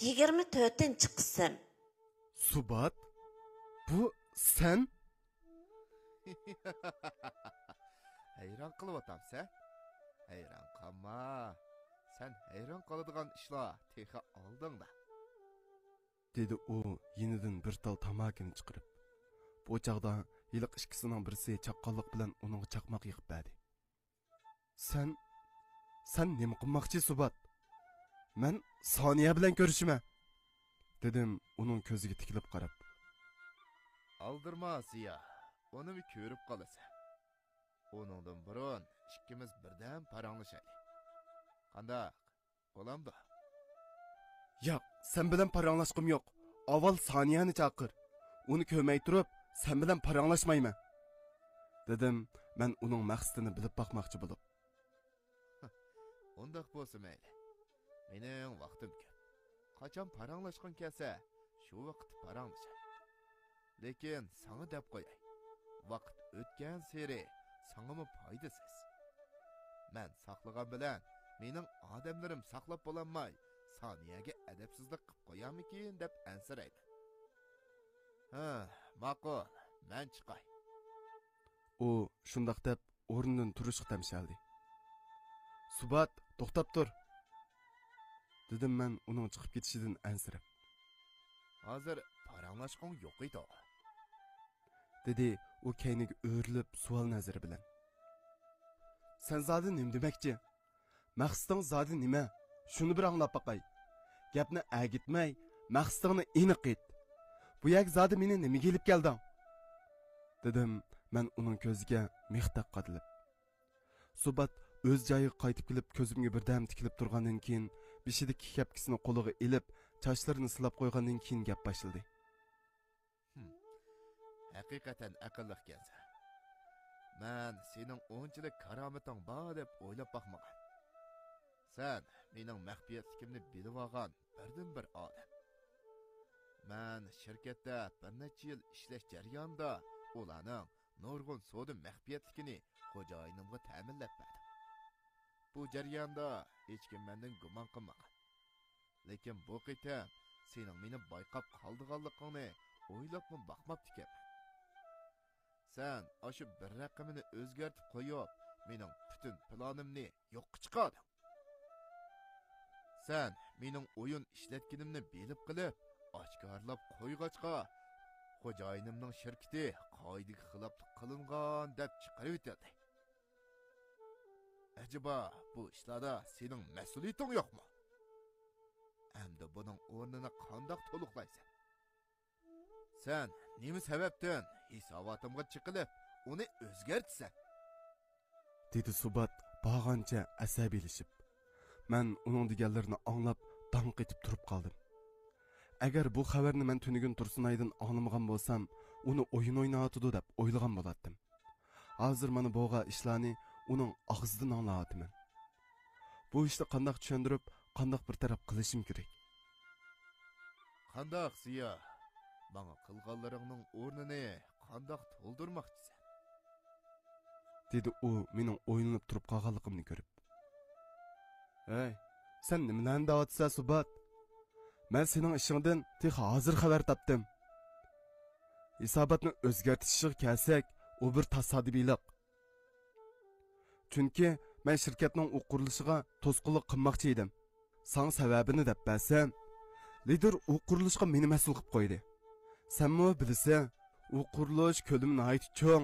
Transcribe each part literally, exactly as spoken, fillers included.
يىگىرمە تۆتىنچى قىسىم. سۇبات، بۇ سەن؟ ھەيران قېلىۋاتامسەن؟ ھەيران قالما. سەن ھەيران قالىدىغان ئىشلار تېخى ئالدىڭدا. دېدى ئۇ يېنىدىن بىر تال تاماكىنى چىقىرىپ. بۇ چاغدا ھېلىقى ئىككىسىنىڭ بىرسى چاققانلىق بىلەن ئۇنىڭغا چاقماق يېقىپ بەردى. سەن، سەن نېمە قىلماقچى، سۇبات؟ مەن سانىيە بىلەن كۆرۈشىمەن، دېدىم ئۇنىڭ كۆزىگە تىكىلىپ قاراپ. ئالدىرىما، زىيا، ئۇنىمۇ كۆرۈپ قالىسەن. ئۇنىڭدىن بۇرۇن ئىككىمىز بىردەم پاراڭلىشايلى. قانداق؟ بولامدۇ؟ ياق، سەن بىلەن پاراڭلاشقۇم يوق. ئاۋۋال سانىيەنى چاقىر. ئۇنى كۆرمەي تۇرۇپ، سەن بىلەن پاراڭلاشمايمەن، دېدىم مەن ئۇنىڭ مەقسىتىنى بىلىپ باقماقچى بولۇپ. ئۇنداق بولسا مەيلى. مېنىڭ ۋاقتىم كۆپ. قاچان پاراڭلاشقۇڭ كەلسە، شۇ ۋاقىتتا پاراڭلىشاي. لېكىن ساڭا دەپ قوياي، ۋاقىت ئۆتكەنسېرى ساڭىمۇ پايدىسىز. مەن ساقلىغان بىلەن مېنىڭ ئادەملىرىم ساقلاپ بولالماي، سانىيەگە ئەدەپسىزلىك قىپ قويارمىكىن دەپ ئەنسىرەيمەن. ھە، ماقۇل، مەن چىقاي. ئۇ شۇنداق دەپ ئورنىدىن تۇرۇشقا تەمشەلدى. سۇبات، توختاپ تۇر، دېدىم مەن ئۇنىڭ چىقىپ كېتىشىدىن ئەنسىرەپ. ھازىر پاراڭلاشقۇڭ يوق ئىدى، دېدى ئۇ كەينىگە ئۆرۈلۈپ سوئال نەزىرى بىلەن. سەن زادى نېمە دېمەكچى؟ مەقسىتىڭ زادى نېمە؟ شۇنى بىر ئاڭلاپ باقاي. گەپنى ئەگىتمەي، مەقسىتىڭنى ئېنىق ئېيت. بۇ يەرگە زادى مېنى نېمىگە ئېلىپ كەلدىڭ؟ دېدىم مەن ئۇنىڭ كۆزىگە مىختەك قادىلىپ. سۇبات ئۆز جايىغا قايتىپ كېلىپ كۆزۈمگە بىردەم تىكىلىپ تۇرغاندىن كېيىن بېشىدىكى كەپكىسىنى قولىغا ئېلىپ چاچلىرىنى سىلاپ قويغاندىن كېيىن گەپ باشلىدى. ھەقىقەتەن ئەقىللىقكەنسەن. مەن سېنىڭ ئۇنچىلىك كارامىتىڭ بار دەپ ئويلاپ باقمىغان. سەن مېنىڭ مەخپىيەتلىكىمنى بىلىۋالغان بىردىنبىر ئادەم. مەن شىركەتتە بىر نەچچە يىل ئىشلەش جەريانىدا ئۇلارنىڭ نۇرغۇن سودا مەخپىيەتلىكىنى خوجايىنىمغا تەمىنلەپ بەردىم. بۇ جەرياندا ھېچكىم مەندىن گۇمان قىلمىغان. لېكىن بۇ قېتىم سېنىڭ مېنى بايقاپ قالىدىغانلىقىڭنى ئويلاپمۇ باقماپتىكەنمەن. سەن ئاشۇ بىر رەقىمىنى ئۆزگەرتىپ قويۇپ، مېنىڭ پۈتۈن پىلانىمنى يوققا چىقاردىڭ. سەن مېنىڭ ئويۇن ئىشلەتكىنىمنى بىلىپ قېلىپ، ئاشكارىلاپ قويغاچقا، خوجايىنىمنىڭ شىركىتى قائىدىگە خىلاپلىق قىلىنغان دەپ چىقىرىۋېتىلدى. ئەجەبا، بۇ ئىشلاردا سېنىڭ مەسئۇلىيىتىڭ يوقمۇ؟ ئەمدى بۇنىڭ ئورنىنى قانداق تولۇقلايسەن؟ سەن نېمە سەۋەبتىن ھېساباتىمغا چېقىلىپ، ئۇنى ئۆزگەرتىسەن؟ دېدى سۇبات بارغانچە ئەسەبىيلىشىپ. مەن ئۇنىڭ دېگەنلىرىنى ئاڭلاپ داڭ قېتىپ تۇرۇپ قالدىم. ئەگەر بۇ خەۋەرنى مەن تۈنۈگۈن تۇرسۇنئايدىن ئاڭلىمىغان بولسام، ئۇنى ئويۇن ئويناۋاتىدۇ دەپ ئويلىغان بولاتتىم. ھازىر مانا بولغان ئىشلارنى ئۇنىڭ ئاغزىدىن ئاڭلاۋاتىمەن. بۇ ئىشنى قانداق چۈشەندۈرۈپ، قانداق بىر تەرەپ قىلىشىم كېرەك؟ قانداق، زىيا؟ ماڭا قىلغانلىرىڭنىڭ ئورنىنى قانداق تولدۇرماقچىسەن؟ دېدى ئۇ مېنىڭ ئويلىنىپ تۇرۇپ قالغانلىقىمنى كۆرۈپ. ھەي، سەن نېمىلەرنى دەۋاتىسەن، سۇبات؟ مەن سېنىڭ ئىشىڭدىن تېخى ھازىر خەۋەر تاپتىم. ھېساباتنى ئۆزگەرتىش ئىشىغا كەلسەك، ئۇ بىر تاسادىپىيلىق. چۈنكى مەن شىركەتنىڭ ئۇ قۇرۇلۇشىغا توسقۇنلۇق قىلماقچى ئىدىم. ساڭا سەۋەبىنى دەپ بەرسەم، لىدىر ئۇ قۇرۇلۇشقا مېنى مەسئۇل قىلىپ قويدى. سەنمۇ بىلىسەن، ئۇ قۇرۇلۇش كۆلىمى ناھايىتى چوڭ.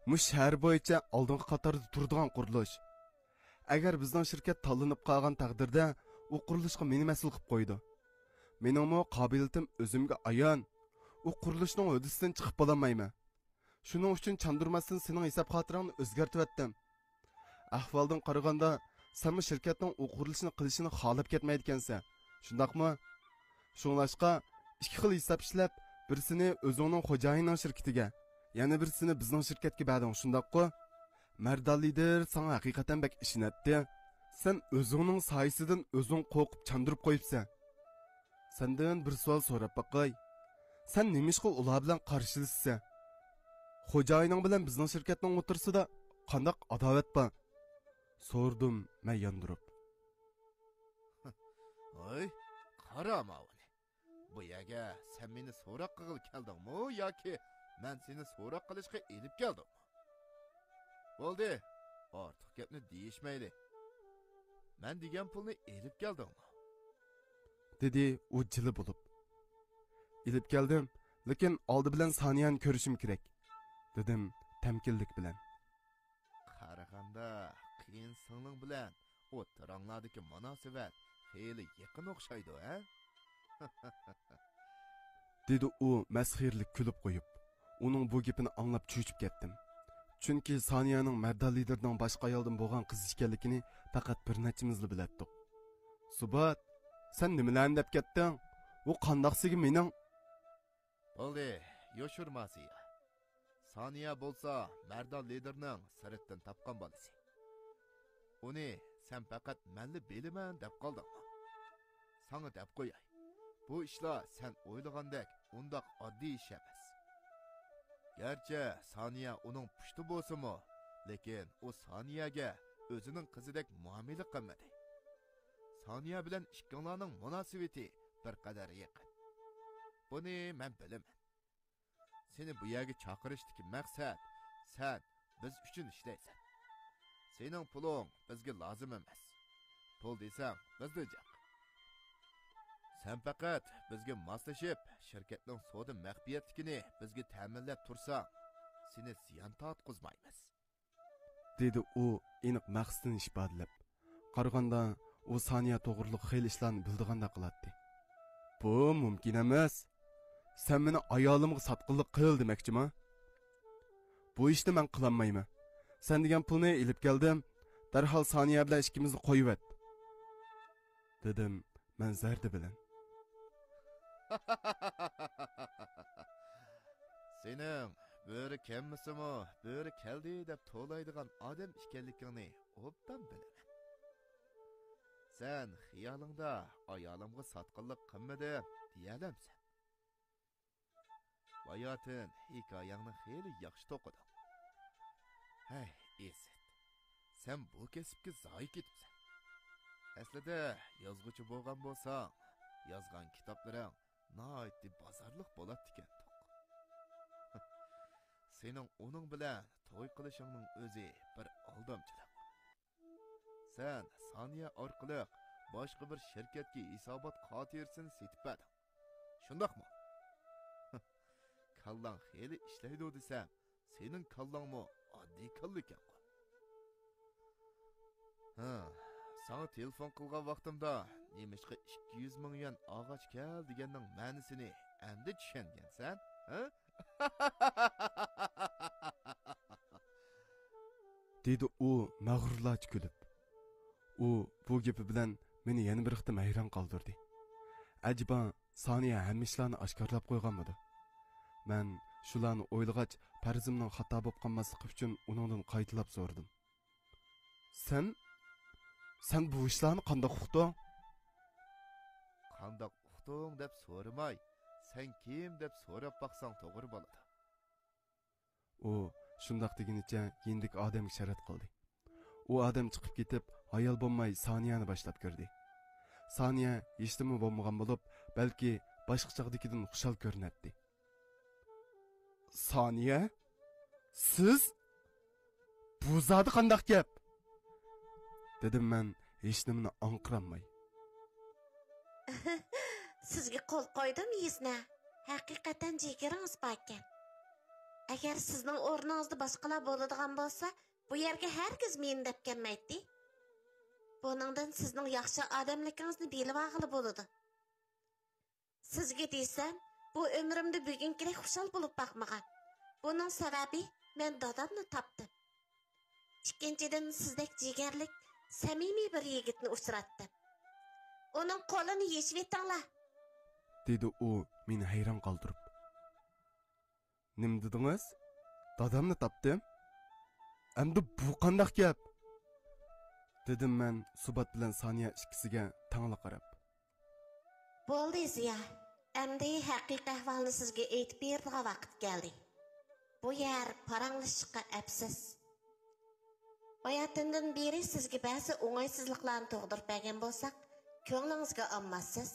مۇشۇ شەھەر بويىچە ئالدىنقى قاتاردا تۇرىدىغان قۇرۇلۇش. ئەگەر بىزنىڭ شىركەت تاللىنىپ قالغان تەقدىردە، ئۇ قۇرۇلۇشقا مېنى مەسئۇل قىلىپ قويىدۇ. مېنىڭمۇ قابىلىيىتىم ئۆزۈمگە ئايان. ئۇ قۇرۇلۇشنىڭ ھۆددىسىدىن چىقىپ بولالمايمەن. شۇنىڭ ئۈچۈن چاندۇرماستىن سېنىڭ ھېساب خاتىرەڭنى ئۆزگەرتىۋەتتىم. ئەھۋالدىن قارىغاندا، سەنمۇ شىركەتنىڭ ئۇ قۇرۇلۇشنى قىلىشىنى خالاپ كەتمەيدىكەنسەن، شۇنداقمۇ؟ شۇڭلاشقا، ئىككى خىل ھېساب ئىشلەپ، بىرسىنى ئۆزۈڭنىڭ خوجايىنىنىڭ شىركىتىگە، يەنە بىرسىنى بىزنىڭ شىركەتكە بەردىڭ، شۇنداققۇ؟ مەردان لىدىر ساڭا ھەقىقەتەن بەك ئىشىنەتتى. سەن ئۆزۈڭنىڭ سايىسىدىن ئۆزۈڭ قورقۇپ چاندۇرۇپ قويۇپسەن. سەندىن بىر سوئال سوراپ باقاي. سەن نېمىشقا ئۇلار بىلەن قارشىلىشىسەن؟ خوجايىنىڭ بىلەن بىزنىڭ شىركەتنىڭ ئوتتۇرىسىدا قانداق ئاداۋەت بار؟ سورىدىم مەن ياندۇرۇپ. ھاي، قارا ماۋۇنى. بۇ يەرگە سەن مېنى سوراق قىلغىلى كەلدىڭمۇ ياكى مەن سېنى سوراق قىلىشقا ئېلىپ كەلدىممۇ؟ بولدى، ئارتۇق گەپنى دېيىشمەيلى. مەن دېگەن پۇلنى ئېلىپ كەلدىڭمۇ؟ دېدى ئۇ جىلە بولۇپ. ئېلىپ كەلدىم، لېكىن ئالدى بىلەن سانىيەنى كۆرۈشۈم كېرەك، دېدىم تەمكىنلىك بىلەن. قارىغاندا، قېيىن سىڭلىڭ بىلەن ئوتتۇراڭلاردىكى مۇناسىۋەت خېلى يېقىن ئوخشايدۇ، ھە؟ دېدى ئۇ مەسخىرىلىك كۈلۈپ قويۇپ. ئۇنىڭ بۇ گېپىنى ئاڭلاپ چۆچۈپ كەتتىم. چۈنكى سانىيەنىڭ مەردان لىدىرنىڭ باشقا ئايالدىن بولغان قىزى ئىكەنلىكىنى پەقەت بىر نەچچىمىزلا بىلەتتۇق. سۇبات، سەن نېمىلەرنى دەپ كەتتىڭ؟ ئۇ قانداقسىگە مېنىڭ؟ بولدى، يوشۇرما زىيا. سانىيە بولسا مەردان لىدىرنىڭ سىرتتىن تاپقان بالىسى. ئۇنى سەن پەقەت مەنلا بىلىمەن دەپ قالدىڭمۇ؟ ساڭا دەپ قوياي، بۇ ئىشلار سەن ئويلىغاندەك ئۇنداق ئاددىي ئىش ئەمەس. گەرچە سانىيە ئۇنىڭ پۇشتى بولسىمۇ، لېكىن ئۇ سانىيەگە ئۆزىنىڭ قىزىدەك مۇئامىلە قىلمىدى. سانىيە بىلەن ئىككىڭلارنىڭ مۇناسىۋىتى بىر قەدەر يېقىن. بۇنى مەن بىلىمەن. سېنى بۇ يەرگە چاقىرىشتىكى مەقسەت، سەن بىز ئۈچۈن ئىشلەيسەن. سېنىڭ پۇلۇڭ بىزگە لازىم ئەمەس. پۇل دېسەڭ، بىزدە جىق. سەن پەقەت بىزگە ماسلىشىپ، شىركەتنىڭ سودا مەخپىيەتلىكىنى بىزگە تەمىنلەپ تۇرساڭ، سېنى زىيان تارتقۇزمايمىز. دېدى ئۇ ئېنىق مەقسىتىنى ئىپادىلەپ. قارىغاندا، ئۇ سانىيە توغرۇلۇق خېلى ئىشلارنى بىلىدىغاندەك قىلاتتى. بۇ مۇمكىن ئەمەس. سەن مېنى ئايالىمغا ساتقىنلىق قىل دېمەكچىما؟ بۇ ئىشنى مەن قىلالمايمەن. سەن دېگەن پۇلنى ئېلىپ كەلدىم. دەرھال سانىيە بىلەن ئىككىمىزنى قويۇۋەت. دېدىم مەن زەردە بىلەن. سېنىڭ بۆرە كەممىسىمۇ، بۆرە كەلدى دەپ توۋلايدىغان ئادەم ئىكەنلىكىڭنى ئوبدان بىلىمەن. سەن خىيالىڭدا ئايالىمغا ساتقىنلىق قىلمىدىم دېيەلەمسەن؟ باياتىن ھېكايەڭنى خېلى ياخشى توقۇدۇڭ. ھەي، ئىززەت، سەن بۇ كەسىپكە زايى كېتىپسەن. ئەسلىدە يازغۇچى بولغان بولساڭ، يازغان كىتابلىرىڭ ناھايىتى بازارلىق بولاتتىكەن توق. سېنىڭ ئۇنىڭ بىلەن توي قىلىشىڭنىڭ ئۆزى بىر ئالدامچىلىق. سەن سانىيە ئارقىلىق باشقا بىر شىركەتكە ھېسابات خاتىرىسىنى سېتىپ بەردىڭ. شۇنداقمۇ؟ كاللاڭ خېلى ئىشلەيدۇ دېسەم، سېنىڭ كاللاڭمۇ ئاددىي كاللىكەنغۇ. ھە، ساڭا تېلېفون قىلغان ۋاقتىمدا نېمىشقا ئىككى يۈز مىڭ يۈەن ئالغاچ كەل دېگەننىڭ مەنىسىنى ئەمدى چۈشەنگەنسەن، ھە؟ دېدى ئۇ مەغرۇرلارچە كۈلۈپ. ئۇ بۇ گېپى بىلەن مېنى يەنە بىر قېتىم ھەيران قالدۇردى. ئەجەبا، سانىيە ھەممە ئىشلارنى ئاشكارىلاپ قويغانمىدۇ؟ مەن شۇلارنى ئويلىغاچ، پەرىزىمنىڭ خاتا بولۇپ قالماسلىقى ئۈچۈن ئۇنىڭدىن قايتىلاپ سورىدىم. سەن، سەن بۇ ئىشلارنى قانداق ئۇقتۇڭ؟ قانداق ئۇقتۇڭ دەپ سورىماي، سەن كىم دەپ سوراپ باقساڭ توغرا بولىدۇ. ئۇ شۇنداق دېگىنىچە يېنىدىكى ئادەمگە ئىشارەت قىلدى. ئۇ ئادەم چىقىپ كېتىپ، ھايال بولماي سانىيەنى باشلاپ كىردى. سانىيە ھېچنېمە بولمىغان بولۇپ، بەلكى باشقا چاغدىكىدىن خۇشال كۆرۈنەتتى. سانىيە؟ سىز؟ بۇ زادى قانداق گەپ؟ دېدىم مەن ھېچنېمىنى ئاڭقىرالماي. سىزگە قول قويدۇم، يىزنە. ھەقىقەتەن جىگىرىڭىز باركەن. ئەگەر سىزنىڭ ئورنىڭىزدا باشقىلار بولىدىغان بولسا، بۇ يەرگە ھەرگىز مېنى دەپ كەلمەيتتى. بۇنىڭدىن سىزنىڭ ياخشى ئادەملىكىڭىزنى بىلىۋالغىلى بولىدۇ. سىزگە دېسەم، بۇ ئۆمرۈمدە بۈگۈنكىدەك خۇشال بولۇپ باقمىغان. بۇنىڭ سەۋەبى، مەن دادامنى تاپتىم. ئىككىنچىدىن، سىزدەك جىگەرلىك، سەمىمىي بىر يىگىتنى ئۇچراتتىم. ئۇنىڭ قولىنى يېشىۋېتىڭلار! دېدى ئۇ مېنى ھەيران قالدۇرۇپ. نېمە دېدىڭىز؟ دادامنى تاپتىم؟ ئەمدى بۇ قانداق گەپ؟ دېدىم مەن سۇبات بىلەن سانىيە ئىككىسىگە تەڭلا قاراپ. بولدى، زىيا. ئەمدى ھەقىقىي ئەھۋالنى سىزگە ئېيتىپ بېرىدىغان ۋاقىت كەلدى. بۇ يەر پاراڭلىشىشقا ئەپسىز. باياتىندىن بېرى سىزگە بەزى ئوڭايسىزلىقلارنى تۇغدۇرۇپ بەرگەن بولساق، كۆڭلىڭىزگە ئالماسسىز.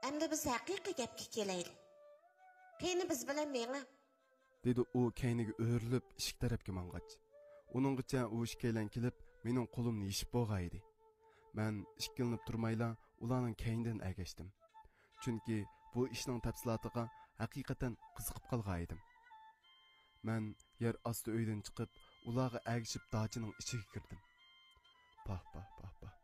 ئەمدى بىز ھەقىقىي گەپكە كېلەيلى. قېنى، بىز بىلەن مېڭىڭ. دېدى ئۇ كەينىگە ئۆرۈلۈپ ئىشىك تەرەپكە ماڭغاچ. ئۇنىڭغىچە ئۇ ئىككىيلەن كېلىپ، مېنىڭ قولۇمنى يېشىپ بولغان ئىدى. مەن ئىككىلىنىپ تۇرمايلا ئۇلارنىڭ كەينىدىن ئەگەشتىم. چۈنكى بۇ ئىشنىڭ تەپسىلاتىغا ھەقىقەتەن قىزىقىپ قالغان ئىدىم. مەن يەر ئاستى ئۆيدىن چىقىپ، ئۇلارغا ئەگىشىپ داچىنىڭ ئىچىگە كىردىم. پاھ، پاھ، پاھ، پاھ.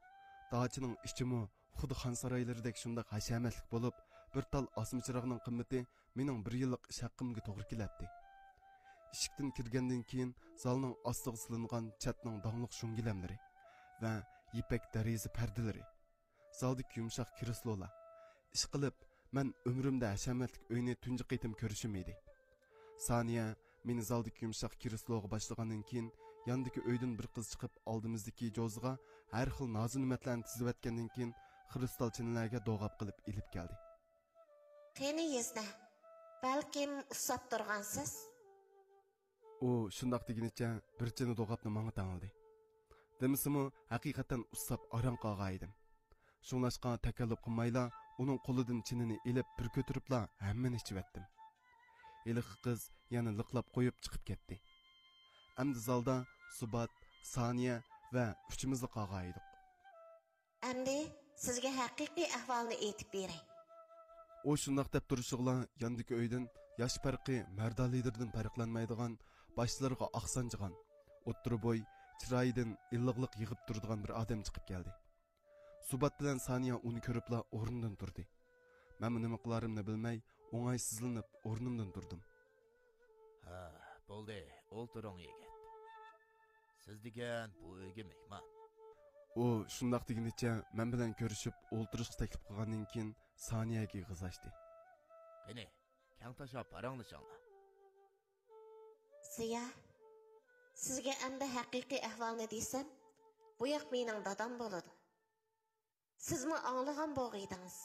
داچىنىڭ ئىچىمۇ خۇددى خان سارايلىرىدەك شۇنداق ھەشەمەتلىك بولۇپ، بىر تال ئاسما چىراغنىڭ قىممىتى مېنىڭ بىر يىللىق ئىش ھەققىمگە توغرا كېلەتتى. ئىشىكتىن كىرگەندىن كېيىن زالنىڭ ئاستىغا سېلىنغان چەتنىڭ داڭلىق شۇڭ گىلەملىرى ۋە يىپەك دېرىزە پەردىلىرى، زالدىكى يۇمشاق كرېسلولار. ئىشقىلىپ، مەن ئۆمرۈمدە ھەشەمەتلىك ئۆينى تۇنجى قېتىم كۆرۈشۈم ئىدى. سانىيە مېنى زالدىكى يۇمشاق كرېسلوغا باشلىغاندىن كېيىن، ياندىكى ئۆيدىن بىر قىز چىقىپ، ئالدىمىزدىكى جوزىغا ھەر خىل نازۇنېمەتلەرنى تىزىۋەتكەندىن كېيىن، خرۇستال چىنىلەرگە دوغاپ قىلىپ ئېلىپ كەلدى. قېنى يېزنە، بەلكىم ئۇسساپ تۇرغانسىز؟ ئۇ شۇنداق دېگىنىچە بىر چىنە دوغاپنى ماڭا تەڭلىدى. دېمىسىمۇ، ھەقىقەتەن ئۇسساپ ئاران قالغان ئىدىم. شۇڭلاشقا تەكەللۇپ قىلمايلا ئۇنىڭ قولىدىن چىنىنى ئېلىپ بىر كۆتۈرۈپلا ھەممىنى ئىچىۋەتتىم. ھېلىقى قىز يەنە لىقلاپ قويۇپ چىقىپ كەتتى. ئەمدى زالدا سۇبات، سانىيە ۋە ئۈچىمىزلا قالغان ئىدۇق. ئەمدى سىزگە ھەقىقىي ئەھۋالنى ئېيتىپ بېرەي. ئۇ شۇنداق دەپ تۇرۇشىغىلا ياندىكى ئۆيدىن ياش پەرقى مەردان لىدىردىن پەرقلەنمەيدىغان، باشلىرىغا ئاق سانجىغان، ئوتتۇرا بوي، چىرايىدىن ئىللىقلىق يېغىپ تۇرىدىغان بىر ئادەم چىقىپ كەلدى. سۇبات بىلەن سانىيە ئۇنى كۆرۈپلا ئورنىدىن تۇردى. مەنمۇ نېمە قىلارىمنى بىلمەي ئوڭايسىزلىنىپ ئورنۇمدىن تۇردۇم. ھە، بولدى، ئولتۇرۇڭ يىگىت. سىز دېگەن بۇ ئۆيگە مېھمان. ئۇ شۇنداق دېگىنىچە مەن بىلەن كۆرۈشۈپ ئولتۇرۇشقا تەكلىپ قىلغاندىن كېيىن سانىيەگە ئېغىز ئاچتى. قېنى، كەڭ تاشلاپ پاراڭلىشىڭلار. زىيا، سىزگە ئەمدى ھەقىقىي ئەھۋالنى دېسەم، بۇ ياق مېنىڭ دادام بولىدۇ. سىزمۇ ئاڭلىغان بولغىيدىڭىز.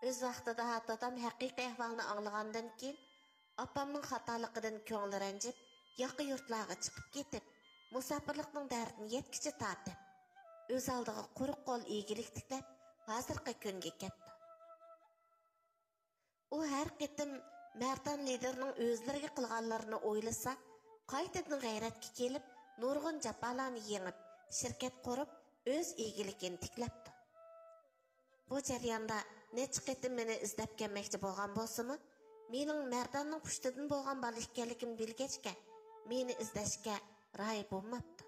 ئۆز ۋاقتىدا دادام ھەقىقىي ئەھۋالنى ئاڭلىغاندىن كېيىن، ئاپامنىڭ خاتالىقىدىن كۆڭلى رەنجىپ، ياقا يۇرتلارغا چىقىپ كېتىپ، مۇساپىرلىقنىڭ دەردىنى يەتكۈچە تارتىپ، ئۆز ئالدىغا قۇرۇق قول ئىگىلىك تىكلەپ، ھازىرقى كۈنگە كەپتۇ. ئۇ ھەر قېتىم مەردان لىدىرنىڭ ئۆزلىرىگە قىلغانلىرىنى ئويلىسا، قايتىدىن غەيرەتكە كېلىپ، نۇرغۇن جاپالارنى يېڭىپ، شىركەت قۇرۇپ، ئۆز ئىگىلىكىنى تىكلەپتۇ. بۇ جەرياندا نەچچە قېتىم مېنى ئىزدەپ كەلمەكچى بولغان بولسىمۇ، مېنىڭ مەرداننىڭ پۇشتىدىن بولغان بالا ئىكەنلىكىنى بىلگەچكە، مېنى ئىزدەشكە رايى بولماپتۇ.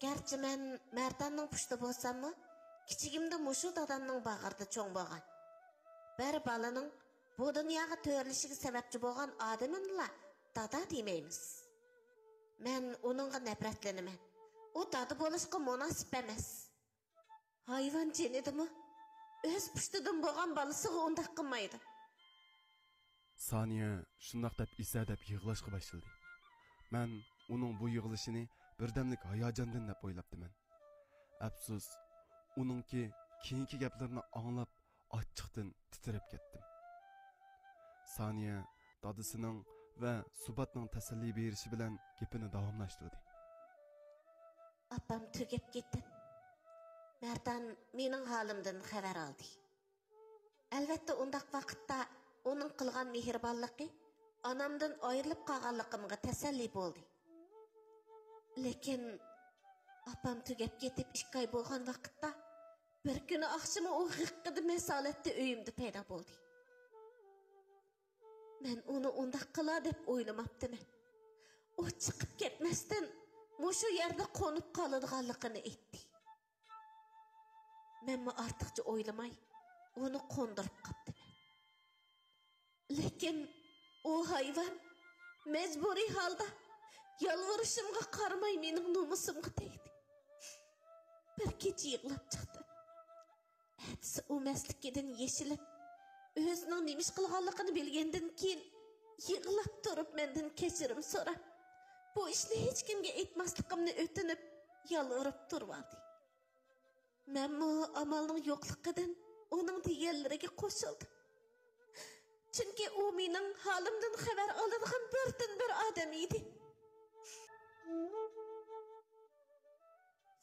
گەرچە مەن مەرداننىڭ پۇشتى بولساممۇ، كىچىكىمدە مۇشۇ دادامنىڭ باغرىدا چوڭ بولغان. بىر بالىنىڭ بۇ دۇنياغا تۆرىلىشىگە سەۋەبچى بولغان ئادىمىنىلا دادا دېمەيمىز. مەن ئۇنىڭغا نەپرەتلىنىمەن. ئۇ دادا بولۇشقا مۇناسىپ ئەمەس. ھايۋان جېنىدىمۇ ئۆز پۇشتىدىن بولغان بالىسىغا ئۇنداق قىلمايدۇ. سانىيە شۇنداق دەپ ئېسەدەپ يىغلاشقا باشلىدى. مەن ئۇنىڭ بۇ يىغلىشىنى بىردەملىك ھاياجاندىن دەپ ئويلاپتىمەن. ئەپسۇس، ئۇنىڭكى كېيىنكى گەپلىرىنى ئاڭلاپ ئاچچىقتىن تىترەپ كەتتىم. سانىيە دادىسىنىڭ ۋە سۇباتنىڭ تەسەللى بېرىشى بىلەن گېپىنى داۋاملاشتۇردى. ئاپام تۈگەپ كېتىپ، مەردان مېنىڭ ھالىمدىن خەۋەر ئالدى. ئەلۋەتتە، ئۇنداق ۋاقىتتا ئۇنىڭ قىلغان مېھرىبانلىقى ئانامدىن ئايرىلىپ قالغانلىقىمغا تەسەللى بولدى. لېكىن ئاپام تۈگەپ كېتىپ ئىككى ئاي بولغان ۋاقىتتا، بىر كۈنى ئاخشىمى ئۇ غىققىدە مەسالەتتە ئۆيۈمدە پەيدا بولدى. مەن ئۇنى ئۇنداق قىلا دەپ ئويلىماپتىمەن. ئۇ چىقىپ كەتمەستىن، مۇشۇ يەردە قونۇپ قالىدىغانلىقىنى ئېيتتى. مەنمۇ ئارتۇقچە ئويلىماي، ئۇنى قوندۇرۇپ قاپتىمەن. لېكىن ئۇ ھايۋان مەجبۇرىي ھالدا، يالۋۇرۇشۇمغا قارىماي، مېنىڭ نومۇسۇمغا تەگدى. بىر كېچە يىغلاپ چىقتىم. ئەتىسى ئۇ مەستلىكىدىن يېشىلىپ، ئۆزىنىڭ نېمە ئىش قىلغانلىقىنى بىلگەندىن كېيىن، يىغلاپ تۇرۇپ مەندىن كەچۈرۈم سوراپ، بۇ ئىشنى ھېچكىمگە ئېيتماسلىقىمنى ئۆتۈنۈپ، يالۋۇرۇپ تۇرۇۋالدى. مەنمۇ ئامالنىڭ يوقلۇقىدىن ئۇنىڭ دېگەنلىرىگە قوشۇلدۇم. چۈنكى ئۇ مېنىڭ ھالىمدىن خەۋەر ئالىدىغان بىردىنبىر ئادەم ئىدى.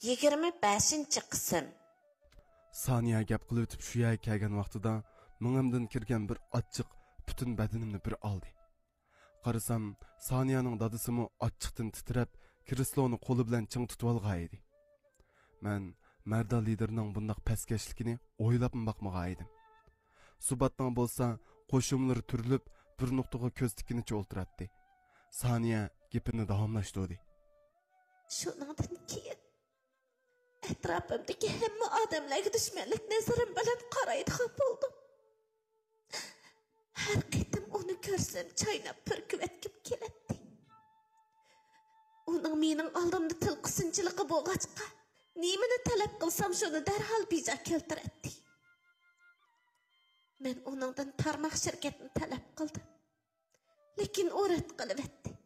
يىگىرمە بەشىنچى قىسىم. سانىيە گەپ قىلىۋېتىپ شۇ يەرگە كەلگەن ۋاقتىدا مېڭەمدىن كىرگەن بىر ئاچچىق پۈتۈن بەدىنىمنى بىر ئالدى. قارىسام، سانىيەنىڭ دادىسىمۇ ئاچچىقتىن تىترەپ، كرېسلونى قولى بىلەن چىڭ تۇتۇۋالغان ئىدى. مەن مەردان لىدىرنىڭ بۇنداق پەسكەشلىكىنى ئويلاپمۇ باقمىغان ئىدىم. سۇباتنىڭ بولسا قوشۇملىرى تۈرۈلۈپ، بىر نۇقتىغا كۆز تىككىنىچە ئولتۇراتتى. سانىيە گېپىنى داۋاملاشتۇردى. شۇنىڭدىن كېيىن ئەتراپىمدىكى ھەممە ئادەملەرگە دۈشمەنلىك نەزىرىم بىلەن قارايدىغان بولدۇم. ھەر قېتىم ئۇنى كۆرسەم، چايناپ پۈركۈۋەتكۈم كېلەتتى. ئۇنىڭ مېنىڭ ئالدىمدا تىلقا سىنچىلىقى بولغاچقا، نېمىنى تەلەپ قىلسام، شۇنى دەرھال بىجا كەلتۈرەتتى. مەن ئۇنىڭدىن تارماق شىركەتنى تەلەپ قىلدىم. لېكىن ئۇ رەت قىلىۋەتتى.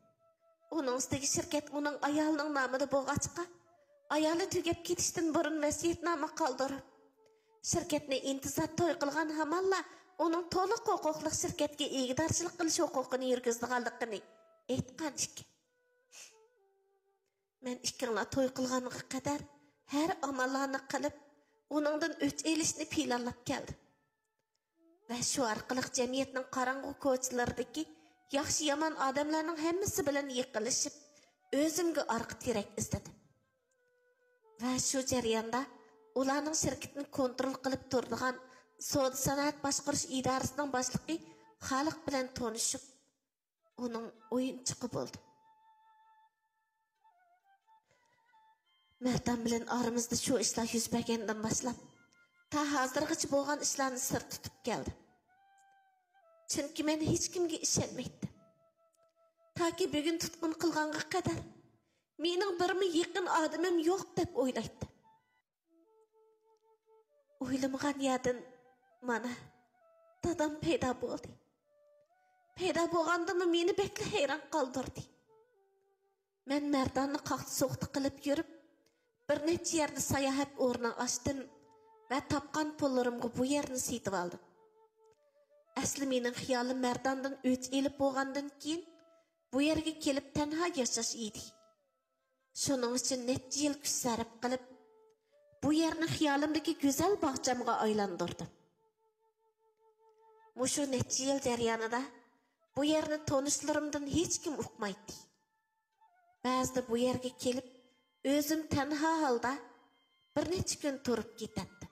ئۇنىڭ ئۈستىگە شىركەت ئۇنىڭ ئايالىنىڭ نامىدا بولغاچقا، ئايالى تۈگەپ كېتىشتىن بۇرۇن ۋەسىيەتنامە قالدۇرۇپ، شىركەتنى ئىنتىزار توي قىلغان ھامانلا ئۇنىڭ تولۇق ھوقۇقلۇق شىركەتكە ئىگىدارچىلىق قىلىش ھوقۇقىنى يۈرگۈزىدىغانلىقىنى ئېيتقان ئىكەن. مەن ئىككىڭلار توي قىلغانغا قەدەر ھەر ئاماللارنى قىلىپ، ئۇنىڭدىن ئۆچ ئېلىشنى پىلانلاپ كەلدىم. ۋە شۇ ئارقىلىق جەمئىيەتنىڭ قاراڭغۇ كوچىلىرىدىكى ياخشى-يامان ئادەملەرنىڭ ھەممىسى بىلەن يېقىنلىشىپ، ئۆزۈمگە ئارقا تىرەك ئىزدىدىم. ۋە شۇ جەرياندا ئۇلارنىڭ شىركىتىنى كونترول قىلىپ تۇرىدىغان سودا سانائەت باشقۇرۇش ئىدارىسىنىڭ باشلىقى خالىق بىلەن تونۇشۇپ، ئۇنىڭ ئويۇنچۇقى بولدۇم. مەردان بىلەن ئارىمىزدا شۇ ئىشلار يۈز بەرگەندىن باشلاپ، تا ھازىرغىچە بولغان ئىشلارنى سىر تۇتۇپ كەلدىم. چۈنكى مەن ھېچكىمگە ئىشەنمەيتتىم. تاكى بۈگۈن تۇتقۇن قىلغانغا قەدەر مېنىڭ بىرمۇ يېقىن ئادىمىم يوق دەپ ئويلايتتىم. ئويلىمىغان يەردىن مانا دادام پەيدا بولدى. پەيدا بولغاندىمۇ مېنى بەكلا ھەيران قالدۇردى. مەن مەرداننى قاقتى-سوقتى قىلىپ يۈرۈپ، بىر نەچچە يەردە ساياھەت ئورنى ئاچتىم ۋە تاپقان پۇللىرىمغا بۇ يەرنى سېتىۋالدىم. ئەسلى مېنىڭ خىيالىم مەرداندىن ئۆچ ئېلىپ بولغاندىن كېيىن، بۇ يەرگە كېلىپ تەنھا ياشاش ئىدى. شۇنىڭ ئۈچۈن نەچچە يىل كۈچ سەرپ قىلىپ، بۇ يەرنى خىيالىمدىكى گۈزەل باغچامغا ئايلاندۇردۇم. مۇشۇ نەچچە يىل جەريانىدا بۇ يەرنى تونۇشلىرىمدىن ھېچكىم ئۇقمايتتى. بەزىدە بۇ يەرگە كېلىپ، ئۆزۈم تەنھا ھالدا بىر نەچچە كۈن تۇرۇپ كېتەتتىم.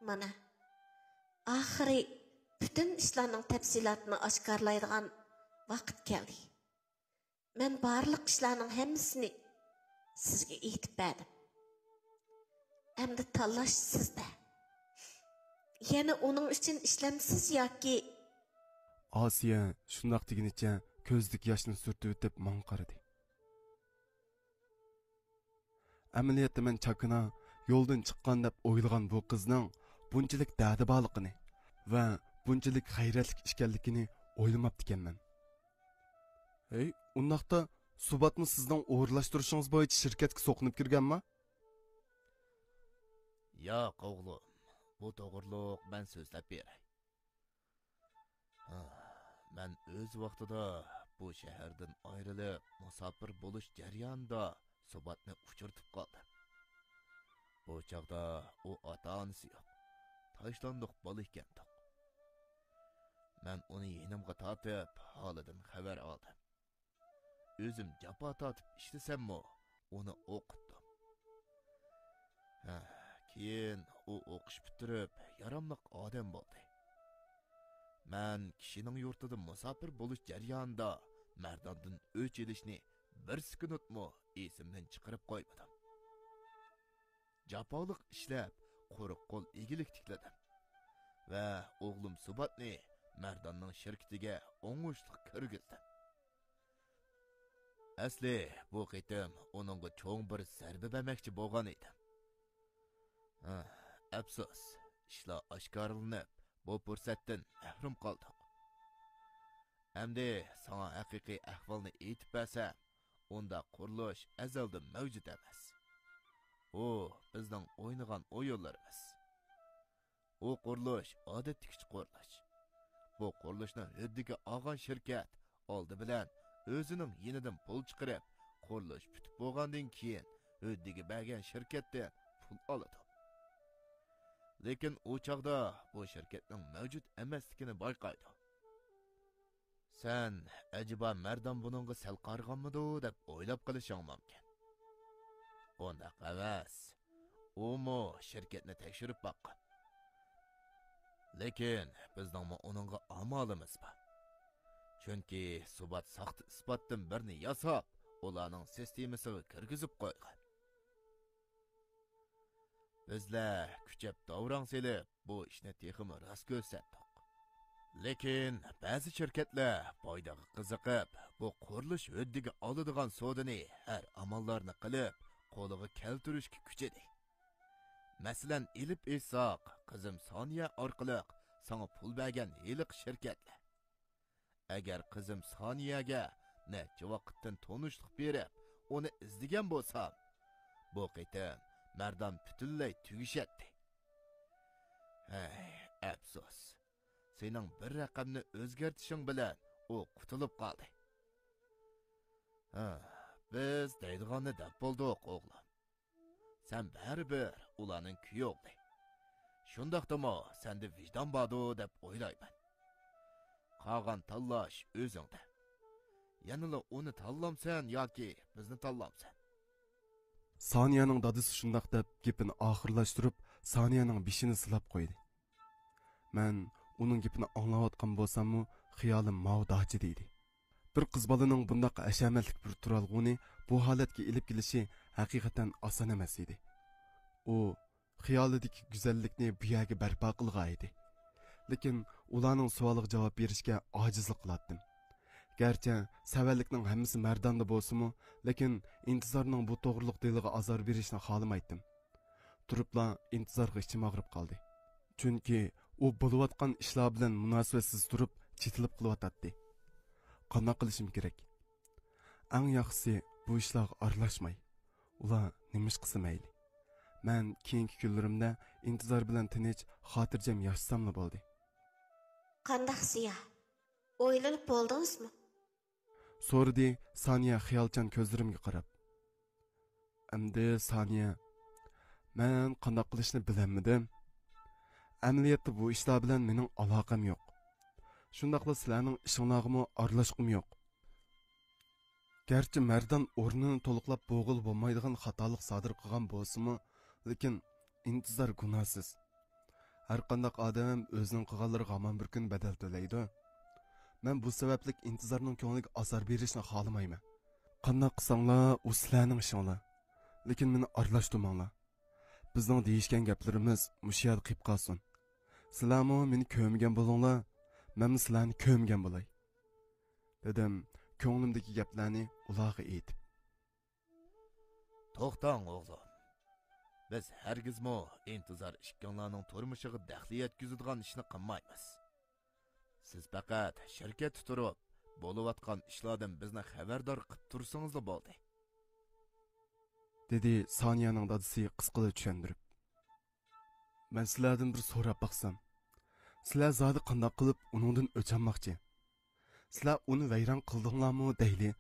مانا، ئاخىرى پۈتۈن ئىشلارنىڭ تەپسىلاتىنى ئاشكارىلايدىغان ۋاقىت كەلدى. مەن بارلىق ئىشلارنىڭ ھەممىسىنى سىزگە ئېيتىپ بەردىم. ئەمدى تاللاش سىزدە. يەنە ئۇنىڭ ئۈچۈن ئىشلەمسىز ياكى؟ ئاسىيە شۇنداق دېگىنىچە كۆزىدىكى ياشنى سۈرتۈۋېتىپ ماڭا قارىدى. ئەمەلىيەتتە مەن چاكىنا يولدىن چىققان دەپ ئويلىغان بۇ قىزنىڭ بۇنچىلىك دەردى بارلىقىنى ۋە بۇنچىلىك غەيرەتلىك ئىكەنلىكىنى ئويلىماپتىكەنمەن. ھەي، ئۇنداقتا سۇباتمۇ سىزنىڭ ئورۇنلاشتۇرۇشىڭىز بويىچە شىركەتكە سوقۇنۇپ كىرگەنما؟ ياق، ئوغلۇم، بۇ توغرۇلۇق مەن سۆزلەپ بېرەي. ھا، مەن ئۆز ۋاقتىدا بۇ شەھەردىن ئايرىلىپ، مۇساپىر بولۇش جەريانىدا سۇباتنى ئۇچرىتىپ قالدىم. بۇ چاغدا ئۇ ئاتا-ئانىسى يوق، تاشلاندۇق بالا ئىكەنتۇق. مەن ئۇنى يېنىمغا تارتىپ، ھالىدىن خەۋەر ئالدىم. ئۆزۈم جاپا تارتىپ ئىشلىسەممۇ، ئۇنى ئوقۇتتۇم. ھە، كېيىن ئۇ ئوقۇش پۈتتۈرۈپ، ياراملىق ئادەم بولدى. مەن كىشىنىڭ يۇرتىدا مۇساپىر بولۇش جەريانىدا مەرداندىن ئۆچ ئېلىشنى بىر سېكۇنتمۇ ئېسىمدىن چىقىرىپ قويمىدىم. جاپالىق ئىشلەپ، قۇرۇق قول ئىگىلىك تىكلىدىم ۋە ئوغلۇم سۇباتنى مەرداننىڭ شىركىتىگە ئوڭۇشلۇق كىرگۈزدۈم. ئەسلى بۇ قېتىم ئۇنىڭغا چوڭ بىر زەربە بەرمەكچى بولغان ئىدىم. ھە، ئەپسۇس، ئىشلار ئاشكارىلىنىپ، بۇ پۇرسەتتىن مەھرۇم قالدۇق. ئەمدى ساڭا ھەقىقىي ئەھۋالنى ئېيتىپ بەرسەم، ئۇندا قۇرۇلۇش ئەزەلدىن مەۋجۇت ئەمەس. ئۇ بىزنىڭ ئوينىغان ئويۇنلىرىمىز. ئۇ قۇرۇلۇش ئادەتتىكىچە قۇرۇلۇش. بۇ قۇرۇلۇشنىڭ ھۆددىگە ئالغان شىركەت ئالدى بىلەن ئۆزىنىڭ يېنىدىن پۇل چىقىرىپ، قۇرۇلۇش پۈتۈپ بولغاندىن كېيىن ھۆددىگە بەرگەن شىركەتتىن پۇل ئالىدۇ. لېكىن ئۇ چاغدا بۇ شىركەتنىڭ مەۋجۇت ئەمەسلىكىنى بايقايدۇ. سەن ئەجەبا مەردان بۇنىڭغا سەل قارىغانمىدۇ دەپ ئويلاپ قېلىشىڭ مۇمكىن. ئۇنداق ئەمەس. ئۇمۇ شىركەتنى تەكشۈرۈپ باققان. لېكىن بىزنىڭمۇ ئۇنىڭغا ئامالىمىز بار. چۈنكى سۇبات ساختا ئىسپاتتىن بىرنى ياساپ، ئۇلارنىڭ سىستېمىسىغا كىرگۈزۈپ قويغان. بىزلەر كۈچەپ داۋراڭ سېلىپ، بۇ ئىشنى تېخىمۇ راست كۆرسەتتۇق. لېكىن بەزى شىركەتلەر پايدىغا قىزىقىپ، بۇ قۇرۇلۇش ھۆددىگە ئالىدىغان سودىنى ھەر ئاماللارنى قىلىپ، قولىغا كەلتۈرۈشكە كۈچىدى. مەسىلەن، ئېلىپ ئېيتساق، قىزىم سانىيە ئارقىلىق ساڭا پۇل بەرگەن ھېلىقى شىركەتلەر. ئەگەر قىزىم سانىيەگە نەچچە ۋاقىتتىن تونۇشلۇق بېرىپ، ئۇنى ئىزدىگەن بولسام، بۇ قېتىم مەردان پۈتۈنلەي تۈگىشەتتى. ھەي، ئەپسۇس. سېنىڭ بىر رەقەمنى ئۆزگەرتىشىڭ بىلەن ئۇ قۇتۇلۇپ قالدى. ھە، بىز دەيدىغاننى دەپ بولدۇق، ئوغلۇم. سەن بەرىبىر ئۇلارنىڭ كۈيئوغلى. شۇنداقتىمۇ سەندە ۋىجدان باردۇ دەپ ئويلايمەن. قالغان تاللاش ئۆزۈڭدە. يەنىلا ئۇنى تاللامسەن ياكى بىزنى تاللامسەن؟ سانىيەنىڭ دادىسى شۇنداق دەپ گېپىنى ئاخىرلاشتۇرۇپ، سانىيەنىڭ بېشىنى سىلاپ قويدى. مەن ئۇنىڭ گېپىنى ئاڭلاۋاتقان بولساممۇ، خىيالىم ماۋۇ داچىدا ئىدى. بىر قىز بالىنىڭ بۇنداق ھەشەمەتلىك بىر تۇرالغۇنى بۇ ھالەتكە ئېلىپ كېلىشى ھەقىقەتەن ئاسان ئەمەس ئىدى. ئۇ خىيالىدىكى گۈزەللىكنى بۇ يەرگە بەرپا قىلغان ئىدى. لېكىن ئۇلارنىڭ سوئالىغا جاۋاب بېرىشكە ئاجىزلىق قىلاتتىم. گەرچە سەۋەنلىكنىڭ ھەممىسى مەرداندا بولسىمۇ، لېكىن ئىنتىزارنىڭ بۇ توغرىلىق دىلىغا ئازار بېرىشنى خالىمايتتىم. تۇرۇپلا ئىنتىزارغا ئىچىم ئاغرىپ قالدى. چۈنكى ئۇ بولۇۋاتقان ئىشلار بىلەن مۇناسىۋەتسىز تۇرۇپ، چېتىلىپ قېلىۋاتاتتى. قانداق قىلىشىم كېرەك؟ ئەڭ ياخشىسى بۇ ئىشلارغا ئارىلاشماي. ئۇلار نېمە ئىش قىلسا مەيلى. مەن كېيىنكى كۈنلىرىمدە ئىنتىزار بىلەن تىنچ، خاتىرجەم ياشىساملا بولدى. قانداق زىيا؟ ئويلىنىپ بولدىڭىزمۇ؟ سورىدى سانىيە خىيالچان كۆزلىرىمگە قاراپ. ئەمدى سانىيە، مەن قانداق قىلىشنى بىلەلمىدىم. ئەمەلىيەتتە بۇ ئىشلار بىلەن مېنىڭ ئالاقەم يوق. شۇنداقلا سىلەرنىڭ ئىشىڭلارغىمۇ ئارىلاشقۇم يوق. گەرچە مەردان ئورنىنى تولۇقلاپ بولغىلى بولمايدىغان خاتالىق سادىر قىلغان بولسىمۇ، لېكىن ئىنتىزار گۇناھسىز. ھەرقانداق ئادەم ئۆزىنىڭ قىلغانلىرىغا ھامان بىر كۈن بەدەل تۆلەيدۇ. مەن بۇ سەۋەبلىك ئىنتىزارنىڭ كۆڭلىگە ئازار بېرىشنى خالىمايمەن. قانداق قىلساڭلار، ئۇ سىلەرنىڭ ئىشىڭلار. لېكىن مېنى ئارىلاشتۇرماڭلار. بىزنىڭ دېيىشكەن گەپلىرىمىز مۇشۇ يەردە قېلىپ قالسۇن. سىلەرمۇ مېنى كۆرمىگەن بولۇڭلار، مەنمۇ سىلەرنى كۆرمىگەن بولاي، دېدىم كۆڭلۈمدىكى گەپلەرنى ئۇلارغا ئېيتىپ. توختاڭ، ئوغلۇم. بىز ھەرگىزمۇ ئىنتىزار ئىككىڭلارنىڭ تۇرمۇشىغا دەخلى يەتكۈزىدىغان ئىشنى قىلمايمىز. سىز پەقەت شىركەتتە تۇرۇپ، بولۇۋاتقان ئىشلاردىن بىزنى خەۋەردار قىلىپ تۇرسىڭىزلا بولدى، دېدى سانىيەنىڭ دادىسى قىسقىلا چۈشەندۈرۈپ. مەن سىلەردىن بىر سوراپ باقسام، سىلەر زادى قانداق قىلىپ ئۇنىڭدىن ئۆچ ئالماقچى؟ سىلەر ئۇنى ۋەيران قىلدىڭلارمۇ دەيلى؟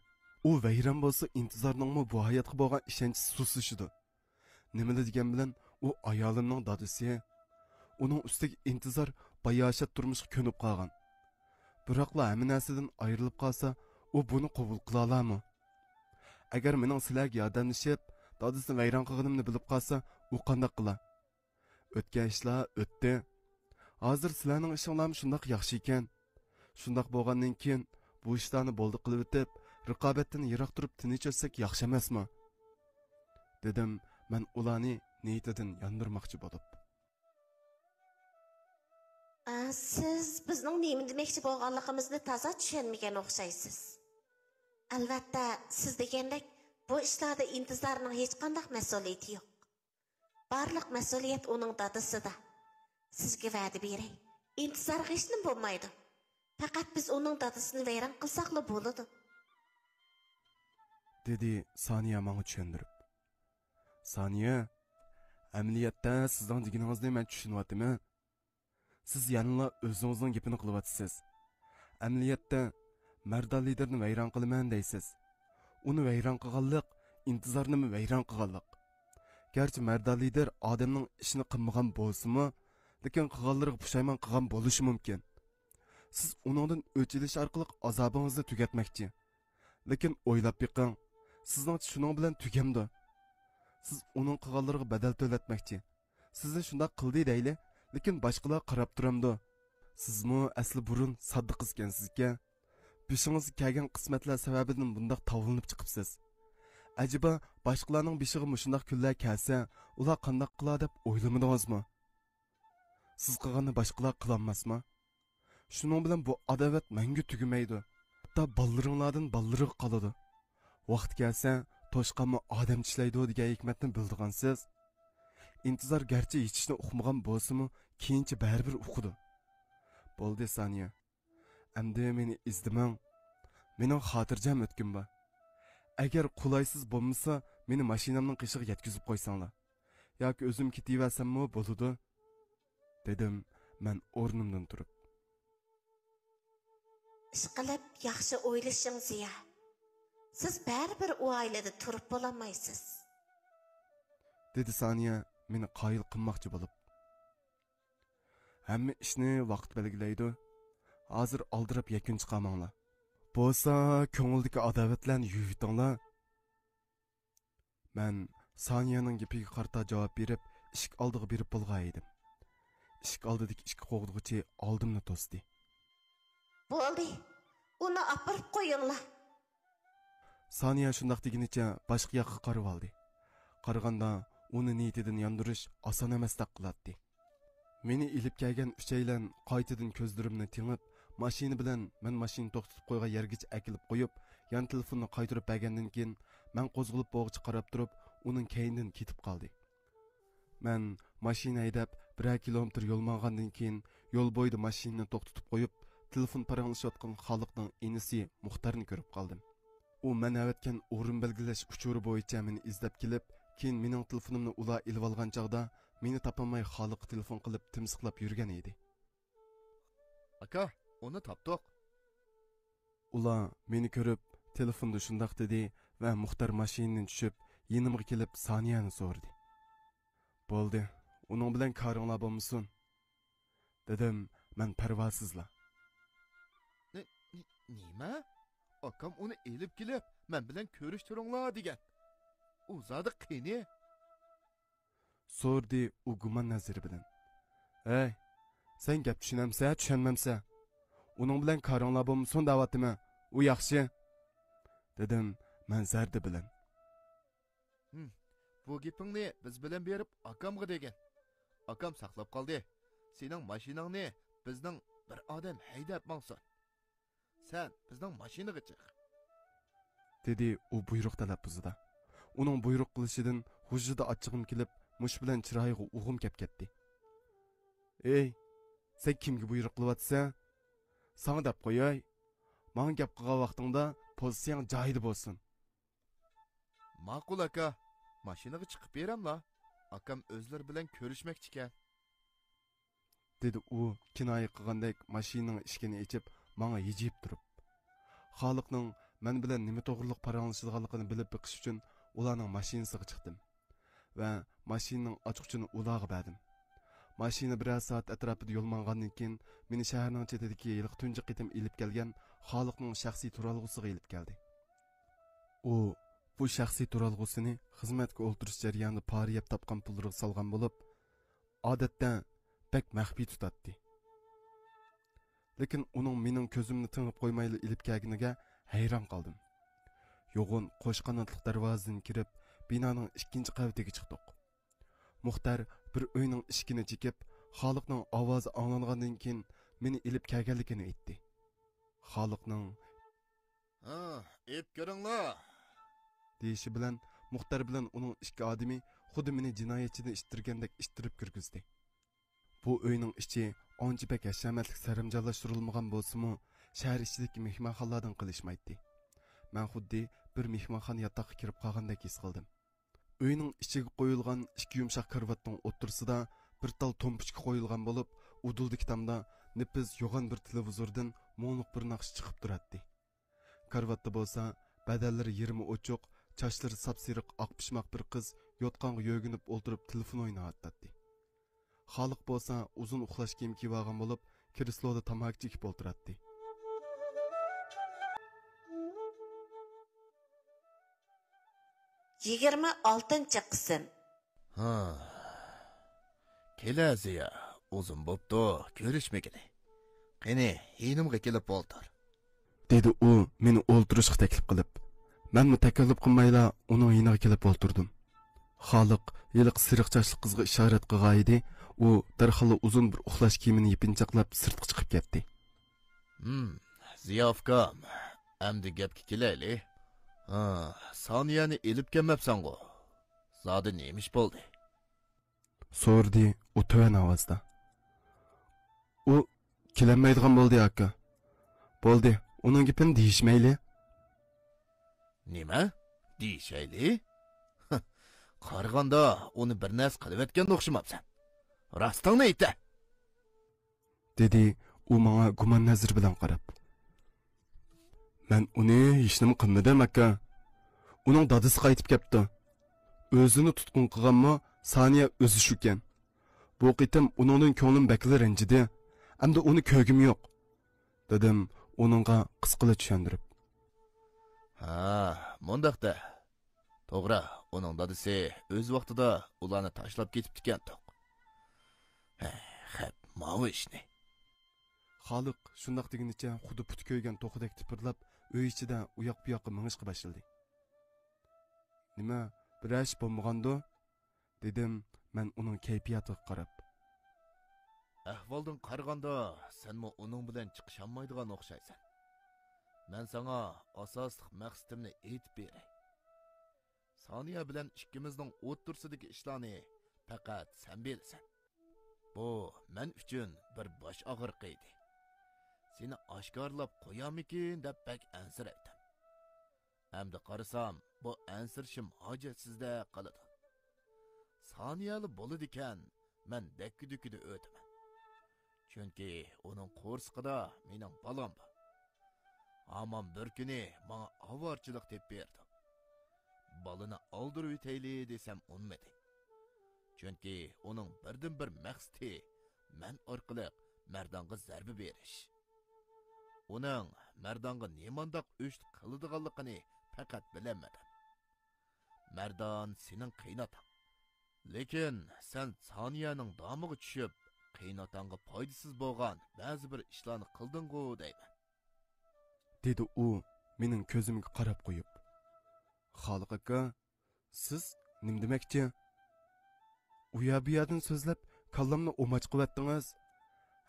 ئۇ ۋەيران بولسا، ئىنتىزارنىڭمۇ بۇ ھاياتقا بولغان ئىشەنچى سۇسلىشىدۇ. نېمىلا دېگەن بىلەن ئۇ ئايالىمنىڭ دادىسى. ئۇنىڭ ئۈستىگە ئىنتىزار باياشات تۇرمۇشقا كۆنۈپ قالغان. بىراقلا ھەممە نەرسىدىن ئايرىلىپ قالسا، ئۇ بۇنى قوبۇل قىلالارمۇ؟ ئەگەر مېنىڭ سىلەرگە ياردەملىشىپ، دادىسىنى ۋەيران قىلغىنىمنى بىلىپ قالسا، ئۇ قانداق قىلار؟ ئۆتكەن ئىشلار ئۆتتى. ھازىر سىلەرنىڭ ئىشىڭلارمۇ شۇنداق ياخشى ئىكەن. شۇنداق بولغاندىن كېيىن، بۇ ئىشلارنى بولدى قىلىۋېتىپ، رىقابەتتىن يىراق تۇرۇپ تىنچ ئۆتسەك ياخشى ئەمەسمۇ؟ دېدىم مەن ئۇلارنى نىيىتىدىن ياندۇرماقچى بولۇپ. ئە، سىز بىزنىڭ نېمە دېمەكچى بولغانلىقىمىزنى تازا چۈشەنمىگەن ئوخشايسىز. ئەلۋەتتە، سىز دېگەندەك، بۇ ئىشلاردا ئىنتىزارنىڭ ھېچقانداق مەسئۇلىيىتى يوق. بارلىق مەسئۇلىيەت ئۇنىڭ دادىسىدا. سىزگە ۋەدە بېرەي، ئىنتىزارغا ھېچنېمە بولمايدۇ. پەقەت بىز ئۇنىڭ دادىسىنى ۋەيران قىلساقلا بولىدۇ. دېدى سانىيە ماڭا چۈشەندۈرۈپ. سانىيە، ئەمەلىيەتتە سىزنىڭ دېگىنىڭىزنى مەن چۈشىنىۋاتىمەن. سىز يەنىلا ئۆزىڭىزنىڭ گېپىنى قىلىۋاتىسىز. ئەمەلىيەتتە، مەردان لىدېرنى ۋەيران قىلىمەن دەيسىز. ئۇنى ۋەيران قىلغانلىق، ئىنتىزارنىمۇ ۋەيران قىلغانلىق. گەرچە مەردان لىدېر ئادەمنىڭ ئىشىنى قىلمىغان بولسىمۇ، لېكىن قىلغانلىرىغا پۇشايمان قىلغان بولۇشى مۇمكىن. سىز ئۇنىڭدىن ئۆچ ئېلىش ئارقىلىق ئازابىڭىزنى تۈگەتمەكچى. لېكىن ئويلاپ بېقىڭ، سىزنىڭچە شۇنىڭ بىلەن تۈگەمدۇ؟ سىز ئۇنىڭ قىلغانلىرىغا بەدەل تۆلەتمەكچى. سىزنى شۇنداق قىلدى دەيلى، لېكىن باشقىلار قاراپ تۇرامدۇ؟ سىزمۇ ئەسلى بۇرۇن ساددا قىز ئىكەنسىزكەن. بېشىڭىزغا كەلگەن قىسمەتلەر سەۋەبىدىن بۇنداق تاۋلىنىپ چىقىپسىز. ئەجەبا، باشقىلارنىڭ بېشىغا مۇشۇنداق كۈنلەر كەلسە، ئۇلار قانداق قىلار دەپ ئويلىمىدىڭىزمۇ؟ سىز قىلغاننى باشقىلار قىلالماسمۇ؟ شۇنىڭ بىلەن بۇ ئاداۋەت مەڭگۈ تۈگىمەيدۇ. ھەتتا بالىلىرىڭلاردىن بالىلىرىغا قالىدۇ. ۋاقتى كەلسە، توشقانمۇ ئادەم چىشلەيدۇ دېگەن ھېكمەتنى بىلىدىغانسىز. ئىنتىزار گەرچە يېتىشنى ئۇقمىغان بولسىمۇ، كېيىنچە بەرىبىر ئۇقىدۇ. بولدى، سانىيە. ئەمدى مېنى ئىزدىمەڭ. مېنىڭ خاتىرجەم ئۆتكۈم بار. ئەگەر قولايسىز بولمىسا، مېنى ماشىنامنىڭ قېشىغا يەتكۈزۈپ قويساڭلار. ياكى ئۆزۈم كېتىۋەرسەممۇ بولىدۇ، دېدىم مەن ئورنۇمدىن تۇرۇپ. ئىشقىلىپ ياخشى ئويلىشىڭ، زىيا. سىز بەرىبىر ئۇ ئائىلىدە تۇرۇپ بولالمايسىز، دېدى سانىيە مېنى قايىل قىلماقچى بولۇپ. ھەممە ئىشنى ۋاقىت بەلگىلەيدۇ. ھازىر ئالدىراپ يەكۈن چىقارماڭلار. بولسا كۆڭۈلدىكى ئاداۋەتلەرنى يۇيۇۋېتىڭلار. مەن سانىيەنىڭ گېپىگە قارىتا جاۋاب بېرىپ، ئىشىك ئالدىغا بېرىپ بولغان ئىدىم. ئىشىك ئالدىدىكى ئىككى قوغدىغۇچى ئالدىمنى توستى. بولدى، ئۇنى ئاپىرىپ قويۇڭلار. سانىيە شۇنداق دېگىنىچە باشقا ياققا قارىۋالدى. قارىغاندا، ئۇنى نىيىتىدىن ياندۇرۇش ئاسان ئەمەستەك قىلاتتى. مېنى ئېلىپ كەلگەن ئۈچەيلەن قايتىدىن كۆزلىرىمنى تېڭىپ، ماشىنا بىلەن مەن ماشىنا توختىتىپ قويغان يەرگىچە ئەكېلىپ قويۇپ، يان تېلېفوننى قايتۇرۇپ بەرگەندىن كېيىن، مەن قوزغىلىپ بوغىچە قاراپ تۇرۇپ، ئۇنىڭ كەينىدىن كېتىپ قالدى. مەن ماشىنا ھەيدەپ، بىرەر كىلومېتىر يول ماڭغاندىن كېيىن، يول بويىدا ماشىنىنى توختىتىپ قويۇپ، تېلېفون پاراڭلىشىۋاتقان خالىقنىڭ ئىنىسى مۇختارنى كۆرۈپ قالدىم. ئۇ مەن ئەۋەتكەن ئورۇن بەلگىلەش ئۇچۇرى بويىچە مېنى ئىزدەپ كېلىپ، كېيىن مېنىڭ تېلېفونۇمنى ئۇلار ئېلىۋالغان چاغدا، مېنى تاپالماي خالىققا تېلېفون قىلىپ تىمسىقلاپ يۈرگەن ئىدى. ئاكا، ئۇنى تاپتۇق. ئۇلار مېنى كۆرۈپ، تېلېفوندا شۇنداق دېدى ۋە مۇختار ماشىنىدىن چۈشۈپ، يېنىمغا كېلىپ سانىيەنى سورىدى. بولدى، ئۇنىڭ بىلەن كارىڭلار بولمىسۇن، دېدىم مەن پەرۋاسىزلا. نېمە؟ ئاكام ئۇنى ئېلىپ كېلىپ، مەن بىلەن كۆرۈشتۈرۈڭلار دېگەن. ئۇ زادى قېنى؟ سورىدى ئۇ گۇمان نەزىرى بىلەن. ھەي، سەن گەپ چۈشىنەمسە، چۈشەنمەمسە؟ ئۇنىڭ بىلەن كارىڭلار بولمىسۇن دەۋاتىمەن. ئۇ ياخشى، دېدىم مەن زەردە بىلەن. ھىم، بۇ گېپىڭنى بىز بىلەن بېرىپ ئاكامغا دېگىن. ئاكام ساقلاپ قالدى. سېنىڭ ماشىناڭنى بىزنىڭ بىر ئادەم ھەيدەپ ماڭسۇن. سەن بىزنىڭ ماشىنىغا چىق، دېدى ئۇ بۇيرۇق تەلەپپۇزىدا. ئۇنىڭ بۇيرۇق قىلىشىدىن غۇژژىدە ئاچچىقىم كېلىپ، مۇشۇ بىلەن چىرايىغا ئۇۋىم كەپ كەتتى. ئېي، سەن كىمگە بۇيرۇق قىلىۋاتىسەن؟ ساڭا دەپ قوياي. ماڭا گەپ قىلغان ۋاقتىڭدا پوزىتسىيەڭ جايىدا بولسۇن. ماقۇل ئاكا، ماشىنىغا چىقىپ بېرەملا، ئاكام ئۆزلىرى بىلەن كۆرۈشمەكچىكەن، دېدى ئۇ كىنايە قىلغاندەك ماشىنىنىڭ ئىشىكىنى ئېچىپ، ماڭا ھىجىيىپ تۇرۇپ. خالىقنىڭ مەن بىلەن نېمە توغرىلىق پاراڭلىشىدىغانلىقىنى بىلىپ بېقىش ئۈچۈن ئۇلارنىڭ ماشىنىسىغا چىقتىم ۋە ماشىنىنىڭ ئاچقۇچىنى ئۇلارغا بەردىم. ماشىنا بىرەر سائەت ئەتراپىدا يول ماڭغاندىن كېيىن، مېنى شەھەرنىڭ چېتىدىكى ھېلىقى تۇنجى قېتىم ئېلىپ كەلگەن خالىقنىڭ شەخسىي تۇرالغۇسىغا ئېلىپ كەلدى. ئۇ بۇ شەخسىي تۇرالغۇسىنى خىزمەتكە ئولتۇرۇش جەريانىدا پارا يەپ تاپقان پۇللىرىغا سالغان بولۇپ، ئادەتتە بەك مەخپىي تۇتاتتى. لېكىن ئۇنىڭ مېنىڭ كۆزۈمنى تېڭىپ قويمايلا ئېلىپ كەلگىنىگە ھەيران قالدىم. يوغان قوش قاناتلىق دەرۋازىدىن كىرىپ، بىنانىڭ ئىككىنچى قەۋىتىگە چىقتۇق. مۇختەر بىر ئۆينىڭ ئىشىكىنى چېكىپ، خالىقنىڭ ئاۋازى ئاڭلانغاندىن كېيىن مېنى ئېلىپ كەلگەنلىكىنى ئېيتتى. خالىقنىڭ، ھا، ئېلىپ كىرىڭلار، دېيىشى بىلەن مۇختەر بىلەن ئۇنىڭ ئىككى ئادىمى خۇددى مېنى جىنايەتچىدىن ئىتتىرگەندەك ئىتتىرىپ كىرگۈزدى. بۇ ئۆينىڭ ئىچى ئانچە بەك ھەشەمەتلىك سەرەمجانلاشتۇرۇلمىغان بولسىمۇ، شەھەر ئىچىدىكى مېھمانخانىلاردىن قېلىشمايتتى. مەن خۇددى بىر مېھمانخانا ياتاققا كىرىپ قالغاندەك ھېس قىلدىم. ئۆينىڭ ئىچىگە قويۇلغان ئىككى يۇمشاق كارىۋاتنىڭ ئوتتۇرىسىدا بىر تال تومپۇچكا قويۇلغان بولۇپ، ئۇدۇلدىكى تامدا نېپىز يوغان بىر تېلېۋىزوردىن مۇڭلۇق بىر ناخشا چىقىپ تۇراتتى. كارىۋاتتا بولسا بەدەنلىرى يېرىمى ئوچۇق، چاچلىرى ساپسېرىق ئاق پىشماق بىر قىز يوتقانغا يۆگىنىپ ئولتۇرۇپ تېلېفون ئويناۋاتاتتى. خالىق بولسا ئۇزۇن ئۇخلاش كىيىمى كىيىۋالغان بولۇپ، كرېسلودا تاماكا چېكىپ ئولتۇراتتى. يىگىرمە ئالتىنچى قىسىم. ھا. كېلە زىيا، ئۇزۇن بوپتۇ كۆرۈشمىگىلى. قېنى، يېنىمغا كېلىپ ئولتۇر. دېدى ئۇ مېنى ئولتۇرۇشقا تەكلىپ قىلىپ. مەنمۇ تەكەللۇپ قىلمايلا ئۇنىڭ يېنىغا كېلىپ ئولتۇردۇم. خالىق ھېلىقى سېرىق چاچلىق قىزغا ئىشارەت قىلغانىدى، ئۇ دەرھاللا ئۇزۇن بىر ئۇخلاش كىيىمىنى يېپىنچاقلاپ سىرتقا چىقىپ كەتتى. ھىم، زىيا ئۇكام، ئەمدى گەپكە كېلەيلى. ھا، سانىيەنى ئېلىپ كەلمەپسەنغۇ؟ زادى نېمە ئىش بولدى؟ سورىدى ئۇ تۆۋەن ئاۋازدا. ئۇ كېلەلمەيدىغان بولدى، ئاكا. بولدى، ئۇنىڭ گېپىنى دېيىشمەيلى. نېمە؟ دېيىشەيلى؟ قارىغاندا ئۇنى بىر نەرسە قىلىۋەتكەندە ئوخشىمامسەن. راستىڭنى ئېيتە. دېدى ئۇ ماڭا گۇمان نەزىرى بىلەن قاراپ. مەن ئۇنى ھېچنېمە قىلمىدىم، ئاكا. ئۇنىڭ دادىسى قايتىپ كەپتۇ. ئۆزىنى تۇتقۇن قىلغانمۇ سانىيە ئۆزى شۇكەن. بۇ قېتىم ئۇنىڭدىن كۆڭلۈم بەكلا رەنجىدى. ئەمدى ئۇنى كۆرگۈم يوق، دېدىم ئۇنىڭغا قىسقىلا چۈشەندۈرۈپ. ھا، مۇنداق دە. توغرا، ئۇنىڭ دادىسى ئۆز ۋاقتىدا ئۇلارنى تاشلاپ كېتىپتىكەنتۇق. ھە، خەپ، ماۋۇ ئىشنى. خالىق شۇنداق دېگىنىچە خۇددى پۇتى كۆيگەن توخۇدەك تىپىرلاپ، ئۆي ئىچىدە ئۇياق بۇياققا مېڭىشقا باشلىدى. نېمە، بىرەر ئىش بولمىغاندۇ؟ دېدىم مەن ئۇنىڭ كەيپىياتىغا قاراپ. ئەھۋالدىن قارىغاندا، سەنمۇ ئۇنىڭ بىلەن چىقىشالمايدىغان ئوخشايسەن. مەن ساڭا ئاساسلىق مەقسىتىمنى ئېيتىپ بېرەي. سانىيە بىلەن ئىككىمىزنىڭ ئوتتۇرىسىدىكى ئىشلارنى پەقەت سەن بىلىسەن. بۇ مەن ئۈچۈن بىر باش ئاغرىقى ئىدى. سېنى ئاشكارىلاپ قويارمىكىن دەپ بەك ئەنسىرەيتتىم. ئەمدى قارىسام، بۇ ئەنسىرىشىم ھاجەتسىزدەك قالىدۇ. سانىيەلا بولىدىكەن، مەن دەككە-دۈككىدە ئۆتىمەن. چۈنكى ئۇنىڭ قورسىقىدا مېنىڭ بالام بار. ھامان بىر كۈنى ماڭا ئاۋارىچىلىق تېپىپ بېرىدۇ. بالىنى ئالدۇرۇۋېتەيلى دېسەم ئۇنىمىدى. چۈنكى ئۇنىڭ بىردىنبىر مەقسىتى مەن ئارقىلىق مەردانغا زەربە بېرىش. ئۇنىڭ مەردانغا نېمانداق ئۆچ قىلىدىغانلىقىنى پەقەت بىلەلمىدىم. مەردان سېنىڭ قېيىنئاتاڭ. لېكىن سەن سانىيەنىڭ دامىغا چۈشۈپ، قېيىنئاتاڭغا پايدىسىز بولغان بەزى بىر ئىشلارنى قىلدىڭغۇ دەيمەن. دېدى ئۇ مېنىڭ كۆزۈمگە قاراپ قويۇپ. خالىق ئاكا، سىز نېمە دېمەكچى؟ ئۇيا بۇيادىن سۆزلەپ كاللامنى ئوماچ قىلىۋەتتىڭىز.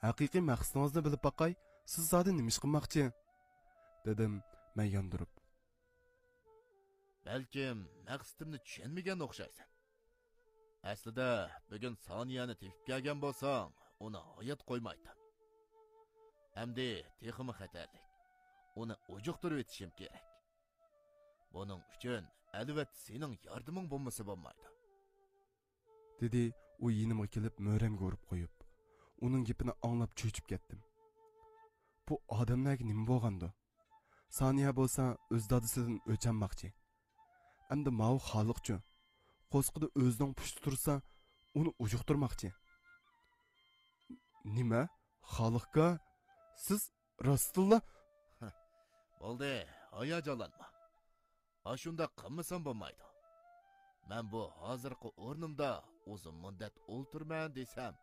ھەقىقىي مەقسىتىڭىزنى بىلىپ باقاي، سىز زادى نېمە ئىش قىلماقچى؟ دېدىم مەن ياندۇرۇپ. بەلكىم مەقسىتىمنى چۈشەنمىگەن ئوخشايسەن. ئەسلىدە بۈگۈن سانىيەنى تېپىپ كەلگەن بولساڭ، ئۇنى ھايات قويمايتتىم. ئەمدى تېخىمۇ خەتەرلىك. ئۇنى ئۇجۇقتۇرۇۋېتىشىم كېرەك. بۇنىڭ ئۈچۈن ئەلۋەتتە سېنىڭ ياردىمىڭ بولمىسا بولمايدۇ. دېدى ئۇ يېنىمغا كېلىپ مۈرەمگە ئۇرۇپ قويۇپ. ئۇنىڭ گېپىنى ئاڭلاپ چۆچۈپ كەتتىم. بۇ ئادەملەرگە نېمە بولغاندۇ؟ سانىيە بولسا ئۆز دادىسىدىن ئۆچ ئالماقچى. ئەمدى ماۋۇ خالىقچۇ؟ قورسىقىدا ئۆزىنىڭ پۇشتى تۇرسا، ئۇنى ئۇجۇقتۇرماقچى. نېمە؟ خالىقكا؟ سىز راستتىنلا؟ بولدى، ھاياجانلانما. ئاشۇنداق قىلمىسام بولمايدۇ. مەن بۇ ھازىرقى ئورنۇمدا ئۇزۇن مۇددەت ئولتۇرىمەن دېسەم،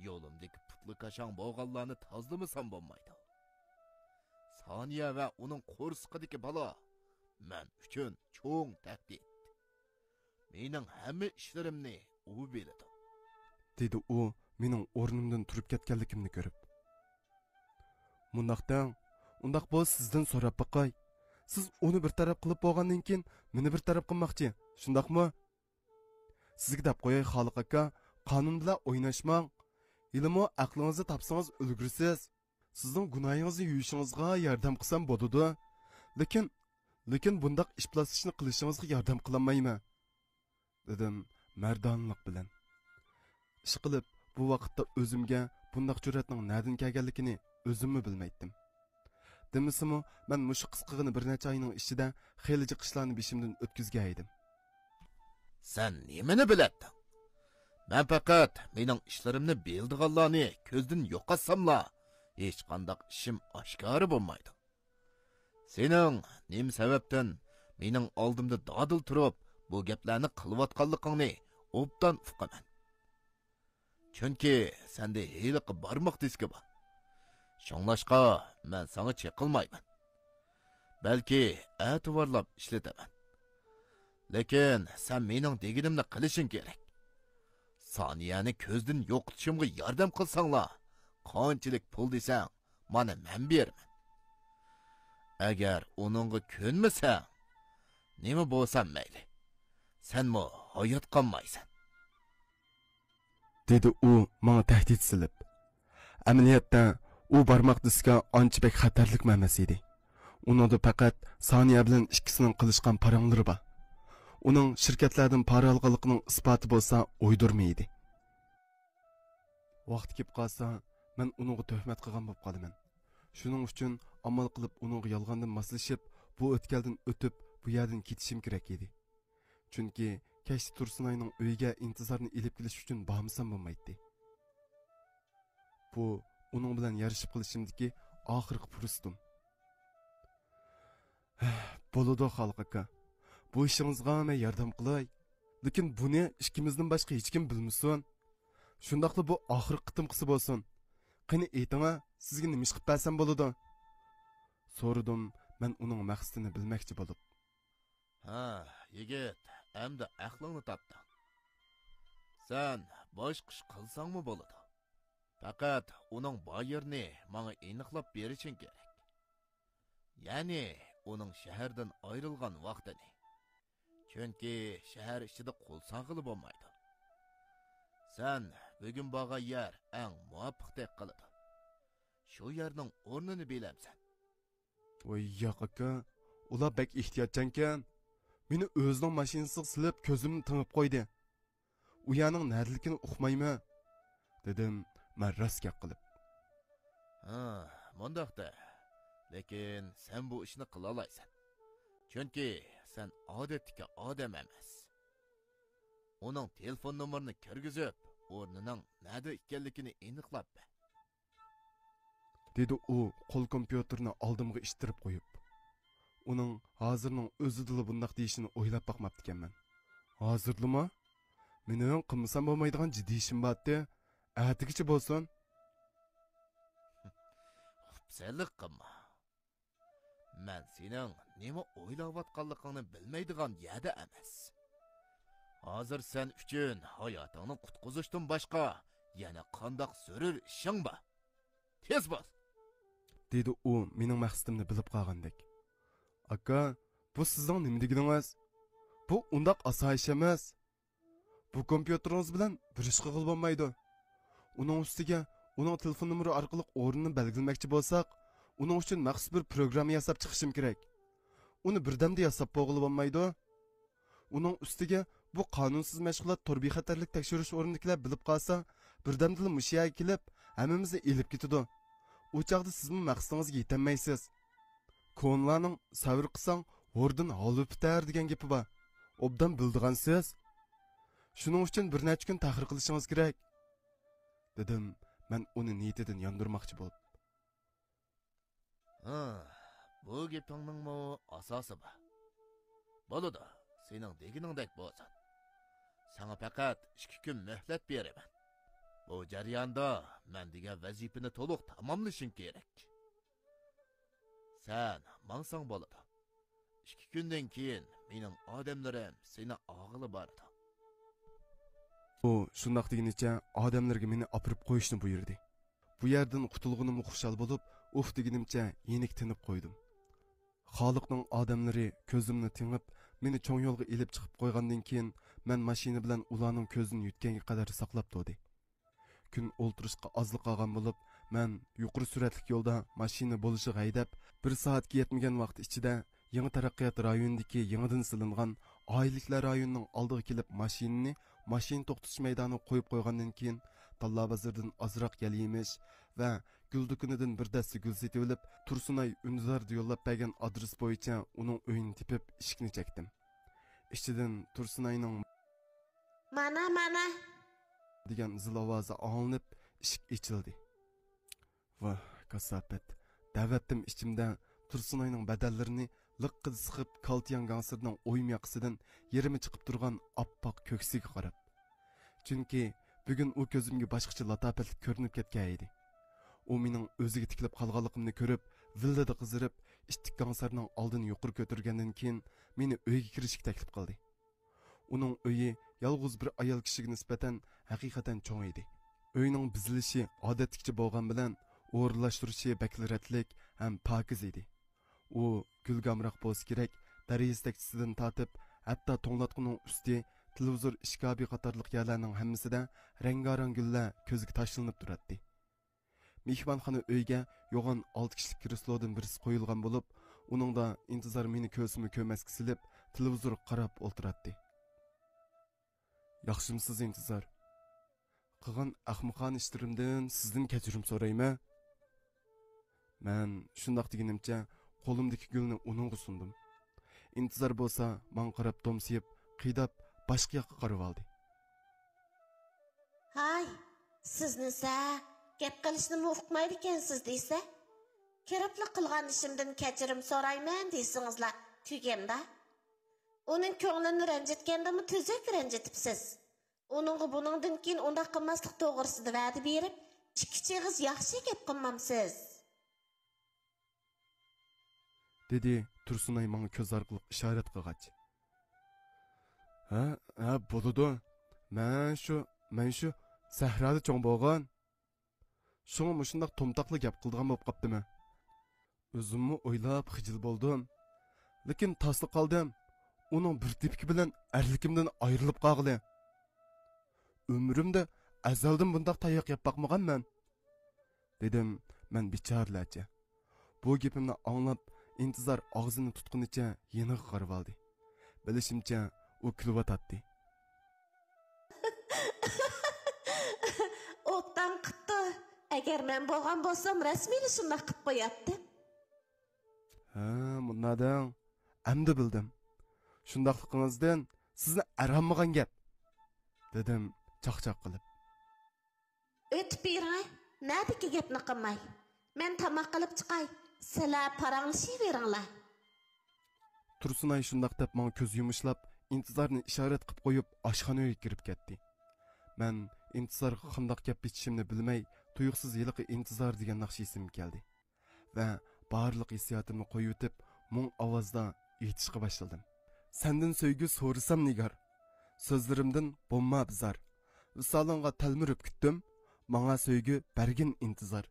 يولۇمدىكى پۇتلىكاشاڭ بولغانلارنى تازىلىمىسام بولمايدۇ. سانىيە ۋە ئۇنىڭ قورسىقىدىكى بالا مەن ئۈچۈن چوڭ تەھدىت. مېنىڭ ھەممە ئىشلىرىمنى ئۇ بىلىدۇ. دېدى ئۇ مېنىڭ ئورنۇمدىن تۇرۇپ كەتكەنلىكىمنى كۆرۈپ. مۇنداق دەڭ، ئۇنداق بولسا سىزدىن سوراپ باقاي. سىز ئۇنى بىر تەرەپ قىلىپ بولغاندىن كېيىن مېنى بىر تەرەپ قىلماقچى، شۇنداقمۇ؟ سىزگە دەپ قوياي خالىق ئاكا، قانۇن بىلەن ئويناشماڭ. ھېلىمۇ ئەقلىڭىزنى تاپسىڭىز ئۈلگۈرىسىز. سىزنىڭ گۇناھىڭىزنى يۇيۇشىڭىزغا ياردەم قىلسام بولىدۇ. لېكىن، لېكىن بۇنداق ئىپلاس ئىشنى قىلىشىڭىزغا ياردەم قىلالمايمەن، دېدىم مەردانلىق بىلەن. ئىشقىلىپ، بۇ ۋاقىتتا ئۆزۈمگە بۇنداق جۈرئەتنىڭ نەدىن كەلگەنلىكىنى ئۆزۈممۇ بىلمەيتتىم. دېمىسىمۇ، مەن مۇشۇ قىسقىغىنە بىر نەچچە ئاينىڭ ئىچىدە خېلى جىق ئىشلارنى بېشىمدىن ئۆتكۈزگەن ئىدىم. سەن نېمىنى بىلەتتىڭ؟ مەن پەقەت مېنىڭ ئىشلىرىمنى بىلىدىغانلارنى كۆزدىن يوقاتساملا، ھېچقانداق ئىشىم ئاشكارا بولمايدۇ. سېنىڭ نېمە سەۋەبتىن مېنىڭ ئالدىمدا دادىل تۇرۇپ، بۇ گەپلەرنى قىلىۋاتقانلىقىڭنى ئوبدان ئۇقىمەن. چۈنكى سەندە ھېلىقى بارماق دىسكى بار. شۇڭلاشقا مەن ساڭا چېقىلمايمەن. بەلكى ئەتىۋارلاپ ئىشلىتىمەن. لېكىن سەن مېنىڭ دېگىنىمنى قىلىشىڭ كېرەك. سانىيەنى كۆزدىن يوقىتىشىمغا ياردەم قىلساڭلار، قانچىلىك پۇل دېسەڭ، مانا مەن بېرىمەن. ئەگەر ئۇنىڭغا كۆنمىسەڭ، نېمە بولسام مەيلى، سەنمۇ ھايات قالمايسەن. دېدى ئۇ ماڭا تەھدىت سېلىپ. ئەمەلىيەتتە ئۇ بارماق دىسكا ئانچە بەك خەتەرلىكمۇ ئەمەس ئىدى. ئۇنىڭدا پەقەت سانىيە بىلەن ئىككىسىنىڭ قىلىشقان پاراڭلىرى بار. ئۇنىڭ شىركەتلەردىن پارا ئالغانلىقىنىڭ ئىسپاتى بولسا ئويدۇرما ئىدى. ۋاقتى كېلىپ قالسا، مەن ئۇنىڭغا تۆھمەت قىلغان بولۇپ قالىمەن. شۇنىڭ ئۈچۈن ئامال قىلىپ ئۇنىڭغا يالغاندىن ماسلىشىپ، بۇ ئۆتكەلدىن ئۆتۈپ، بۇ يەردىن كېتىشىم كېرەك ئىدى. چۈنكى كەچتە تۇرسۇنئاينىڭ ئۆيىگە ئىنتىزارنى ئېلىپ كېلىش ئۈچۈن بارمىسام بولمايتتى. بۇ ئۇنىڭ بىلەن يارىشىپ قېلىشىمدىكى ئاخىرقى پۇرسىتىم. بولىدۇ، خالىق ئاكا. بۇ ئىشىڭىزغا مەن ياردەم قىلاي. لېكىن بۇنى ئىككىمىزدىن باشقا ھېچكىم بىلمىسۇن. شۇنداقلا بۇ ئاخىرقى قېتىمقىسى بولسۇن. قېنى ئېيتىڭا، سىزگە نېمە ئىش قىلىپ بەرسەم بولىدۇ؟ سورىدىم مەن ئۇنىڭ مەقسىتىنى بىلمەكچى بولۇپ. ھە، يىگىت، ئەمدى ئەقلىڭنى تاپتىڭ. سەن باشقا ئىش قىلساڭمۇ بولىدۇ. پەقەت ئۇنىڭ بايىرىنى ماڭا ئېنىقلاپ بېرىشىڭ كېرەك. يەنى ئۇنىڭ شەھەردىن ئايرىلغان ۋاقتىنى. چۈنكى شەھەر ئىچىدە قول سالغىلى بولمايدۇ. سەن بۈگۈن بارغان يەر ئەڭ مۇۋاپىقتەك قىلىدۇ. شۇ يەرنىڭ ئورنىنى بىلەمسەن؟ ۋاي ياق ئاكا، ئۇلار بەك ئېھتىياتچانكەن. مېنى ئۆزىنىڭ ماشىنىسىغا سېلىپ كۆزۈمنى تېڭىپ قويدى. ئۇ يەرنىڭ نەدىلىكىنى ئۇقمايمەن، دېدىم مەن راست گەپ قىلىپ. ھە، مۇنداق دە. لېكىن سەن بۇ ئىشنى قىلالايسەن. چۈنكى سەن ئادەتتىكى ئادەم ئەمەس. ئۇنىڭ تېلېفون نومۇرىنى كىرگۈزۈپ، ئورنىنىڭ نەدە ئىكەنلىكىنى ئېنىقلاپ بەر. دېدى ئۇ قول كومپيۇتېرنى ئالدىمغا ئىتتىرىپ قويۇپ. ئۇنىڭ ھازىرنىڭ ئۆزىدىلا بۇنداق دېيىشىنى ئويلاپ باقماپتىكەنمەن. ھازىرلىمۇ؟ مېنىڭ قىلمىسام بولمايدىغان جىددىي ئىشىم بارتتى. ئەتىگىچە بولسۇن. خۇپسەنلىك قىلما. مەن سېنىڭ نېمە ئويلاۋاتقانلىقىڭنى بىلمەيدىغان يەردە ئەمەس. ھازىر سەن ئۈچۈن ھاياتىڭنى قۇتقۇزۇشتىن باشقا يەنە قانداق زۆرۈر ئىشىڭ بار؟ تېز بول! دېدى ئۇ مېنىڭ مەقسىتىمنى بىلىپ قالغاندەك. ئاكا، بۇ سىزنىڭ نېمە دېگىنىڭىز؟ بۇ ئۇنداق ئاسان ئىش ئەمەس. بۇ كومپيۇتېرىڭىز بىلەن بىر ئىش قىلغىلى بولمايدۇ. ئۇنىڭ ئۈستىگە ئۇنىڭ تېلېفون نومۇرى ئارقىلىق ئورنىنى بەلگىلىمەكچى بولساق، ئۇنىڭ ئۈچۈن مەخسۇس بىر پروگرامما ياساپ چىقىشىم كېرەك. ئۇنى بىردەمدە ياساپ بولغىلى بولمايدۇ. ئۇنىڭ ئۈستىگە بۇ قانۇنسىز مەشغۇلات تور بىخەتەرلىك تەكشۈرۈش ئورنىدىكىلەر بىلىپ قالسا، بىردەمدىلا مۇشۇ يەرگە كېلىپ، ھەممىمىزنى ئېلىپ كېتىدۇ. ئۇ چاغدا سىزمۇ مەقسىتىڭىزگە يېتەلمەيسىز. كونىلارنىڭ «سەۋر قىلساڭ، ھوردىن ھالۋا پۈتەر» دېگەن گېپى بار. ئوبدان بىلىدىغانسىز. شۇنىڭ ئۈچۈن بىر نەچچە كۈن تەخىر قىلىشىڭىز كېرەك، دېدىم مەن ئۇنى نىيىتىدىن ياندۇرماقچى بولۇپ. ھە، بۇ گېپىڭنىڭمۇ ئاساسى بار. بولىدۇ، سېنىڭ دېگىنىڭدەك بولسۇن. ساڭا پەقەت ئىككى كۈن مۆھلەت بېرىمەن. بۇ جەرياندا مەن دېگەن ۋەزىپىنى تولۇق تاماملىشىڭ كېرەك. سەن ماڭساڭ بولىدۇ. ئىككى كۈندىن كېيىن مېنىڭ ئادەملىرىم سېنى ئالغىلى بارىدۇ. ئۇ شۇنداق دېگىنىچە ئادەملىرىگە مېنى ئاپىرىپ قويۇشنى بۇيرۇدى. بۇ يەردىن قۇتۇلغىنىمغا خۇشال بولۇپ، ئۇھ دېگىنىمچە يېنىك تىنىپ قويدۇم. خالىقنىڭ ئادەملىرى كۆزۈمنى تېڭىپ، مېنى چوڭ يولغا ئېلىپ چىقىپ قويغاندىن كېيىن، مەن ماشىنا بىلەن ئۇلارنىڭ كۆزىنى يۈتكەنگە قەدەر ساقلاپ تۇردى. كۈن ئولتۇرۇشقا ئازلا قالغان بولۇپ، مەن يۇقىرى سۈرئەتلىك يولدا ماشىنا بولۇشىغا ھەيدەپ، بىر سائەتكە يەتمىگەن ۋاقىت ئىچىدە يېڭى تەرەققىيات رايونىدىكى يېڭىدىن سېلىنغان ئائىلىلىكلەر رايونىنىڭ ئالدىغا كېلىپ، ماشىنىنى ماشىنا توختىتىش مەيدانىغا قويۇپ قويغاندىن كېيىن، تاللا بازىرىدىن ئازراق يەل يېمىش ۋە گۈل دۇكىنىدىن بىر دەستە گۈل سېتىۋېلىپ، تۇرسۇنئاي ئۈندىداردا يوللاپ بەرگەن ئادرېس بويىچە ئۇنىڭ ئۆيىنى تېپىپ، ئىشىكنى چەكتىم. ئىچىدىن تۇرسۇنئاينىڭ مانا، مانا، دېگەن زىل ئاۋازى ئاڭلىنىپ، ئىشىك ئېچىلدى. ۋاھ، كاساپەت! دەۋەتتىم ئىچىمدە تۇرسۇنئاينىڭ بەدەنلىرىنى لىققىدە سىقىپ، كالتىياڭ گاڭسىرىنىڭ ئويما ياقىسىدىن يېرىمى چىقىپ تۇرغان ئاپئاق كۆكسىگە قاراپ. چۈنكى بۈگۈن ئۇ كۆزۈمگە باشقىچە لاتاپەتلىك كۆرۈنۈپ كەتكەن ئىدى. ئۇ مېنىڭ ئۆزىگە تىكىلىپ قالغانلىقىمنى كۆرۈپ، ۋىللىدە قىزىرىپ، ئىتتىك گاڭسارنىڭ ئالدىنى يۇقىرى كۆتۈرگەندىن كېيىن، مېنى ئۆيگە كىرىشكە تەكلىپ قىلدى. ئۇنىڭ ئۆيى يالغۇز بىر ئايال كىشىگە نىسبەتەن ھەقىقەتەن چوڭ ئىدى. ئۆينىڭ بېزىلىشى ئادەتتىكىچە بولغان بىلەن، ئورۇنلاشتۇرۇشى بەكلا رەتلىك ھەم پاكىز ئىدى. ئۇ گۈلگە ئامراق بولسا كېرەك، دەرىزە تەكچىسىدىن تارتىپ، ھەتتا توڭلاتقۇنىڭ ئۈستى، تېلېۋىزور ئىشكابى قاتارلىق يەرلەرنىڭ ھەممىسىدە رەڭگارەڭ گۈللەر كۆزگە تاشلىنىپ تۇراتتى. مېھمانخانا ئۆيگە يوغان ئالتە كىشىلىك كرېسلودىن بىرسى قويۇلغان بولۇپ، ئۇنىڭدا ئىنتىزار مېنى كۆرسىمۇ كۆرمەسكە سېلىپ، تېلېۋىزورغا قاراپ ئولتۇراتتى. ياخشىمسىز، ئىنتىزار؟ قىلغان ئەخمىقانە ئىشلىرىمدىن سىزدىن كەچۈرۈم سورايمەن. مەن شۇنداق دېگىنىمچە قولۇمدىكى گۈلنى ئۇنىڭغا سۇندۇم. ئىنتىزار بولسا ماڭا قاراپ دومسىيىپ، قىيداپ باشقا ياققا قارىۋالدى. ھاي، سىزنىسە، گەپ قىلىشنىمۇ ئۇقمايدىكەنسىز دېسە، كىرىپلا قىلغان ئىشىمدىن كەچۈرۈم سورايمەن دېسىڭىزلا تۈگەمدا. ئۇنىڭ كۆڭلىنى رەنجىتكەندىمۇ تۈزۈك رەنجىتىپسىز. ئۇنىڭغا بۇنىڭدىن كېيىن ئۇنداق قىلماسلىق توغرىسىدا ۋەدە بېرىپ، ئىككى ئېغىز ياخشى گەپ قىلمامسىز؟ دېدى تۇرسۇنئاي ماڭا كۆز ئارقىلىق ئىشارەت قىلغاچ. ھە، ھە، بولىدۇ. مەن شۇ، مەن شۇ سەھرادا چوڭ بولغان. شۇڭا مۇشۇنداق تومتاقلا گەپ قىلىدىغان بولۇپ قاپتىمەن. ئۆزۈممۇ ئويلاپ خىجىل بولدۇم. لېكىن تاسلا قالدىم. ئۇنىڭ بىر تېپىكى بىلەن ئەرلىكىمدىن ئايرىلىپ قالغىلى. ئۆمرۈمدە ئەزەلدىن بۇنداق تاياق يەپ باقمىغانمەن. دېدىم مەن بىچارىلەرچە. بۇ گېپىمنى ئاڭلاپ، ئىنتىزار ئاغزىنى تۇتقىنىچە يېنىغا قارىۋالدى. بىلىشىمچە، ئۇ كۈلۈۋاتاتتى. ئوبدان قىپتۇ. ئەگەر مەن بولغان بولسام، رەسمىيلا شۇنداق قىپ قوياتتىم. ھە، مۇنداق دەڭ. ئەمدى بىلدىم. شۇنداقلىقىڭىزدىن سىزنى ئەرھاممىغان گەپ، دېدىم چاقچاق قىلىپ. ئۆتۈپ بېرىڭە، نەدىكى گەپنى قىلماي. مەن تاماق قىلىپ چىقاي، سىلەر پاراڭلىشىۋېرىڭلار. تۇرسۇنئاي شۇنداق دەپ ماڭا كۆز يۇمۇشلاپ، ئىنتىزارنى ئىشارەت قىپ قويۇپ، ئاشخانا ئۆيگە كىرىپ كەتتى. مەن ئىنتىزارغا قانداق گەپ ئېچىشىمنى بىلمەي، تۇيۇقسىز ھېلىقى ئىنتىزار دېگەن ناخشا ئېسىمگە كەلدى. ۋە بارلىق ھېسسىياتىمنى قويۇۋېتىپ، مۇڭ ئاۋازدا ئېيتىشقا باشلىدىم. سەندىن سۆيگۈ سورىسام نىگار، سۆزلىرىمدىن بولما بىزار. ۋىسالىڭغا تەلمۈرۈپ كۈتتۈم، ماڭا سۆيگۈ بەرگىن ئىنتىزار.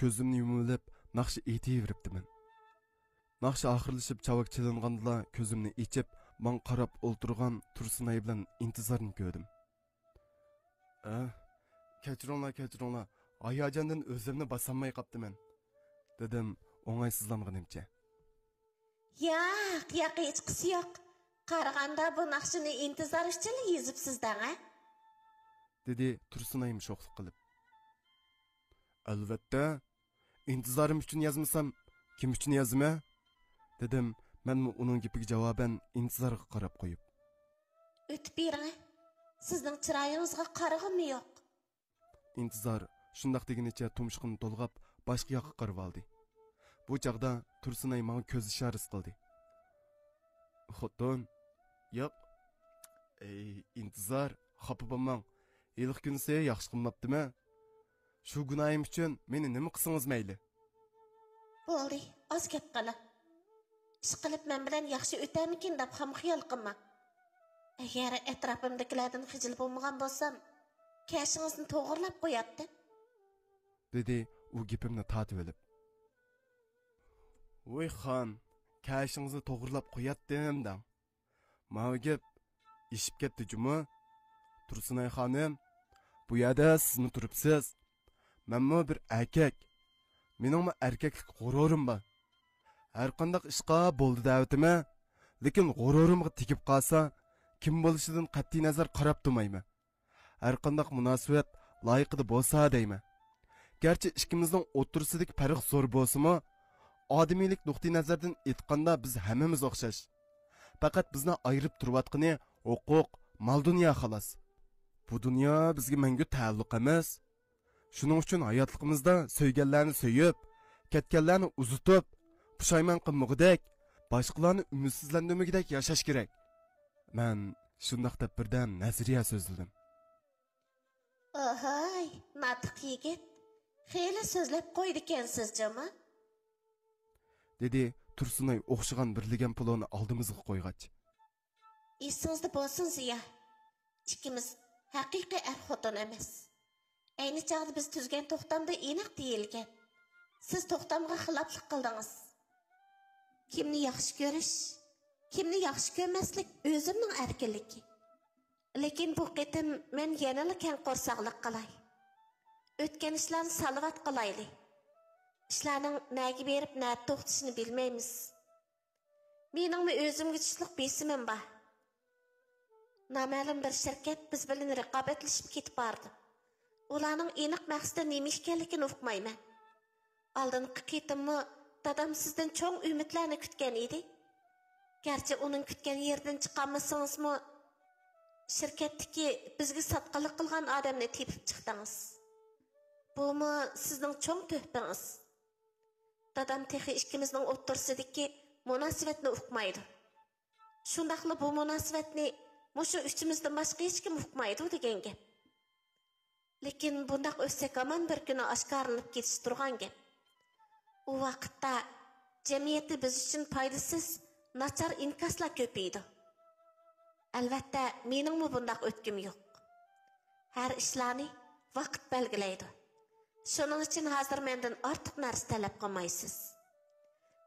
كۆزۈمنى يۇمۇۋېلىپ ناخشا ئېيتىۋېرىپتىمەن. ناخشا ئاخىرلىشىپ چاۋاك چېلىنغاندىلا كۆزۈمنى ئېچىپ، ماڭا قاراپ ئولتۇرغان تۇرسۇنئاي بىلەن ئىنتىزارنى كۆردۈم. ئەھ، كەچۈرۈڭلار، كەچۈرۈڭلار، ھاياجاندىن ئۆزۈمنى باسالماي قاپتىمەن، دېدىم ئوڭايسىزلانغىنىمچە. ياق، ياق، ھېچقىسى يوق. قارىغاندا بۇ ناخشىنى ئىنتىزار ئۈچۈنلا يېزىپسىز دەڭ ھە؟ دېدى تۇرسۇنئايمۇ شوخلۇق قىلىپ. ئەلۋەتتە، ئىنتىزارىم ئۈچۈن يازمىسام، كىم ئۈچۈن يازىمەن؟ دېدىم مەنمۇ ئۇنىڭ گېپىگە جاۋابەن ئىنتىزارغا قاراپ قويۇپ. ئۆتۈپ بېرىڭە، سىزنىڭ چىرايىڭىزغا قارىغۇممۇ يوق. ئىنتىزار شۇنداق دېگىنىچە تۇمشۇقىنى تولغاپ، باشقا ياققا قارىۋالدى. بۇ چاغدا تۇرسۇنئاي ماڭا كۆز ئىشارىسى قىلدى. خوتۇن، ياق. ئەي، ئىنتىزار، خاپا بولماڭ. ھېلىقى كۈنىسى ياخشى قىلماپتىمەن. شۇ گۇناھىم ئۈچۈن مېنى نېمە قىلسىڭىز مەيلى. بولدى، ئاز گەپ قىلىڭ. ئىشقىلىپ مەن بىلەن ياخشى ئۆتەرمىكىن دەپ خام خىيال قىلماڭ. ئەگەر ئەتراپىمدىكىلەردىن خىجىل بولمىغان بولسام، كەشىڭىزنى توغرىلاپ قوياتتىم. دېدى ئۇ گېپىمنى تارتىۋېلىپ. ۋۇي خان، كەشىڭىزنى توغرىلاپ قوياتتىم دەڭ. ماۋۇ گەپ ئېشىپ كەتتى جۇمۇ. تۇرسۇنئاي خانىم، بۇ يەردە سىزمۇ تۇرۇپسىز. مەنمۇ بىر ئەركەك. مېنىڭمۇ ئەركەكلىك غۇرۇرۇم بار. ھەرقانداق ئىشقا بولدى دەۋېتىمەن، لېكىن غۇرۇرۇمغا تېگىپ قالسا، كىم بولۇشىدىن قەتئىينەزەر قاراپ تۇرمايمەن. ھەرقانداق مۇناسىۋەت لايىقىدا بولسا دەيمەن. گەرچە ئىككىمىزنىڭ ئوتتۇرىسىدىكى پەرق زور بولسىمۇ، ئادىمىيلىك نۇقتىئىنەزەردىن ئېيتقاندا بىز ھەممىمىز ئوخشاش. پەقەت بىزنى ئايرىپ تۇرۇۋاتقىنى ھوقۇق، مال-دۇنيا خالاس. بۇ دۇنيا بىزگە مەڭگۈ تەئەللۇق ئەمەس. شۇنىڭ ئۈچۈن ھاياتلىقىمىزدا سۆيگەنلەرنى سۆيۈپ، كەتكەنلەرنى ئۇزىتىپ، پۇشايمان قىلمىغۇدەك، باشقىلارنى ئۈمىدسىزلەندۈرمىگۈدەك ياشاش كېرەك. مەن شۇنداق دەپ بىردەم نەزەرىيە سۆزلىدىم. ئاھاي، ناتىق يىگىت، خېلى سۆزلەپ قويىدىكەنسىز جۇمۇ، دېدى تۇرسۇنئاي ئوخشىغان بىر لېگەن پۇلۇنى ئالدىمىزغا قويغاچ. ئېسىڭىزدە بولسۇن زىيا، ئىككىمىز ھەقىقىي ئەر-خوتۇن ئەمەس. ئەينى چاغدا بىز تۈزگەن توختامدا ئېنىق دېيىلگەن، سىز توختامغا خىلاپلىق قىلدىڭىز. كىمنى ياخشى كۆرۈش، كىمنى ياخشى كۆرمەسلىك ئۆزۈمنىڭ ئەركىنلىكى. لېكىن بۇ قېتىم مەن يەنىلا كەڭ قورساقلىق قىلاي. ئۆتكەن ئىشلارنى سالاۋات قىلايلى. ئىشلارنىڭ نەگە بېرىپ، نەدە توختىشىنى بىلمەيمىز. مېنىڭمۇ ئۆزۈمگە چۈشلۈق بېسىمىم بار. نامەلۇم بىر شىركەت بىز بىلەن رىقابەتلىشىپ كېتىپ بارىدۇ. ئۇلارنىڭ ئېنىق مەقسىتى نېمە ئىكەنلىكىنى ئۇقمايمەن. ئالدىنقى قېتىممۇ دادام سىزدىن چوڭ ئۈمىدلەرنى كۈتكەن ئىدى. گەرچە ئۇنىڭ كۈتكەن يېرىدىن چىقالمىسىڭىزمۇ، شىركەتتىكى بىزگە ساتقىنلىق قىلغان ئادەمنى تېپىپ چىقتىڭىز. بۇمۇ سىزنىڭ چوڭ تۆھپىڭىز. دادام تېخى ئىككىمىزنىڭ ئوتتۇرىسىدىكى مۇناسىۋەتنى ئۇقمايدۇ. شۇنداقلا بۇ مۇناسىۋەتنى مۇشۇ ئۈچىمىزدىن باشقا ھېچكىم ئۇقمايدۇ دېگەن گەپ. لېكىن بۇنداق ئۆتسەك ھامان بىر كۈنى ئاشكارىلىنىپ كېتىشى تۇرغان گەپ. ئۇ ۋاقىتتا جەمئىيەتتە بىز ئۈچۈن پايدىسىز، ناچار ئىنكاسلار كۆپىيىدۇ. ئەلۋەتتە، مېنىڭمۇ بۇنداق ئۆتكۈم يوق. ھەر ئىشلارنى ۋاقىت بەلگىلەيدۇ. شۇنىڭ ئۈچۈن ھازىر مەندىن ئارتۇق نەرسە تەلەپ قىلمايسىز.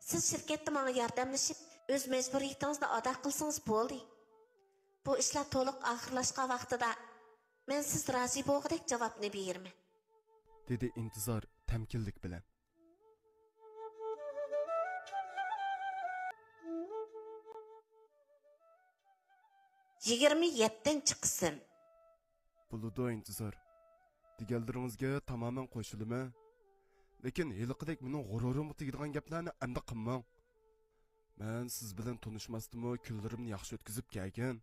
سىز شىركەتتە ماڭا ياردەملىشىپ، ئۆز مەجبۇرىيىتىڭىزنى ئادا قىلسىڭىز بولدى. بۇ ئىشلار تولۇق ئاخىرلاشقان ۋاقتىدا مەن سىز رازى بولغۇدەك جاۋابنى بېرىمەن، دېدى ئىنتىزار تەمكىنلىك بىلەن. يىگىرمە يەتتىنچى قىسىم. بولىدۇ، ئىنتىزار. دېگەنلىرىڭىزگە تامامەن قوشۇلىمەن. لېكىن ھېلىقىدەك مېنىڭ غۇرۇرۇمغا تېگىدىغان گەپلەرنى ئەمدى قىلماڭ. مەن سىز بىلەن تونۇشماستىنمۇ كۈنلىرىمنى ياخشى ئۆتكۈزۈپ كەلگەن.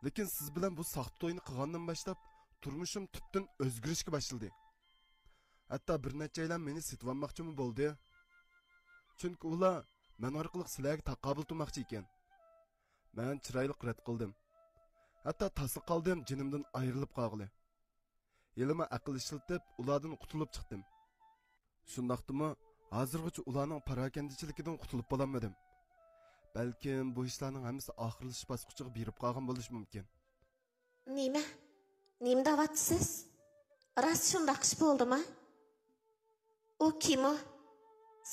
لېكىن سىز بىلەن بۇ ساختا توينى قىلغاندىن باشلاپ تۇرمۇشۇم تۈپتىن ئۆزگىرىشكە باشلىدى. ھەتتا بىر نەچچەيلەن مېنى سېتىۋالماقچىمۇ بولدى. چۈنكى ئۇلار مەن ئارقىلىق سىلەرگە تاقابىل تۇرماقچى ئىكەن. مەن چىرايلىق رەت قىلدىم. ھەتتا تاسلا قالدىم جېنىمدىن ئايرىلىپ قالغىلى. ھېلىمۇ ئەقىل ئىشلىتىپ، ئۇلاردىن قۇتۇلۇپ چىقتىم. شۇنداقتىمۇ، ھازىرغىچە ئۇلارنىڭ پاراكەندىچىلىكىدىن قۇتۇلۇپ بولالمىدىم. بەلكىم بۇ ئىشلارنىڭ ھەممىسى ئاخىرلىشىش باسقۇچىغا بېرىپ قالغان بولۇشى مۇمكىن. نېمە؟ نېمە دەۋاتىسىز؟ راست شۇنداق ئىش بولدىمۇ؟ ئۇ كىم ئۇ؟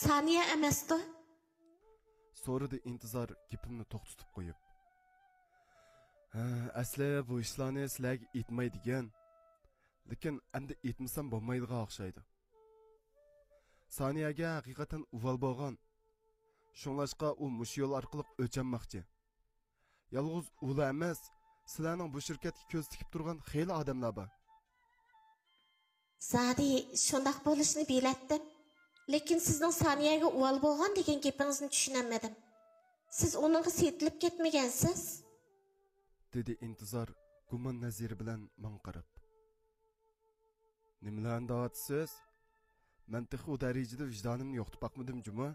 سانىيە ئەمەستۇ؟ سورىدى ئىنتىزار گېپىمنى توختىتىپ قويۇپ. ھە، ئەسلى بۇ ئىشلارنى سىلەرگە ئېيتماي دېگەن. لېكىن ئەمدى ئېيتمىسام بولمايدىغان ئوخشايدۇ. سانىيەگە ھەقىقەتەن ئۇۋال بولغان. شۇڭلاشقا ئۇ مۇشۇ يول ئارقىلىق ئۆچ ئالماقچى. يالغۇز ئۇلا ئەمەس، سىلەرنىڭ بۇ شىركەتكە كۆز تىكىپ تۇرغان خېلى ئادەملەر بار. زادى شۇنداق بولۇشىنى بىلەتتىم. لېكىن سىزنىڭ سانىيەگە ئۇۋال بولغان دېگەن گېپىڭىزنى چۈشىنەلمىدىم. سىز ئۇنىڭغا سېتىلىپ كەتمىگەنسىز؟ دېدى ئىنتىزار گۇمان نەزىرى بىلەن ماڭا قاراپ. نېمىلەرنى دەۋاتىسىز؟ مەن تېخى ئۇ دەرىجىدە ۋىجدانىمنى يوقىتىپ باقمىدىم جۇمۇ.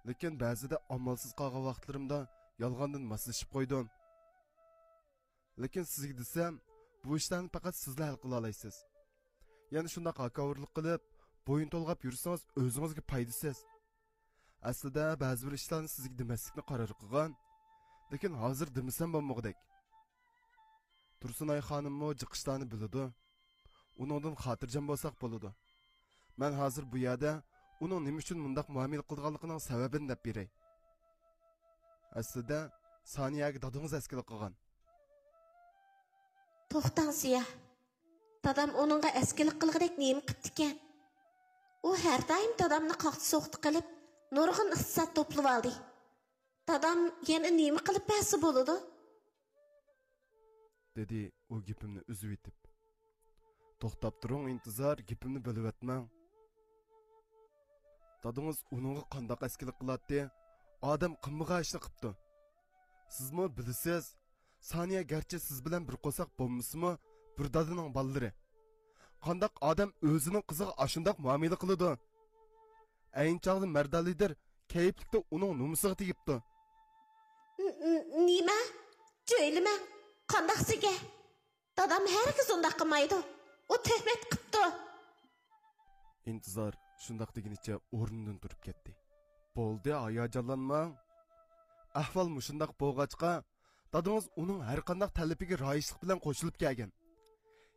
لېكىن بەزىدە ئامالسىز قالغان ۋاقىتلىرىمدا يالغاندىن ماسلىشىپ قويدۇم. لېكىن سىزگە دېسەم، بۇ ئىشلارنى پەقەت سىزلا ھەل قىلالايسىز. يەنە شۇنداق ھاكاۋۇرلۇق قىلىپ، بويۇن تولغاپ يۈرسىڭىز ئۆزىڭىزگە پايدىسىز. ئەسلىدە بەزى بىر ئىشلارنى سىزگە دېمەسلىكنى قارار قىلغان. لېكىن ھازىر دېمىسەم بولمىغۇدەك. تۇرسۇنئاي خانىممۇ جىق ئىشلارنى بىلىدۇ. ئۇنىڭدىن خاتىرجەم بولساق بولىدۇ. مەن ھازىر بۇ يەردە ئۇنىڭ نېمە ئۈچۈن مۇنداق مۇئامىلە قىلىدىغانلىقىنىڭ سەۋەبىنى دەپ بېرەي. ئەسلىدە سانىيەگە دادىڭىز ئەسكىلىك قىلغان. توختاڭ زىيا. دادام ئۇنىڭغا ئەسكىلىك قىلغۇدەك نېمە قىپتىكەن؟ ئۇ ھەر دائىم دادامنى قاقتى-سوقتى قىلىپ، نۇرغۇن ئىقتىساد توپلىۋالدى. دادام يەنە نېمە قىلىپ بەرسە بولىدۇ؟ دېدى ئۇ گېپىمنى ئۈزۈۋېتىپ. توختاپ تۇرۇڭ ئىنتىزار، گېپىمنى بۆلۈۋەتمەڭ. دادىڭىز ئۇنىڭغا قانداق ئەسكىلىك قىلاتتى؟ ئادەم قىلمىغان ئىشنى قىپتۇ. سىزمۇ بىلىسىز، سانىيە گەرچە سىز بىلەن بىر قورساق بولمىسىمۇ، بىر دادىنىڭ بالىلىرى. قانداق ئادەم ئۆزىنىڭ قىزىغا ئاشۇنداق مۇئامىلە قىلىدۇ؟ ئەينى چاغدا مەردان لىدىر كەيپلىكتە ئۇنىڭ نومۇسىغا تېگىپتۇ. ن-، ن-، نېمە؟ جۆيلىمەڭ. قانداق سىگە؟ دادام ھەرگىز ئۇنداق قىلمايدۇ. ئۇ تۆھمەت قىپتۇ. ئىنتىزار شۇنداق دېگىنىچە ئورنىدىن تۇرۇپ كەتتى. بولدى، ھاياجانلانماڭ. ئەھۋال مۇشۇنداق بولغاچقا، دادىڭىز ئۇنىڭ ھەرقانداق تەلىپىگە رايىشلىق بىلەن قوشۇلۇپ كەلگەن.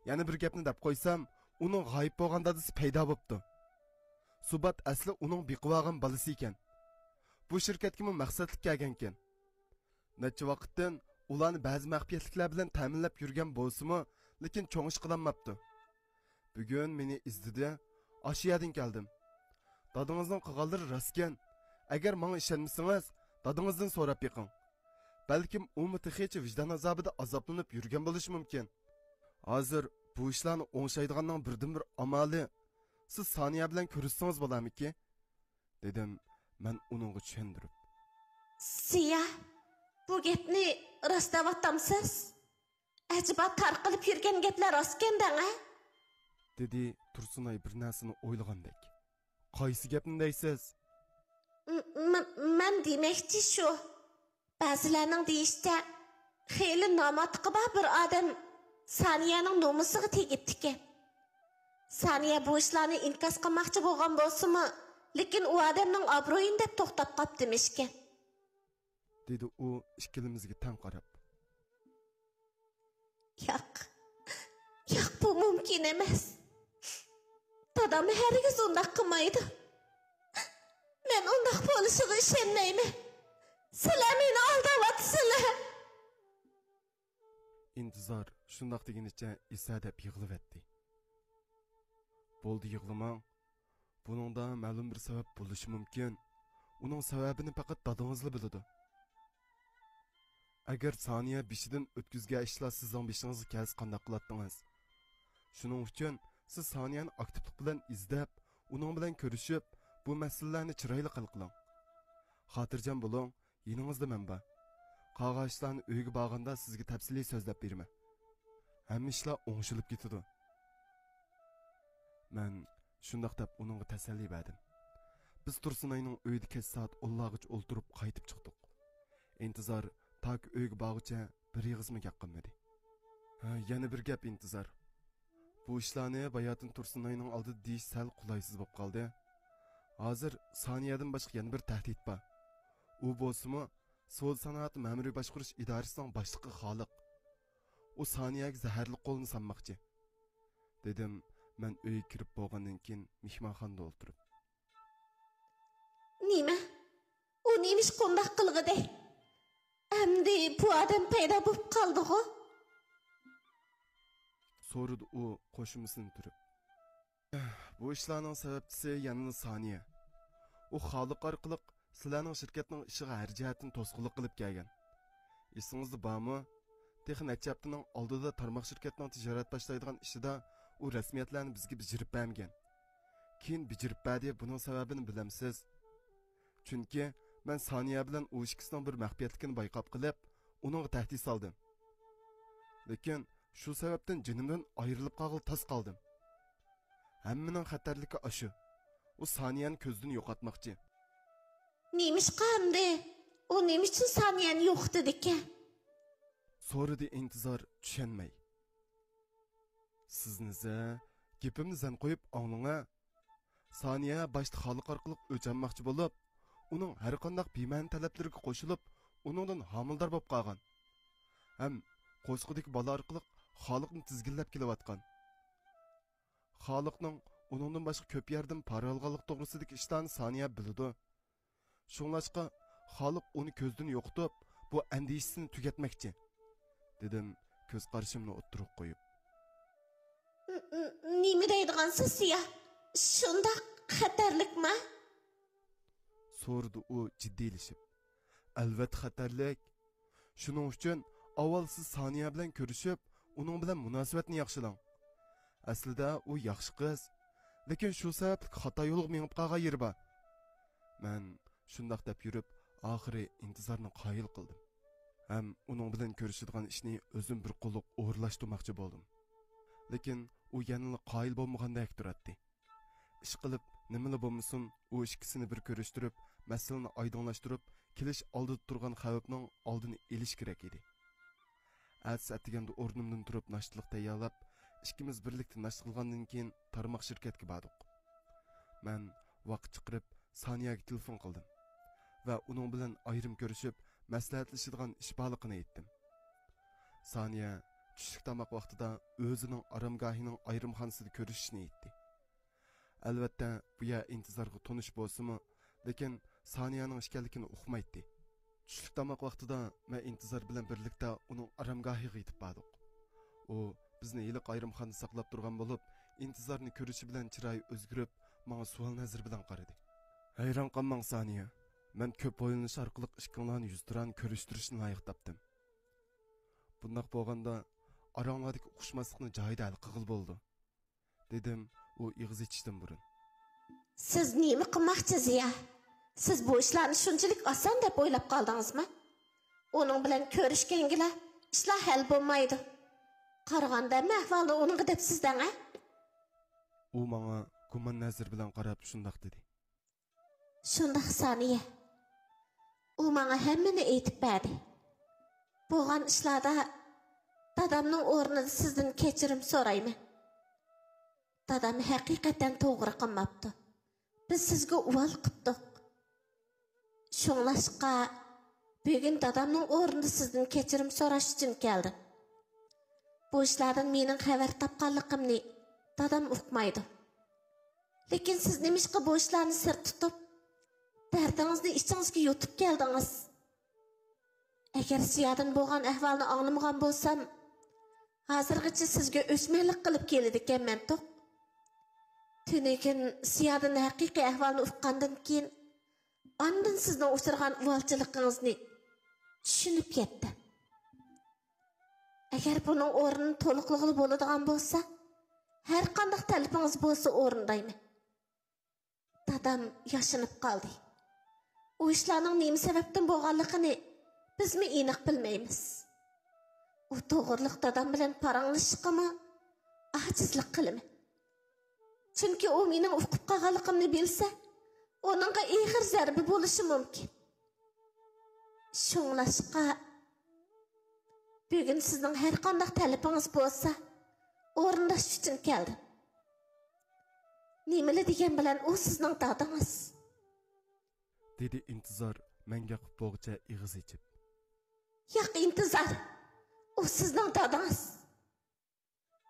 يەنە بىر گەپنى دەپ قويسام، ئۇنىڭ غايىب بولغان دادىسى پەيدا بوپتۇ. سۇبات ئەسلى ئۇنىڭ بېقىۋالغان بالىسى ئىكەن. بۇ شىركەتكىمۇ مەقسەتلىك كەلگەنكەن. نەچچە ۋاقىتتىن ئۇلارنى بەزى مەخپىيەتلىكلەر بىلەن تەمىنلەپ يۈرگەن بولسىمۇ، لېكىن چوڭ ئىش قىلالماپتۇ. بۈگۈن مېنى ئىزدىدى، ئاشۇ يەردىن كەلدىم. دادىڭىزنىڭ قىلغانلىرى راستكەن. ئەگەر ماڭا ئىشەنمىسىڭىز، دادىڭىزدىن سوراپ بېقىڭ. بەلكىم ئۇمۇ تېخىچە ۋىجدان ئازابىدا ئازابلىنىپ يۈرگەن بولۇشى مۇمكىن. ھازىر بۇ ئىشلارنى ئوڭشايدىغاننىڭ بىردىنبىر ئامالى، سىز سانىيە بىلەن كۆرۈشسىڭىز بولارمىكى؟ دېدىم مەن ئۇنىڭغا چۈشەندۈرۈپ. سىيا، بۇ گەپنى راست دەۋاتامسىز؟ ئەجەبا تارقىلىپ يۈرگەن گەپلەر راستكەن دەڭە؟ دېدى تۇرسۇنئاي بىر نەرسىنى ئويلىغاندەك. قايسى گەپنى دەيسىز؟ م-، م-، مەن دېمەكچى شۇ. بەزىلەرنىڭ دېيىشىچە، خېلى ناماتىقى بار بىر ئادەم سانىيەنىڭ نومۇسىغا تېگىپتىكەن. سانىيە بۇ ئىشلارنى ئىنكاس قىلماقچى بولغان بولسىمۇ، لېكىن ئۇ ئادەمنىڭ ئابرۇيىنى دەپ توختاپ قاپتىمىشكەن. دېدى ئۇ ئىككىلىمىزگە تەڭ قاراپ. ياق، ياق، بۇ مۇمكىن ئەمەس. دادام ھەرگىز ئۇنداق قىلمايدۇ. مەن ئۇنداق بولۇشىغا ئىشەنمەيمەن. سىلەر مېنى ئالداۋاتىسىلەر. ئىنتىزار شۇنداق دېگىنىچە ئىسە دەپ يىغلىۋەتتى. بولدى، يىغلىماڭ. بۇنىڭدا مەلۇم بىر سەۋەب بولۇشى مۇمكىن. ئۇنىڭ سەۋەبىنى پەقەت دادىڭىزلا بىلىدۇ. ئەگەر سانىيە بېشىدىن ئۆتكۈزگەن ئىشلار سىزنىڭ بېشىڭىزغا كەلسە قانداق قىلاتتىڭىز؟ شۇنىڭ ئۈچۈن سىز سانىيەنى ئاكتىپلىق بىلەن ئىزدەپ، ئۇنىڭ بىلەن كۆرۈشۈپ، بۇ مەسىلىلەرنى چىرايلىق ھەل قىلىڭ. خاتىرجەم بولۇڭ، يېنىڭىزدا مەن بار. قالغان ئىشلارنى ئۆيگە بارغاندا سىزگە تەپسىلىي سۆزلەپ بېرىمەن. ھەممە ئىشلار ئوڭشىلىپ كېتىدۇ. مەن شۇنداق دەپ ئۇنىڭغا تەسەللى بەردىم. بىز تۇرسۇنئاينىڭ ئۆيىدە كەچ سائەت ئونلارغىچە ئولتۇرۇپ قايتىپ چىقتۇق. ئىنتىزار تاكى ئۆيگە بارغۇچە بىر ئېغىزمۇ گەپ قىلمىدى. ھە، يەنە بىر گەپ، ئىنتىزار. بۇ ئىشلارنى باياتىن تۇرسۇنئاينىڭ ئالدىدا دېيىش سەل قولايسىز بولۇپ قالدى. ھازىر سانىيەدىن باشقا يەنە بىر تەھدىت بار. ئۇ بولسىمۇ سودا سانائەت مەمۇرىي باشقۇرۇش ئىدارىسىنىڭ باشلىقى خالىق. ئۇ سانىيەگە زەھەرلىك قولىنى سالماقچى، دېدىم مەن ئۆيگە كىرىپ بولغاندىن كېيىن مېھمانخانىدا ئولتۇرۇپ. نېمە؟ ئۇ نېمىشقا ئۇنداق قىلغىدى؟ ئەمدى بۇ ئادەم پەيدا بولۇپ قالدىغۇ؟ سورىدى ئۇ قوشۇمىسىنى تۈرۈپ. بۇ ئىشلارنىڭ سەۋەبچىسى يەنىلا سانىيە. ئۇ خالىق ئارقىلىق سىلەرنىڭ شىركەتنىڭ ئىشىغا ھەر جەھەتتىن توسقۇنلۇق قىلىپ كەلگەن. ئېسىڭىزدە بارمۇ؟ تېخى نەچچە ھەپتىنىڭ ئالدىدا تارماق شىركەتنىڭ تىجارەت باشلايدىغان ئىشىدا ئۇ رەسمىيەتلەرنى بىزگە بېجىرىپ بەرمىگەن. كېيىن بېجىرىپ بەردى، بۇنىڭ سەۋەبىنى بىلەمسىز؟ چۈنكى مەن سانىيە بىلەن ئۇ ئىككىسىنىڭ بىر مەخپىيەتلىكىنى بايقاپ قېلىپ، ئۇنىڭغا تەھدىت سالدىم. لېكىن شۇ سەۋەبتىن جېنىمدىن ئايرىلىپ قالغىلى تاس قالدىم. ھەممىنىڭ خەتەرلىكى ئاشۇ. ئۇ سانىيەنى كۆزدىن يوقاتماقچى. نېمىشقا ئەمدى؟ ئۇ نېمە ئۈچۈن سانىيەنى يوقىتىدىكەن؟ سورىدى ئىنتىزار چۈشەنمەي. سىزنى زە، گېپىمنى زەن قويۇپ ئاڭلىڭا. سانىيە باشتا خالىق ئارقىلىق ئۆچ ئالماقچى بولۇپ، ئۇنىڭ ھەرقانداق بىمەنە تەلەپلىرىگە قوشۇلۇپ، ئۇنىڭدىن ھامىلىدار بولۇپ قالغان. ھەم قورسىقىدىكى بالا ئارقىلىق خالىقنى تىزگىنلەپ كېلىۋاتقان. خالىقنىڭ ئۇنىڭدىن باشقا كۆپ يەردىن پارا ئالغانلىقى توغرىسىدىكى ئىشلارنى سانىيە بىلىدۇ. شۇڭلاشقا خالىق ئۇنى كۆزدىن يوقىتىپ، بۇ ئەندىشىسىنى تۈگەتمەكچى، دېدىم كۆز قارىشىمنى ئوتتۇرىغا قويۇپ. ن-، ن-، نېمە دەيدىغانسىز سىيا؟ شۇنداق خەتەرلىكمۇ؟ سورىدى ئۇ جىددىيلىشىپ. ئەلۋەتتە خەتەرلىك. شۇنىڭ ئۈچۈن ئاۋۋال سىز سانىيە بىلەن كۆرۈشۈپ، ئۇنىڭ بىلەن مۇناسىۋەتنى ياخشىلاڭ. ئەسلىدە ئۇ ياخشى قىز. لېكىن شۇ سەۋەبلىك خاتا يولغا مېڭىپ قالغان يېرى بار. مەن شۇنداق دەپ يۈرۈپ، ئاخىرى ئىنتىزارنى قايىل قىلدىم. ھەم ئۇنىڭ بىلەن كۆرۈشىدىغان ئىشنى ئۆزۈم بىر قوللۇق ئورۇنلاشتۇرماقچى بولدۇم. لېكىن ئۇ يەنىلا قايىل بولمىغاندەك تۇراتتى. ئىشقىلىپ، نېمىلا بولمىسۇن، ئۇ ئىككىسىنى بىر كۆرۈشتۈرۈپ، مەسىلىنى ئايدىڭلاشتۇرۇپ، كېلىش ئالدىدا تۇرغان خەۋپنىڭ ئالدىنى ئېلىش كېرەك ئىدى. ئەتىسى ئەتىگەندە ئورنۇمدىن تۇرۇپ، ناشتىلىق تەييارلاپ، ئىككىمىز بىرلىكتە ناشتا قىلغاندىن كېيىن، تارماق شىركەتكە باردۇق. مەن ۋاقىت چىقىرىپ، سانىيەگە تېلېفون قىلدىم ۋە ئۇنىڭ بىلەن ئايرىم كۆرۈشۈپ، مەسلىھەتلىشىدىغان ئىش بارلىقىنى ئېيتتىم. سانىيە چۈشلۈك تاماق ۋاقتىدا ئۆزىنىڭ ئارامگاھىنىڭ ئايرىم خانىسىدا كۆرۈشۈشنى ئېيتتى. ئەلۋەتتە، بۇ يەر ئىنتىزارغا تونۇش بولسىمۇ، لېكىن سانىيەنىڭ ئىكەنلىكىنى ئۇقمايتتى. چۈشلۈك تاماق ۋاقتىدا مەن ئىنتىزار بىلەن بىرلىكتە ئۇنىڭ ئارامگاھىغا يېتىپ باردۇق. ئۇ بىزنى ھېلىقى ئايرىمخانىدا ساقلاپ تۇرغان بولۇپ، ئىنتىزارنى كۆرۈشى بىلەن چىرايى ئۆزگىرىپ، ماڭا سوئال نەزىرى بىلەن قارىدى. ھەيران قالماڭ، سانىيە. مەن كۆپ ئويلىنىش ئارقىلىق ئىككىڭلارنى يۈزتۇرانە كۆرۈشتۈرۈشنى لايىق تاپتىم. بۇنداق بولغاندا، ئاراڭلاردىكى ئۇقۇشماسلىقنى جايىدا ھەل قىلغىلى بولىدۇ، دېدىم ئۇ ئېغىز ئېچىشتىن بۇرۇن. سىز نېمە قىلماقچى، زىيا؟ سىز بۇ ئىشلارنى شۇنچىلىك ئاسان دەپ ئويلاپ قالدىڭىزمۇ؟ ئۇنىڭ بىلەن كۆرۈشكەنگىلا ئىشلار ھەل بولمايدۇ. قارىغاندا ھەممە ئەھۋالنى ئۇنىڭغا دەپسىز دەڭ، ھە؟ ئۇ ماڭا گۇمان نەزىرى بىلەن قاراپ شۇنداق دېدى. شۇنداق، سانىيە. ئۇ ماڭا ھەممىنى ئېيتىپ بەردى. بولغان ئىشلاردا دادامنىڭ ئورنىدا سىزدىن كەچۈرۈم سورايمەن. دادام ھەقىقەتەن توغرا قىلماپتۇ. بىز سىزگە ئۇۋال قىپتۇق. شۇڭلاشقا، بۈگۈن دادامنىڭ ئورنىدا سىزدىن كەچۈرۈم سوراش ئۈچۈن كەلدىم. بۇ ئىشلاردىن مېنىڭ خەۋەر تاپقانلىقىمنى دادام ئۇقمايدۇ. لېكىن سىز نېمىشقا بۇ ئىشلارنى سىر تۇتۇپ، دەردىڭىزنى ئىچىڭىزگە يۇتۇپ كەلدىڭىز؟ ئەگەر زىيادىن بولغان ئەھۋالنى ئاڭلىمىغان بولسام، ھازىرغىچە سىزگە ئۆچمەنلىك قىلىپ كېلىدىكەنمەن توق. تۈنۈگۈن زىيادىن ھەقىقىي ئەھۋالنى ئۇققاندىن كېيىن، ئاندىن سىزنىڭ ئۇچرىغان ئۇۋالچىلىقىڭىزنى چۈشىنىپ يەتتىم. ئەگەر بۇنىڭ ئورنىنى تولۇقلىغىلى بولىدىغان بولسا، ھەر قانداق تەلىپىڭىز بولسا ئورۇندايمەن. دادام ياشىنىپ قالدى. ئۇ ئىشلارنىڭ نېمە سەۋەبتىن بولغانلىقىنى بىزمۇ ئېنىق بىلمەيمىز. ئۇ توغرىلىق دادام بىلەن پاراڭلىشىشقىمۇ ئاجىزلىق قىلىمەن. چۈنكى ئۇ مېنىڭ ئۇقۇپ قالغانلىقىمنى بىلسە، ئۇنىڭغا ئېغىر زەربە بولۇشى مۇمكىن. شۇڭلاشقا، بۈگۈن سىزنىڭ ھەر قانداق تەلىپىڭىز بولسا، ئورۇنداش ئۈچۈن كەلدىم. نېمىلا دېگەن بىلەن ئۇ سىزنىڭ دادىڭىز؟ دېدى ئىنتىزار مەڭگە قىپ بولغۇچە ئېغىز ئېچىپ. ياق، ئىنتىزار، ئۇ سىزنىڭ دادىڭىز.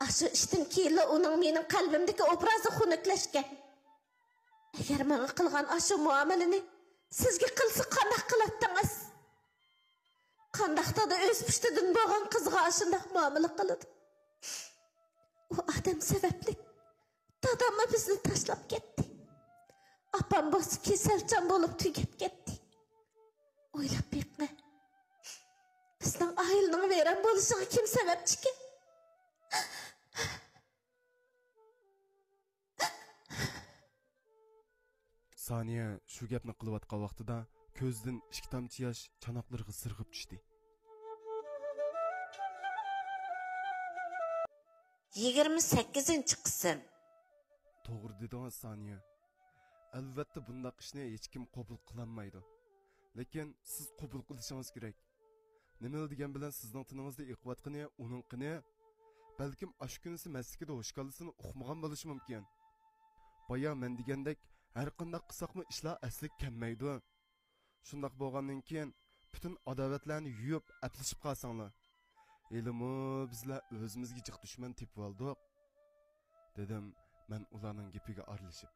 ئاشۇ ئىشتىن كېيىنلا ئۇنىڭ مېنىڭ قەلبىمدىكى ئوبرازى خۇنۈكلەشكەن. ئەگەر ماڭا قىلغان ئاشۇ مۇئامىلىنى سىزگە قىلسا، قانداق قىلاتتىڭىز؟ قانداق دادا ئۆز پۇشتىدىن بولغان قىزىغا ئاشۇنداق مۇئامىلە قىلىدۇ؟ ئۇ ئادەم سەۋەبلىك داداممۇ بىزنى تاشلاپ كەتتى. ئاپام بولسا كېسەلچان بولۇپ تۈگەپ كەتتى. ئويلاپ بېقىڭە، بىزنىڭ ئائىلىنىڭ ۋەيران بولۇشىغا كىم سەۋەبچىكىن؟ سانىيە شۇ گەپنى قىلىۋاتقان ۋاقتىدا كۆزىدىن ئىككى تامچە ياش چاناقلىرىغا سىرغىپ چۈشتى. يىگىرمە سەككىزىنچى قىسىم. توغرا دېدىڭىز، سانىيە. ئەلۋەتتە، بۇنداق ئىشنى ھېچكىم قوبۇل قىلالمايدۇ. لېكىن سىز قوبۇل قىلىشىڭىز كېرەك. نېمىلا دېگەن بىلەن سىزنىڭ تېنىڭىزدا ئېقىۋاتقىنى ئۇنىڭ قېنى. بەلكىم ئاشۇ كۈنىسى مەستلىكىدە ھوش كاللىسىنى ئۇقمىغان بولۇشى مۇمكىن. بايا مەن دېگەندەك، ھەر قانداق قىلساقمۇ ئىشلار ئەسلىگە كەلمەيدۇ. شۇنداق بولغاندىن كېيىن، پۈتۈن ئاداۋەتلەرنى يۇيۇپ، ئەپلىشىپ قالساڭلار. ھېلىمۇ بىزلەر ئۆزىمىزگە جىق دۈشمەن تېپىۋالدۇق، دېدىم مەن ئۇلارنىڭ گېپىگە ئارىلىشىپ.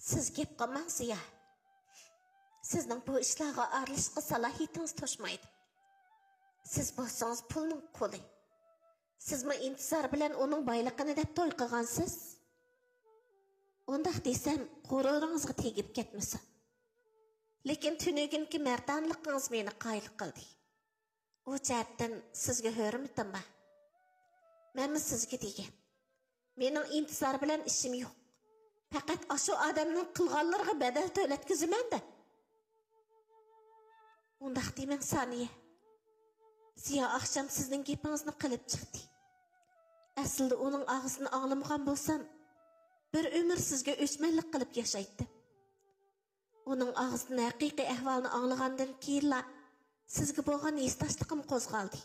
سىز گەپ قىلماڭ، زىيا. سىزنىڭ بۇ ئىشلارغا ئارىلىشىشقا سالاھىيىتىڭىز توشمايدۇ. سىز بولسىڭىز پۇلنىڭ قۇلى. سىزمۇ ئىنتىزار بىلەن ئۇنىڭ بايلىقىنى دەپ توي قىلغانسىز. ئۇنداق دېسەم، غۇرۇرىڭىزغا تېگىپ كەتمىسۇن. لېكىن تۈنۈگۈنكى مەردانىلىقىڭىز مېنى قايىل قىلدى. ئۇ جەھەتتىن سىزگە ھۆرمىتىم بار. مەنمۇ سىزگە دېگەن، مېنىڭ ئىنتىزار بىلەن ئىشىم يوق. پەقەت ئاشۇ ئادەمنىڭ قىلغانلىرىغا بەدەل تۆلەتكۈزىمەن دەپ. ئۇنداق دېمەڭ، سانىيە. زىيا ئاخشام سىزنىڭ گېپىڭىزنى قىلىپ چىقتى. ئەسلىدە ئۇنىڭ ئاغزىدىن ئاڭلىمىغان بولسام، بىر ئۆمۈر سىزگە ئۆچمەنلىك قىلىپ ياشايتتىم. ئۇنىڭ ئاغزىدىن ھەقىقىي ئەھۋالنى ئاڭلىغاندىن كېيىنلا سىزگە بولغان ھېسداشلىقىم قوزغالدى.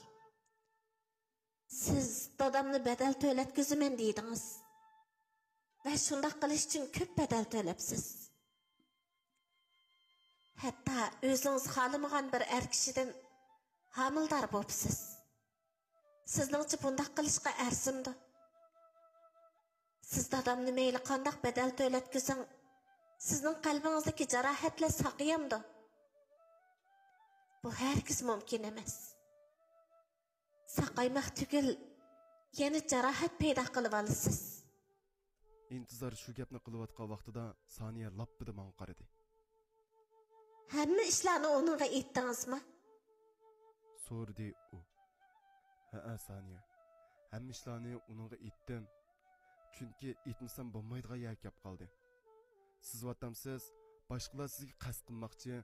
سىز دادامنى بەدەل تۆلەتكۈزىمەن دېدىڭىز. ۋە شۇنداق قىلىش ئۈچۈن كۆپ بەدەل تۆلەپسىز. ھەتتا ئۆزىڭىز خالىمىغان بىر ئەر كىشىدىن ھامىلىدار بوپسىز. سىزنىڭچە بۇنداق قىلىشقا ئەرزىمدۇ؟ سىز دادامنى مەيلى قانداق بەدەل تۆلەتكۈزۈڭ، سىزنىڭ قەلبىڭىزدىكى جاراھەتلەر ساقىيامدۇ؟ بۇ ھەرگىز مۇمكىن ئەمەس. ساقايماق تۈگۈل، يەنە جاراھەت پەيدا قىلىۋالىسىز. ئىنتىزار شۇ گەپنى قىلىۋاتقان ۋاقتىدا سانىيە لاپپىدە ماڭا قارىدى. ھەممە ئىشلارنى ئۇنىڭغا ئېيتتىڭىزمۇ؟ سورىدى ئۇ. ھەئە، سانىيە. ھەممە ئىشلارنى ئۇنىڭغا ئېيتتىم. چۈنكى ئېيتمىسام بولمايدىغان يەرگە كەپ قالدى. سىزۋاتامسىز، باشقىلار سىزگە قەست قىلماقچى.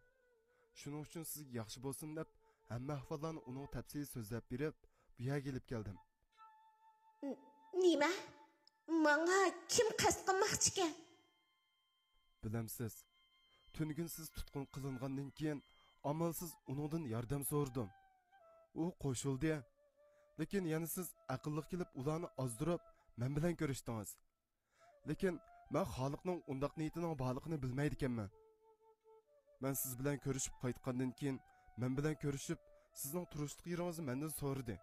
شۇنىڭ ئۈچۈن سىزگە ياخشى بولسۇن دەپ، ھەممە ئەھۋاللارنى ئۇنىڭغا تەپسىلىي سۆزلەپ بېرىپ، بۇ يەرگە ئېلىپ كەلدىم. ن-، نېمە؟ ماڭا كىم قەست قىلماقچىكەن؟ بىلەمسىز، تۈنۈگۈن سىز تۇتقۇن قىلىنغاندىن كېيىن، ئامالسىز ئۇنىڭدىن ياردەم سورىدىم. ئۇ قوشۇلدى. لېكىن يەنە سىز ئەقىللىق كېلىپ، ئۇلارنى ئازدۇرۇپ، مەن بىلەن كۆرۈشتىڭىز. لېكىن مەن خالىقنىڭ ئۇنداق نىيىتىنىڭ بارلىقىنى بىلمەيدىكەنمەن. مەن سىز بىلەن كۆرۈشۈپ قايتقاندىن كېيىن، مەن بىلەن كۆرۈشۈپ، سىزنىڭ تۇرۇشلۇق يېرىڭىزنى مەندىن سورىدى.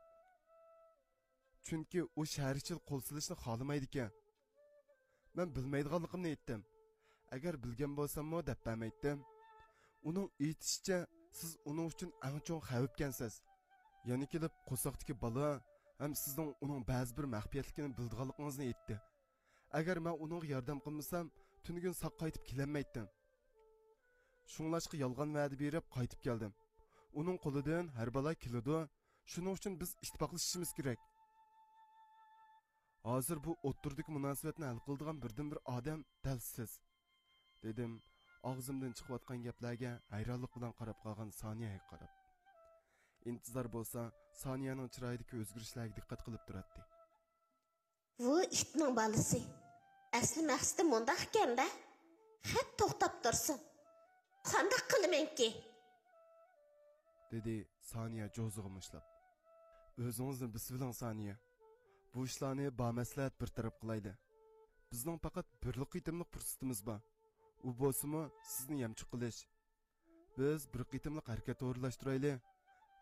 چۈنكى ئۇ شەھەر ئىچىدە قول سېلىشنى خالىمايدىكەن. مەن بىلمەيدىغانلىقىمنى ئېيتتىم. ئەگەر بىلگەن بولساممۇ دەپ بەرمەيتتىم. ئۇنىڭ ئېيتىشىچە، سىز ئۇنىڭ ئۈچۈن ئەڭ چوڭ خەۋپكەنسىز. يەنە كېلىپ قورساقتىكى بالا ھەم سىزنىڭ ئۇنىڭ بەزى بىر مەخپىيەتلىكىنى بىلىدىغانلىقىڭىزنى ئېيتتى. ئەگەر مەن ئۇنىڭغا ياردەم قىلمىسام، تۈنۈگۈن ساق قايتىپ كېلەلمەيتتىم. شۇڭلاشقا يالغان ۋەدە بېرىپ قايتىپ كەلدىم. ئۇنىڭ قولىدىن ھەر بالا كېلىدۇ. شۇنىڭ ئۈچۈن بىز ئىتتىپاقلىشىشىمىز كېرەك. ھازىر بۇ ئوتتۇرىدىكى مۇناسىۋەتنى ھەل قىلىدىغان بىردىنبىر ئادەم دەل سىز، دېدىم ئاغزىمدىن چىقىۋاتقان گەپلەرگە ھەيرانلىق بىلەن قاراپ قالغان سانىيەگە قاراپ. ئىنتىزار بولسا سانىيەنىڭ چىرايىدىكى ئۆزگىرىشلەرگە دىققەت قىلىپ تۇراتتى. ۋۇ ئىتنىڭ بالىسى. ئەسلى مەقسىتى مۇنداق ئىكەن-دە. خەت توختاپ تۇرسۇن. قانداق قىلىمەنكى؟ دېدى سانىيە جوزىغا مۇشلاپ. ئۆزىڭىزنى بېسىۋېلىڭ، سانىيە. بۇ ئىشلارنى بامەسلىھەت بىر تەرەپ قىلايلى. بىزنىڭ پەقەت بىرلا قېتىملىق پۇرسىتىمىز بار. ئۇ بولسىمۇ سىزنى يەمچۈك قىلىش. بىز بىر قېتىملىق ھەرىكەت ئورۇنلاشتۇرايلى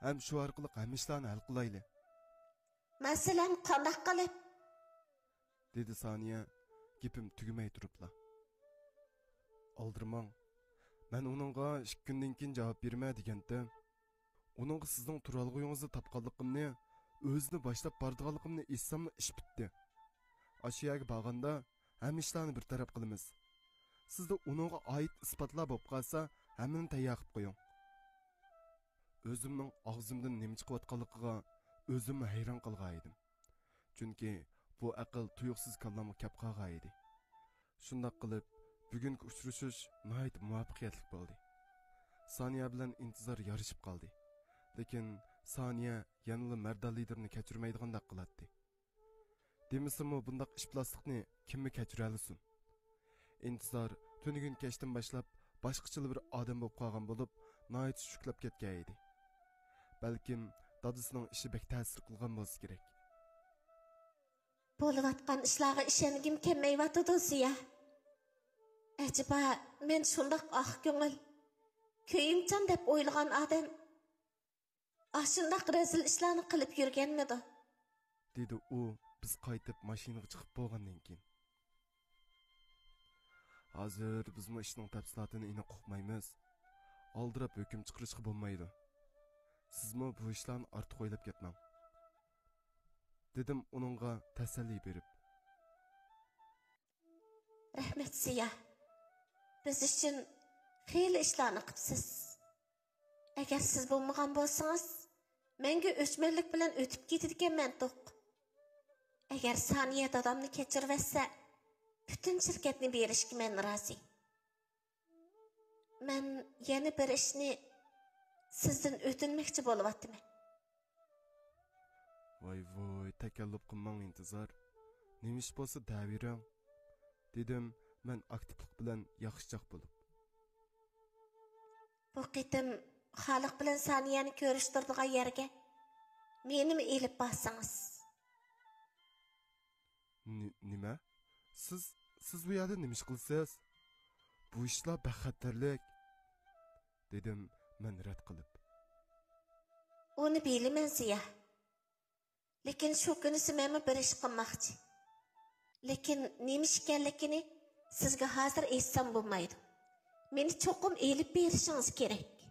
ھەم شۇ ئارقىلىق ھەممە ئىشلارنى ھەل قىلايلى. مەسىلەن، قانداق قىلىپ؟ دېدى سانىيە گېپىم تۈگىمەي تۇرۇپلا. ئالدىرىماڭ، مەن ئۇنىڭغا ئىككى كۈندىن كېيىن جاۋاب بېرىمەن دېگەنتىم. ئۇنىڭغا سىزنىڭ تۇرالغۇيىڭىزنى تاپقانلىقىمنى، ئۆزىنى باشلاپ بارىدىغانلىقىمنى ئېيتساملا ئىش پۈتتى. ئاشۇ يەرگە بارغاندا ھەممە ئىشلارنى بىر تەرەپ قىلىمىز. سىزدە ئۇنىڭغا ئائىت ئىسپاتلار بولۇپ قالسا، ھەممىنى تەييار قىلىپ قويۇڭ. ئۆزۈمنىڭ ئاغزىمدىن نېمە چىقىۋاتقانلىقىغا ئۆزۈممۇ ھەيران قالغان ئىدىم. چۈنكى بۇ ئەقىل تۇيۇقسىز كاللامغا كەپ قالغان ئىدى. شۇنداق قىلىپ، بۈگۈنكى ئۇچرىشىش ناھايىتى مۇۋەپپەقىيەتلىك بولدى. سانىيە بىلەن ئىنتىزار يارىشىپ قالدى. لېكىن سانىيە يەنىلا مەردان لىدىرنى كەچۈرمەيدىغاندەك قىلاتتى. دېمىسىمۇ بۇنداق ئىپلاسلىقنى كىممۇ كەچۈرەلىسۇن؟ ئىنتىزار تۈنۈگۈن كەچتىن باشلاپ باشقىچىلا بىر ئادەم بولۇپ قالغان بولۇپ، ناھايىتى چۈچۈكلەپ كەتكەن ئىدى. بەلكىم دادىسىنىڭ ئىشى بەك تەسىر قىلغان بولسا كېرەك. بولۇۋاتقان ئىشلارغا ئىشەنگۈم كەلمەيۋاتىدۇ، زىيا. ئەجەبا، مەن شۇنداق ئاق كۆڭۈل، كۆيۈمچان دەپ ئويلىغان ئادەم ئاشۇنداق رەزىل ئىشلارنى قىلىپ يۈرگەنمىدۇ؟ دېدى ئۇ بىز قايتىپ ماشىنىغا چىقىپ بولغاندىن كېيىن. ھازىر بىزمۇ ئىشنىڭ تەپسىلاتىنى ئېنىق ئۇقمايمىز. ئالدىراپ ھۆكۈم چىقىرىشقا بولمايدۇ. سىزمۇ بۇ ئىشلارنى ئارتۇق ئويلاپ كەتمەڭ، دېدىم ئۇنىڭغا تەسەللى بېرىپ. رەھمەت، زىيا. بىز ئۈچۈن خېلى ئىشلارنى قىپسىز. ئەگەر سىز بولمىغان بولسىڭىز، مەڭگۈ ئۆچمەنلىك بىلەن ئۆتۈپ كېتىدىكەنمەن توق. ئەگەر سانىيە دادامنى كەچۈرۈۋەتسە، پۈتۈن شىركەتنى بېرىشكە مەن رازى. مەن يەنە بىر ئىشنى سىزدىن ئۆتۈنمەكچى بولۇۋاتىمەن. ۋاي ۋاي، تەكەللۇپ قىلماڭ ئىنتىزار. نېمە ئىش بولسا دەۋېرىڭ، دېدىم مەن ئاكتىپلىق بىلەن ياخشىچاق بولۇپ. بۇ قېتىم خالىق بىلەن سانىيەنى كۆرۈشتۈرىدىغان يەرگە مېنىمۇ ئېلىپ بارسىڭىز. نېمە؟ سىز، سىز بۇ يەردە نېمە ئىش قىلىسىز؟ بۇ ئىشلار بەك خەتەرلىك، دېدىم مەن رەت قىلىپ. ئۇنى بىلىمەن زىيا. لېكىن شۇ كۈنىسى مەنمۇ بىر ئىش قىلماقچى. لېكىن نېمە ئىش ئىكەنلىكىنى سىزگە ھازىر ئېيتسام بولمايدۇ. مېنى چوقۇم ئېلىپ بېرىشىڭىز كېرەك،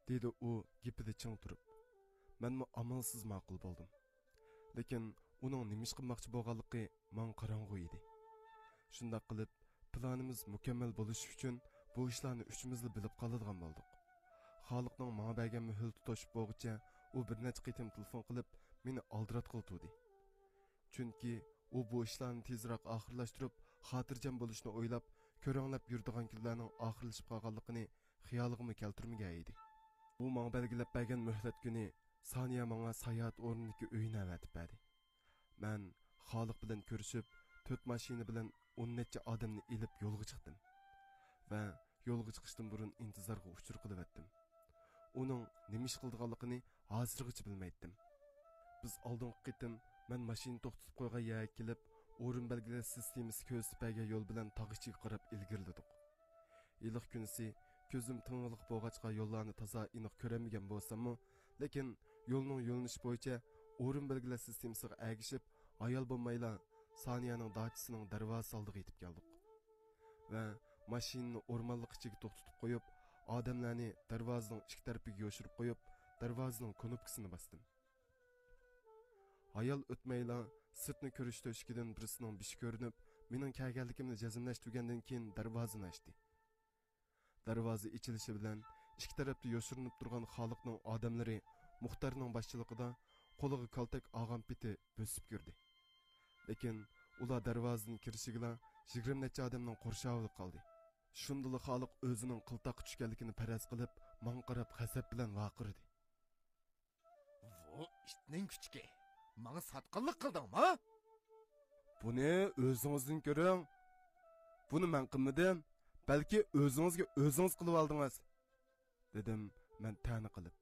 دېدى ئۇ گېپىدە چىڭ تۇرۇپ. مەنمۇ ئامالسىز ماقۇل بولدۇم. لېكىن ئۇنىڭ نېمە ئىش قىلماقچى بولغانلىقى ماڭا قاراڭغۇ ئىدى. شۇنداق قىلىپ، پىلانىمىز مۇكەممەل بولۇشى ئۈچۈن بۇ ئىشلارنى ئۈچىمىزلا بىلىپ قالىدىغان بولدۇق. خالىقنىڭ ماڭا بەرگەن مۆھلىتى توشۇپ بولغۇچە ئۇ بىر نەچچە قېتىم تېلېفون قىلىپ، مېنى ئالدىراتقىلى تۇردى. چۈنكى ئۇ بۇ ئىشلارنى تېزرەك ئاخىرلاشتۇرۇپ، خاتىرجەم بولۇشنى ئويلاپ، كۆرەڭلەپ يۈرىدىغان كۈنلەرنىڭ ئاخىرلىشىپ قالغانلىقىنى خىيالىغىمۇ كەلتۈرمىگەن ئىدى. ئۇ ماڭا بەلگىلەپ بەرگەن مۆھلەت كۈنى سانىيە ماڭا ساياھەت ئورنىدىكى ئۆينى ئەۋەتىپ بەردى. مەن خالىق بىلەن كۆرۈشۈپ، تۆت ماشىنا بىلەن ئون نەچچە ئادەمنى ئېلىپ يولغا چىقتىم ۋە يولغا چىقىشتىن بۇرۇن ئىنتىزارغا ئۇچۇر قىلىۋەتتىم. ئۇنىڭ نېمە ئىش قىلىدىغانلىقىنى ھازىرغىچە بىلمەيتتىم. بىز ئالدىنقى قېتىم مەن ماشىنا توختىتىپ قويغان يەرگە كېلىپ، ئورۇن بەلگىلەش سىستېمىسى كۆرسىتىپ بەرگەن يول بىلەن تاغ ئىچىگە قاراپ ئىلگىرىلىدۇق. ھېلىقى كۈنىسى كۆزۈم تىڭىغلىق بولغاچقا يوللارنى تازا ئېنىق كۆرەلمىگەن بولساممۇ، لېكىن يولنىڭ يۆنىلىشى بويىچە ئورۇن بەلگىلەش سىستېمىسىغا ئەگىشىپ، ھايال بولمايلا سانىيەنىڭ داچىسىنىڭ دەرۋازىسى ئالدىغا يېتىپ كەلدۇق ۋە ماشىنىنى ئورمانلىق ئىچىگە توختىتىپ قويۇپ، ئادەملەرنى دەرۋازىنىڭ ئىككى تەرىپىگە يوشۇرۇپ قويۇپ، دەرۋازىنىڭ كۇنۇپكىسىنى باستىم. ھايال ئۆتمەيلا سىرتنى كۆرۈش تۆشۈكىدىن بىرسىنىڭ بېشى كۆرۈنۈپ، مېنىڭ كەلگەنلىكىمنى جەزملەشتۈرگەندىن كېيىن دەرۋازىنى ئاچتى. دەرۋازا ئېچىلىشى بىلەن ئىككى تەرەپتە يوشۇرۇنۇپ تۇرغان خالىقنىڭ ئادەملىرى مۇختەرنىڭ باشچىلىقىدا قولىغا كالتەك ئالغان پېتى بۆسۈپ كىردى. لېكىن ئۇلار دەرۋازىدىن كىرىشىگىلا يىگىرمە نەچچە ئادەمنىڭ قورشاۋىدا قالدى. شۇندىلا خالىق ئۆزىنىڭ قىلتاققا چۈشكەنلىكىنى پەرەز قىلىپ، ماڭا قاراپ غەزەپ بىلەن ۋارقىرىدى. ۋۇ ئىتنىڭ كۈچۈكى! ماڭا ساتقىنلىق قىلدىڭما؟ بۇنى ئۆزىڭىزدىن كۆرۈڭ. بۇنى مەن قىلمىدىم. بەلكى ئۆزىڭىزگە ئۆزىڭىز قىلىۋالدىڭىز، دېدىم مەن تەنە قىلىپ.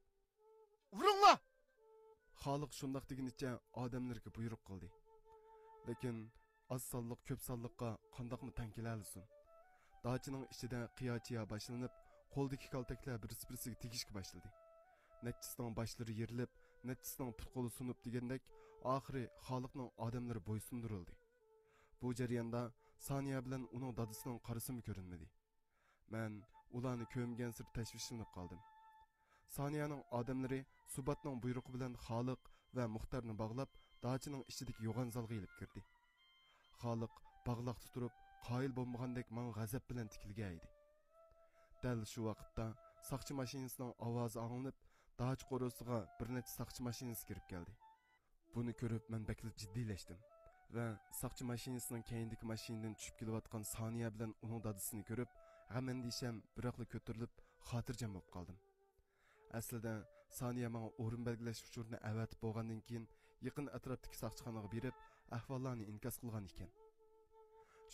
ئۇرۇڭلار! خالىق شۇنداق دېگىنىچە ئادەملىرىگە بۇيرۇق قىلدى. لېكىن ئاز سانلىق كۆپ سانلىققا قانداقمۇ تەڭ كېلەلىسۇن؟ داچىنىڭ ئىچىدە قىيا-چىيا باشلىنىپ، قولدىكى كالتەكلەر بىرسى-بىرسىگە تېگىشكە باشلىدى. نەچچىسىنىڭ باشلىرى يېرىلىپ، نەچچىسىنىڭ پۇت-قولى سۇنۇپ دېگەندەك، ئاخىرى خالىقنىڭ ئادەملىرى بويسۇندۇرۇلدى. بۇ جەرياندا سانىيە بىلەن ئۇنىڭ دادىسىنىڭ قارىسىمۇ كۆرۈنمىدى. مەن ئۇلارنى كۆرمىگەنسېرى تەشۋىشلىنىپ قالدىم. سانىيەنىڭ ئادەملىرى سۇباتنىڭ بۇيرۇقى بىلەن خالىق ۋە مۇختەرنى باغلاپ، داچىنىڭ ئىچىدىكى يوغان زالغا ئېلىپ كىردى. خالىق باغلاقتا تۇرۇپ، قايىل بولمىغاندەك ماڭا غەزەپ بىلەن تىكىلگەن ئىدى. دەل شۇ ۋاقىتتا ساقچى ماشىنىسىنىڭ ئاۋازى ئاڭلىنىپ، داچا قورۇسىغا بىر نەچچە ساقچى ماشىنىسى كىرىپ كەلدى. بۇنى كۆرۈپ مەن بەكلا جىددىيلەشتىم ۋە ساقچى ماشىنىسىنىڭ كەينىدىكى ماشىنىدىن چۈشۈپ كېلىۋاتقان سانىيە بىلەن ئۇنىڭ دادىسىنى كۆرۈپ، غەم-ئەندىشەم بىراقلا كۆتۈرۈلۈپ، خاتىرجەم بولۇپ قالدىم. ئەسلىدە سانىيە ماڭا ئورۇن بەلگىلەش ئۇچۇرىنى ئەۋەتىپ بولغاندىن كېيىن، يېقىن ئەتراپتىكى ساقچىخانىغا بېرىپ، ئەھۋاللارنى ئىنكاس قىلغان ئىكەن.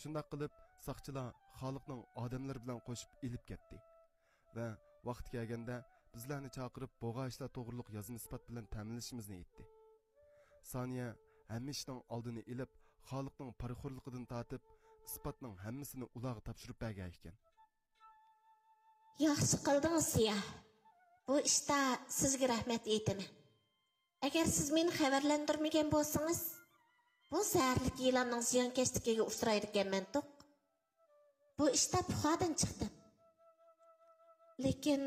شۇنداق قىلىپ، ساقچىلار خالىقنىڭ ئادەملىرى بىلەن قوشۇپ ئېلىپ كەتتى ۋە ۋاقتى كەلگەندە بىزلەرنى چاقىرىپ، بولغان ئىشلار توغرۇلۇق يازما ئىسپات بىلەن تەمىنلىشىمىزنى ئېيتتى. سانىيە ھەممە ئىشنىڭ ئالدىنى ئېلىپ، خالىقنىڭ پارىخورلۇقىدىن تارتىپ، ئىسپاتنىڭ ھەممىسىنى ئۇلارغا تاپشۇرۇپ بەرگەن ئىكەن. ياخشى قىلدىڭىز، زىيا. بۇ ئىشتا سىزگە رەھمەت ئېيتىمەن. ئەگەر سىز مېنى خەۋەرلەندۈرمىگەن بولسىڭىز، بۇ زەھەرلىك يىلاننىڭ زىيانكەشلىكىگە ئۇچرايدىكەنمەنتۇق. بۇ ئىشتا پۇخادىن چىقتىم. لېكىن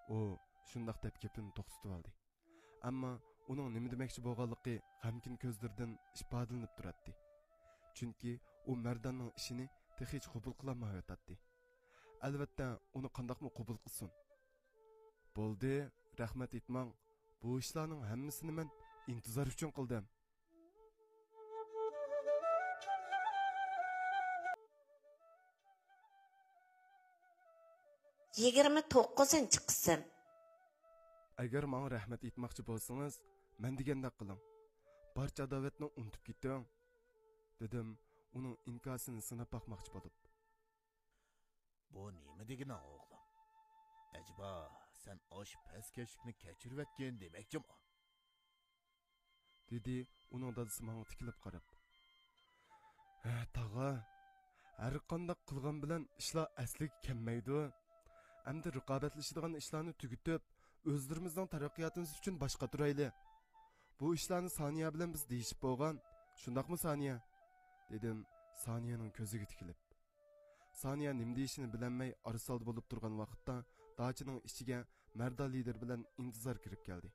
ئۇ شۇنداق دەپ گېپىنى توختىتىۋالدى. ئەمما ئۇنىڭ نېمە دېمەكچى بولغانلىقى غەمكىن كۆزلىرىدىن ئىپادىلىنىپ تۇراتتى. چۈنكى ئۇ مەرداننىڭ ئىشىنى تېخىچە قوبۇل قىلالمايۋاتاتتى. ئەلۋەتتە، ئۇنى قانداقمۇ قوبۇل قىلسۇن؟ بولدى، رەھمەت ئېيتماڭ. بۇ ئىشلارنىڭ ھەممىسىنى مەن ئىنتىزار ئۈچۈن قىلدىم. يىگىرمە توققۇزىنچى قىسىم. ئەگەر ماڭا رەھمەت ئېيتماقچى بولسىڭىز، مەن دېگەندەك قىلىڭ. بارچە ئاداۋەتنى ئۇنتۇپ كېتىڭ، دېدىم ئۇنىڭ ئىنكاسىنى سىناپ باقماقچى بولۇپ. بۇ نېمە دېگىنىڭ، ئوغلۇم؟ ئەجەبا، سەن ئاشۇ پەسكەشلىكنى كەچۈرۈۋەتكىن دېمەكچىمۇ؟ دېدى ئۇنىڭ دادىسى ماڭا تىكىلىپ قاراپ. ھە، تاغا، ھەرقانداق قىلغان بىلەن ئىشلار ئەسلىگە كەلمەيدۇ. ئەمدى رىقابەتلىشىدىغان ئىشلارنى تۈگىتىپ، ئۆزلىرىمىزنىڭ تەرەققىياتىمىز ئۈچۈن باش قاتۇرايلى. بۇ ئىشلارنى سانىيە بىلەن بىز دېيىشىپ بولغان، شۇنداقمۇ سانىيە؟ دېدىم سانىيەنىڭ كۆزىگە تىكىلىپ. سانىيە نېمە دېيىشىنى بىلەلمەي ئارىسالدى بولۇپ تۇرغان ۋاقىتتا، داچىنىڭ ئىچىگە مەردان لىدىر بىلەن ئىنتىزار كىرىپ كەلدى.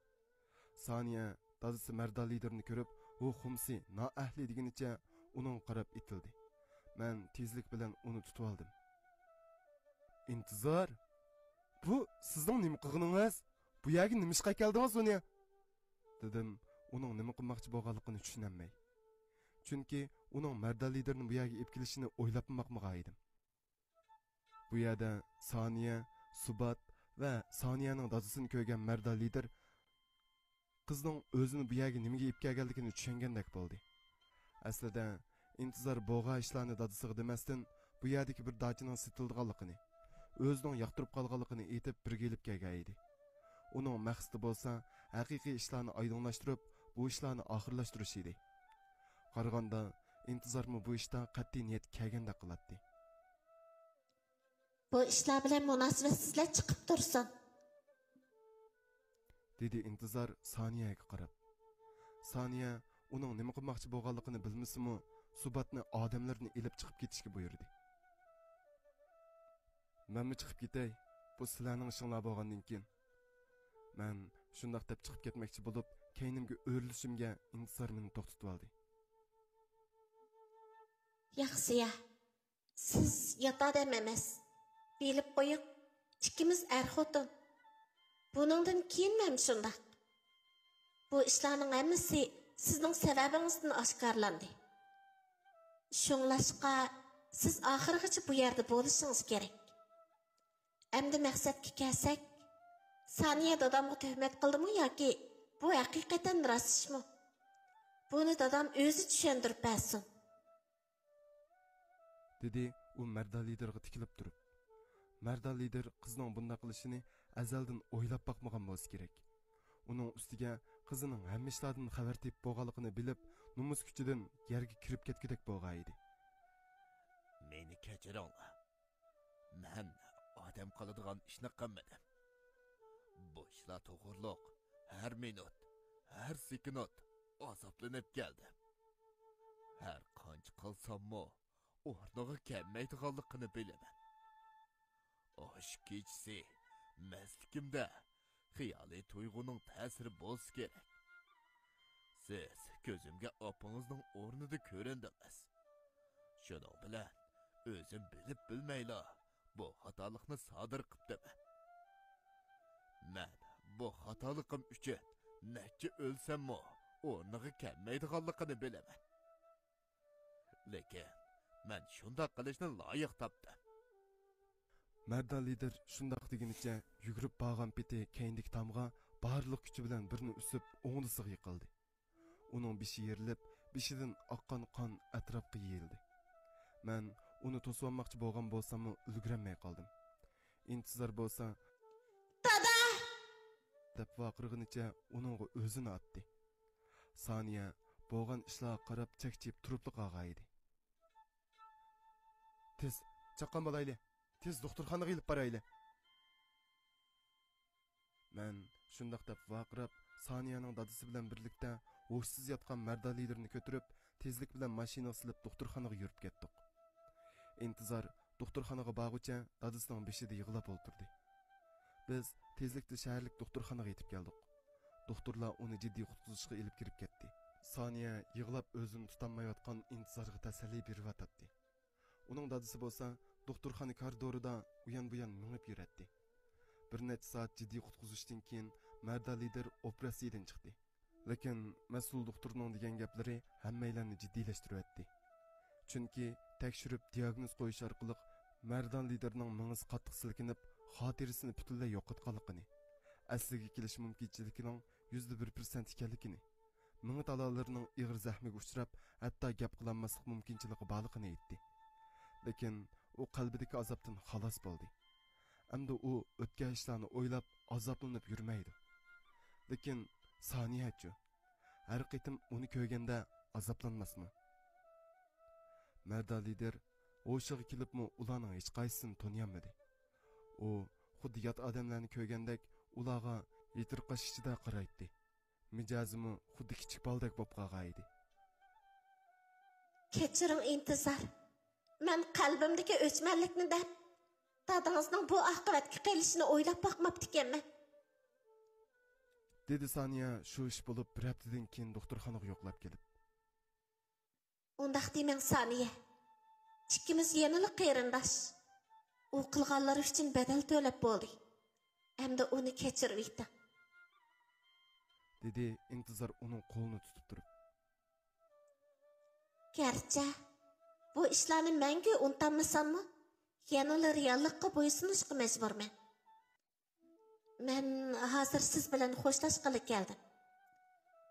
سانىيە دادىسى مەردان لىدىرنى كۆرۈپ، ھۇ خۇمسى، نائەھلى دېگىنىچە ئۇنىڭغا قاراپ ئېتىلدى. مەن تېزلىك بىلەن ئۇنى تۇتۇۋالدىم. ئىنتىزار، بۇ سىزنىڭ نېمە قىلغىنىڭىز؟ بۇ يەرگە نېمە ئىشقا كەلدىڭىز ئۇنى؟ دېدىم ئۇنىڭ نېمە قىلماقچى بولغانلىقىنى چۈشىنەلمەي. چۈنكى ئۇنىڭ مەردان لىدىرنى بۇ يەرگە ئېلىپ كېلىشىنى ئويلاپمۇ باقمىغان ئىدىم. بۇ يەردە سانىيە، سۇبات ۋە سانىيەنىڭ دادىسىنى كۆرگەن مەردان لىدىر قىزنىڭ ئۆزىنى بۇ يەرگە نېمىگە ئېلىپ كەلگەنلىكىنى چۈشەنگەندەك بولدى. ئەسلىدە ئىنتىزار بوغا ئىشلارنى دادىسىغا دېمەستىن، بۇ يەردىكى بىر داچىنىڭ سېتىلىدىغانلىقىنى، ئۆزىنىڭ ياقتۇرۇپ قالغانلىقىنى ئېيتىپ بىرگە ئېلىپ كەلگەن ئىدى. ئۇنىڭ مەقسىتى بولسا ھەقىقىي ئىشلارنى ئايدىڭلاشتۇرۇپ، بۇ ئىشلارنى ئاخىرلاشتۇرۇش ئىدى. قارىغاندا، ئىنتىزارمۇ بۇ ئىشتا قەتئىي نىيەتكە كەلگەندەك قىلاتتى. بۇ ئىشلار بىلەن مۇناسىۋەتسىزلەر چىقىپ تۇرسۇن، دېدى ئىنتىزار سانىيەگە قاراپ. سانىيە ئۇنىڭ نېمە قىلماقچى بولغانلىقىنى بىلمىسىمۇ، سۇباتنى ئادەملىرىنى ئېلىپ چىقىپ كېتىشكە بۇيرۇدى. مەنمۇ چىقىپ كېتەي، بۇ سىلەرنىڭ ئىشىڭلار بولغاندىن كېيىن. مەن شۇنداق دەپ چىقىپ كەتمەكچى بولۇپ، كەينىمگە ئۆرۈلۈشۈمگە ئىنتىزار مېنى توختىتىۋالدى. ياخشى يا، سىز يات ئادەم ئەمەس. بىلىپ قويۇڭ، ئىككىمىز ئەر-خوتۇن. بۇنىڭدىن كېيىنمۇ ھەم شۇنداق. بۇ ئىشلارنىڭ ھەممىسى سىزنىڭ سەۋەبىڭىزدىن ئاشكارىلاندى. شۇڭلاشقا، سىز ئاخىرغىچە بۇ يەردە بولۇشىڭىز كېرەك. ئەمدى مەقسەتكە كەلسەك، سانىيە دادامغا تۆھمەت قىلدىمۇ ياكى بۇ ھەقىقەتەن راست ئىشمۇ؟ بۇنى دادام ئۆزى چۈشەندۈرۈپ بەرسۇن. دېدى ئۇ مەردان لىدىرغا تىكىلىپ تۇرۇپ. مەردان لىدىر قىزنىڭ بۇنداق قىلىشىنى ئەزەلدىن ئويلاپ باقمىغان بولسا كېرەك. ئۇنىڭ ئۈستىگە قىزىنىڭ ھەممە ئىشلاردىن خەۋەر تېپىپ بولغانلىقىنى بىلىپ، نومۇس كۈچىدىن يەرگە كىرىپ كەتكۈدەك بولغان ئىدى. مېنى كەچۈرۈڭلار. مەن ئادەم قىلىدىغان ئىشنى قىلمىدىم. بۇ ئىشلار توغرۇلۇق ھەر مىنۇت، ھەر سېكۇنت ئازابلىنىپ كەلدىم. ھەر قانچە قىلساممۇ، ئورنىغا كەلمەيدىغانلىقىنى بىلىمەن. ئاشۇ كېچىسى مەستلىكىمدە خىيالىي تۇيغۇنىڭ تەسىرى بولسا كېرەك، سىز كۆزۈمگە ئاپىڭىزنىڭ ئورنىدا كۆرۈندىڭىز. شۇنىڭ بىلەن ئۆزۈم بىلىپ بىلمەيلا بۇ خاتالىقنى سادىر قىپتىمەن. مەن بۇ خاتالىقىم ئۈچۈن نەچچە ئۆلسەممۇ ئورنىغا كەلمەيدىغانلىقىنى بىلىمەن. لېكىن مەن شۇنداق قىلىشنى لايىق تاپتىم. مەردان لىدىر شۇنداق دېگىنىچە يۈگۈرۈپ بارغان پېتى كەينىدىكى تامغا بارلىق كۈچى بىلەن بىرنى ئۈسۈپ ئوڭدىسىغا يىقىلدى. ئۇنىڭ بېشى يېرىلىپ، بېشىدىن ئاققان قان ئەتراپقا يېيىلدى. مەن ئۇنى توسۇۋالماقچى بولغان بولساممۇ ئۈلگۈرەلمەي قالدىم. ئىنتىزار بولسا، دادا! دەپ ۋارقىرىغىنىچە ئۇنىڭغا ئۆزىنى ئاتتى. سانىيە بولغان ئىشلارغا قاراپ چەكچىيىپ تۇرۇپلا قالغان ئىدى. تېز، چاققان بولايلى! تېز دوختۇرخانىغا ئېلىپ بارايلى! مەن شۇنداق دەپ ۋارقىراپ، سانىيەنىڭ دادىسى بىلەن بىرلىكتە ھوشسىز ياتقان مەردان لىدىرنى كۆتۈرۈپ، تېزلىك بىلەن ماشىنىغا سېلىپ دوختۇرخانىغا يۈرۈپ كەتتۇق. ئىنتىزار دوختۇرخانىغا بارغۇچە دادىسىنىڭ بېشىدا يىغلاپ ئولتۇردى. بىز تېزلىكتە شەھەرلىك دوختۇرخانىغا يېتىپ كەلدۇق. دوختۇرلار ئۇنى جىددىي قۇتقۇزۇشقا ئېلىپ كىرىپ كەتتى. سانىيە يىغلاپ ئۆزىنى تۇتالمايۋاتقان ئىنتىزارغا تەسەللى بېرىۋاتاتتى. ئۇنىڭ دادىسى بولسا دوختۇرخانا كارىدورىدا ئۇيان-بۇيان مېڭىپ يۈرەتتى. بىر نەچچە سائەت جىددىي قۇتقۇزۇشتىن كېيىن مەردان لىدىر ئوپېراتسىيىدىن چىقتى. لېكىن مەسئۇل دوختۇرنىڭ دېگەن گەپلىرى ھەممەيلەننى جىددىيلەشتۈرۈۋەتتى. چۈنكى تەكشۈرۈپ دىياگنوز قويۇش ئارقىلىق مەردان لىدىرنىڭ مېڭىسى قاتتىق سىلكىنىپ، خاتىرىسىنى پۈتۈنلەي يوقاتقانلىقىنى، ئەسلىگە كېلىش مۇمكىنچىلىكىنىڭ يۈزدە بىر پىرسەنت ئىكەنلىكىنى، مېڭە تالالىرىنىڭ ئېغىر زەخمىگە ئۇچراپ، ھەتتا گەپ قىلالماسلىق مۇمكىنچىلىكى بارلىقىنى ئېيتتى. لېكىن ئۇ قەلبىدىكى ئازابتىن خالاس بولدى. ئەمدى ئۇ ئۆتكەن ئىشلارنى ئويلاپ ئازابلىنىپ يۈرمەيدۇ. لېكىن سانىيەچۇ؟ ھەر قېتىم ئۇنى كۆرگەندە ئازابلانماسمۇ؟ مەردان لىدىر ھوشىغا كېلىپمۇ ئۇلارنىڭ ھېچقايسىسىنى تونۇيالمىدى. ئۇ خۇددى يات ئادەملەرنى كۆرگەندەك ئۇلارغا ھېتىرقاش ئىچىدە قارايتتى. مىجەزىمۇ خۇددى كىچىك بالىدەك بولۇپ قالغان ئىدى. كەچۈرۈڭ، ئىنتىزار. مەن قەلبىمدىكى ئۆچمەنلىكنى دەپ، دادىڭىزنىڭ بۇ ئاقىۋەتكە قېلىشىنى ئويلاپ باقماپتىكەنمەن. دېدى سانىيە شۇ ئىش بولۇپ بىر ھەپتىدىن كېيىن دوختۇرخانىغا يوقلاپ كېلىپ. ئۇنداق دېمەڭ، سانىيە. ئىككىمىز يەنىلا قېرىنداش. ئۇ قىلغانلىرى ئۈچۈن بەدەل تۆلەپ بولدى. ئەمدى ئۇنى كەچۈرۈۋېتىڭ. دېدى ئىنتىزار ئۇنىڭ قولىنى تۇتۇپ تۇرۇپ. گەرچە بۇ ئىشلارنى مەڭگۈ ئۇنتالمىساممۇ، يەنىلا رېئاللىققا بويسۇنۇشقا مەجبۇرمەن. مەن ھازىر سىز بىلەن خوشلاشقىلى كەلدىم.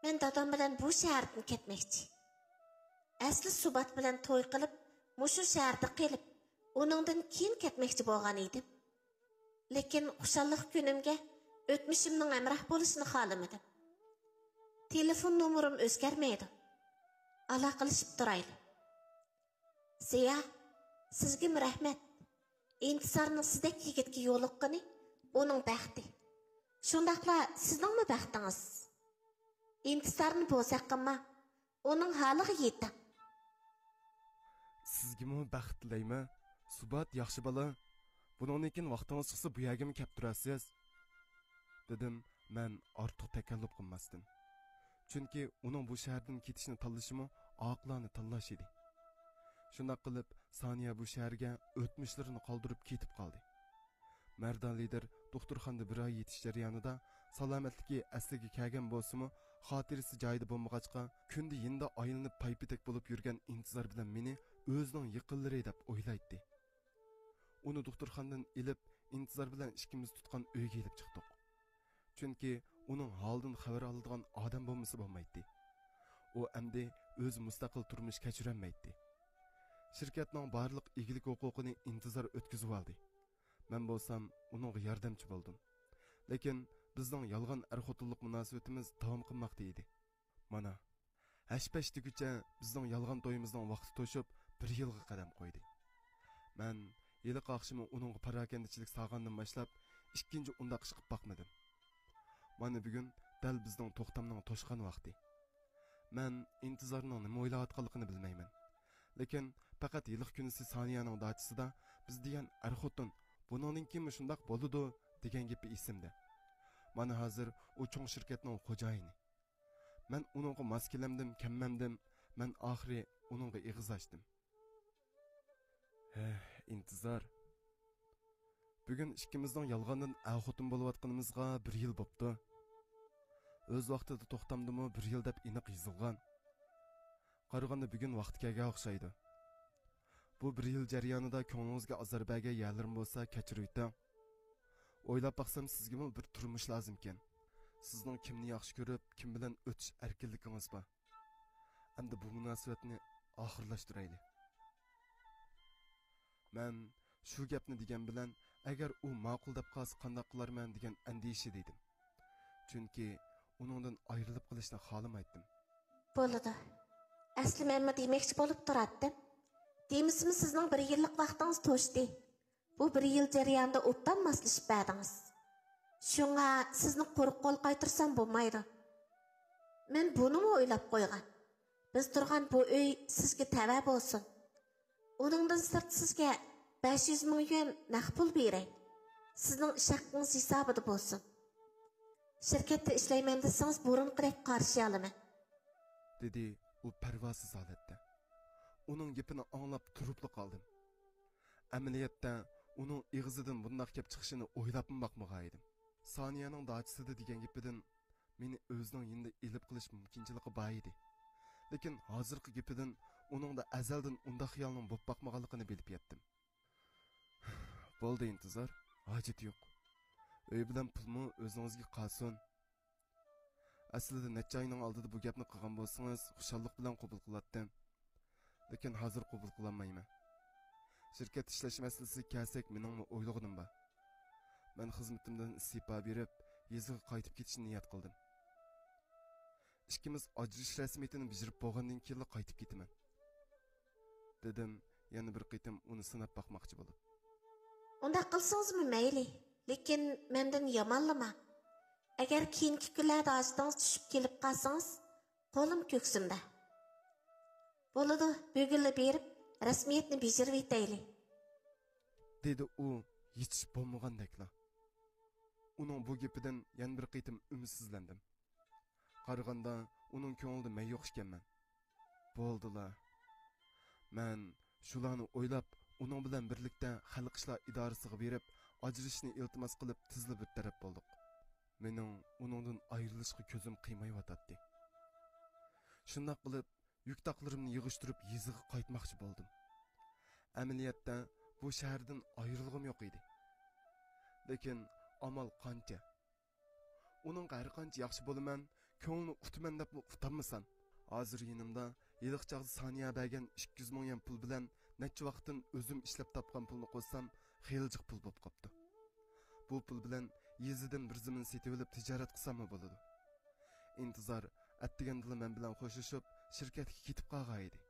مەن دادام بىلەن بۇ شەھەردىن كەتمەكچى. ئەسلى سۇبات بىلەن توي قىلىپ، مۇشۇ شەھەردە قېلىپ، ئۇنىڭدىن كېيىن كەتمەكچى بولغان ئىدىم. لېكىن خۇشاللىق كۈنۈمگە ئۆتمۈشۈمنىڭ ھەمراھ بولۇشىنى خالىمىدىم. تېلېفون نومۇرۇم ئۆزگەرمەيدۇ. ئالاقىلىشىپ تۇرايلى. زىيا، سىزگىمۇ رەھمەت. ئىنتىزارنىڭ سىزدەك يىگىتكە يولۇققىنى ئۇنىڭ بەختى. شۇنداقلا سىزنىڭمۇ بەختىڭىز. ئىنتىزارنى بوزەك قىلما، ئۇنىڭ ھالىغا يېتىڭ. سىزگىمۇ بەخت تىلەيمەن، سۇبات ياخشى بالا. بۇنىڭدىن كېيىن ۋاقتىڭىز چىقسا بۇ يەرگىمۇ كەپ تۇرارسىز، دېدىم مەن ئارتۇق تەكەللۇپ قىلماستىن. چۈنكى ئۇنىڭ بۇ شەھەردىن كېتىشنى تاللىشىمۇ ئاقىلانە تاللاش ئىدى. شۇنداق قىلىپ، سانىيە بۇ شەھەرگە ئۆتمۈشلىرىنى قالدۇرۇپ كېتىپ قالدى. مەردان لىدىر دوختۇرخانىدا بىر ئاي يېتىش جەريانىدا سالامەتلىكى ئەسلىگە كەلگەن بولسىمۇ، خاتىرىسى جايىدا بولمىغاچقا، كۈندە يېنىدا ئايلىنىپ پايپېتەك بولۇپ يۈرگەن ئىنتىزار بىلەن مېنى ئۆزىنىڭ يېقىنلىرى دەپ ئويلايتتى. ئۇنى دوختۇرخانىدىن ئېلىپ، ئىنتىزار بىلەن ئىككىمىز تۇتقان ئۆيگە ئېلىپ چىقتۇق. چۈنكى ئۇنىڭ ھالىدىن خەۋەر ئالىدىغان ئادەم بولمىسا بولمايتتى. ئۇ ئەمدى ئۆزى مۇستەقىل تۇرمۇش كەچۈرەلمەيتتى. شىركەتنىڭ بارلىق ئىگىلىك ھوقۇقىنى ئىنتىزار ئۆتكۈزۈۋالدى. مەن بولسام ئۇنىڭغا ياردەمچى بولدۇم. لېكىن بىزنىڭ يالغان ئەر-خوتۇنلۇق مۇناسىۋىتىمىز داۋام قىلماقتا ئىدى. مانا، ھەش-پەش دېگۈچە بىزنىڭ يالغان تويىمىزنىڭ ۋاقتى توشۇپ، بىر يىلغا قەدەم قويدى. مەن ھېلىقى ئاخشىمى ئۇنىڭغا پاراكەندىچىلىك سالغاندىن باشلاپ، ئىككىنچى ئۇنداق ئىش قىلىپ باقمىدىم. مانا بۈگۈن دەل بىزنىڭ توختامنىڭ توشقان ۋاقتى. مەن ئىنتىزارنىڭ نېمە ئويلاۋاتقانلىقىنى بىلمەيمەن. لېكىن پەقەت ھېلىقى كۈنىسى سانىيەنىڭ داچىسىدا بىز دېگەن ئەر-خوتۇن، بۇنىڭدىن كېيىنمۇ شۇنداق بولىدۇ، دېگەن گېپى ئېسىمدە. مانا ھازىر ئۇ چوڭ شىركەتنىڭ خوجايىنى. مەن ئۇنىڭغا ماس كېلەمدىم، كەلمەمدىم، مەن ئاخىرى ئۇنىڭغا ئېغىز ئاچتىم. ھە، ئىنتىزار. بۈگۈن ئىككىمىزنىڭ يالغاندىن ئەر-خوتۇن بولۇۋاتقىنىمىزغا بىر يىل بوپتۇ. ئۆز ۋاقتىدا توختامدىمۇ بىر يىل دەپ ئېنىق يېزىلغان. قارىغاندا بۈگۈن ۋاقتى كەلگەن ئوخشايدۇ. بۇ بىر يىل جەريانىدا كۆڭلىڭىزگە ئازار بەرگەن يەرلىرىم بولسا كەچۈرۈۋېتىڭ. ئويلاپ باقسام سىزگىمۇ بىر تۇرمۇش لازىمكەن. سىزنىڭ كىمنى ياخشى كۆرۈپ، كىم بىلەن ئۆتۈش ئەركىنلىكىڭىز بار. ئەمدى بۇ مۇناسىۋەتنى ئاخىرلاشتۇرايلى. مەن شۇ گەپنى دېگەن بىلەن، ئەگەر ئۇ ماقۇل دەپ قالسا قانداق قىلارمەن دېگەن ئەندىشىدە ئىدىم. چۈنكى ئۇنىڭدىن ئايرىلىپ قېلىشنى خالىمايتتىم. بولىدۇ. ئەسلى مەنمۇ دېمەكچى بولۇپ تۇراتتىم. دېمىسىمۇ سىزنىڭ بىر يىللىق ۋاقتىڭىز توشتى. بۇ بىر يىل جەريانىدا ئوبدان ماسلىشىپ بەردىڭىز. شۇڭا سىزنى قۇرۇق قول قايتۇرسام بولمايدۇ. مەن بۇنىمۇ ئويلاپ قويغان. بىز تۇرغان بۇ ئۆي سىزگە تەۋە بولسۇن. ئۇنىڭدىن سىرت سىزگە بەش يۈز مىڭ يۈەن نەق پۇل بېرەي. سىزنىڭ ئىش ھەققىڭىز ھېسابىدا بولسۇن. شىركەتتە ئىشلەيمەن دېسىڭىز بۇرۇنقىدەك قارشى ئالىمەن. دېدى ئۇ پەرۋاسىز ھالەتتە. ئۇنىڭ گېپىنى ئاڭلاپ تۇرۇپلا قالدىم. ئەمەلىيەتتە ئۇنىڭ ئېغىزىدىن بۇنداق گەپ چىقىشىنى ئويلاپمۇ باقمىغان ئىدىم. سانىيەنىڭ داچىسىدا دېگەن گېپىدىن مېنى ئۆزىنىڭ يېنىدا ئېلىپ قېلىش مۇمكىنچىلىكى بار ئىدى. لېكىن ھازىرقى گېپىدىن ئۇنىڭدا ئەزەلدىن ئۇنداق خىيالنىڭ بولۇپ باقمىغانلىقىنى بىلىپ يەتتىم. بولدى ئىنتىزار، ھاجىتى يوق. ئۆي بىلەن پۇلمۇ ئۆزىڭىزگە قالسۇن. ئەسلىدە نەچچە ئاينىڭ ئالدىدا بۇ گەپنى قىلغان بولسىڭىز، خۇشاللىق بىلەن قوبۇل قىلاتتىم. لېكىن ھازىر قوبۇل قىلالمايمەن. شىركەتتە ئىشلەش مەسىلىسىگە كەلسەك، مېنىڭمۇ ئويلىغىنىم بار. مەن خىزمىتىمدىن ئىستېپا بېرىپ، يېزىغا قايتىپ كېتىشنى نىيەت قىلدىم. ئىككىمىز ئاجرىشىش رەسمىيىتىنى بېجىرىپ بولغاندىن كېيىنلا قايتىپ كېتىمەن، دېدىم، يەنە بىر قېتىم ئۇنى سىناپ باقماقچى بولۇپ. ئۇنداق قىلسىڭىزمۇ مەيلى، لېكىن مەندىن يامانلىماڭ. ئەگەر كېيىنكى كۈنلەردە ھاجىتىڭىز چۈشۈپ كېلىپ قالسىڭىز، قولۇم كۆكسۈمدە. بولىدۇ، بۈگۈنلا بېرىپ رەسمىيەتنى بېجىرىۋېتەيلى، دېدى ئۇ ھېچ بولمىغاندەكلا. ئۇنىڭ بۇ گېپىدىن يەنە بىر قېتىم ئۈمىدسىزلەندىم. قارىغاندا، ئۇنىڭ كۆڭلىدە مەن يوق ئىكەنمەن. بولدىلا. مەن شۇلارنى ئويلاپ، ئۇنىڭ بىلەن بىرلىكتە خەلق ئىشلار ئىدارىسىغا بېرىپ، ئاجرىشىشنى ئىلتىماس قىلىپ، تېزلا بىر تەرەپ بولدۇق. مېنىڭ ئۇنىڭدىن ئايرىلىشقا كۆزۈم قىيمايۋاتاتتى. شۇنداق قىلىپ، يۈك-تاقلىرىمنى يىغىشتۇرۇپ، يېزىغا قايتماقچى بولدۇم. ئەمەلىيەتتە، بۇ شەھەردىن ئايرىلغۇم يوق ئىدى. لېكىن ئامال قانچە؟ ئۇنىڭغا ھەرقانچە ياخشى بولىمەن، كۆڭلىنى ئۇتىمەن دەپمۇ ئۇتالمىسام. ھازىر يېنىمدا ھېلىقى چاغدا سانىيە بەرگەن ئىككى يۈز مىڭ يۈەن پۇل بىلەن نەچچە ۋاقىتتىن ئۆزۈم ئىشلەپ تاپقان پۇلنى قوشسام، خېلىجىق پۇل بولۇپ قاپتۇ. بۇ پۇل بىلەن يېزىدىن بىر زېمىن سېتىۋېلىپ تىجارەت قىلساممۇ بولىدۇ. ئىنتىزار ئەتىگەندىلا مەن بىلەن خوشلىشىپ، شىركەتكە كېتىپ قالغان ئىدى.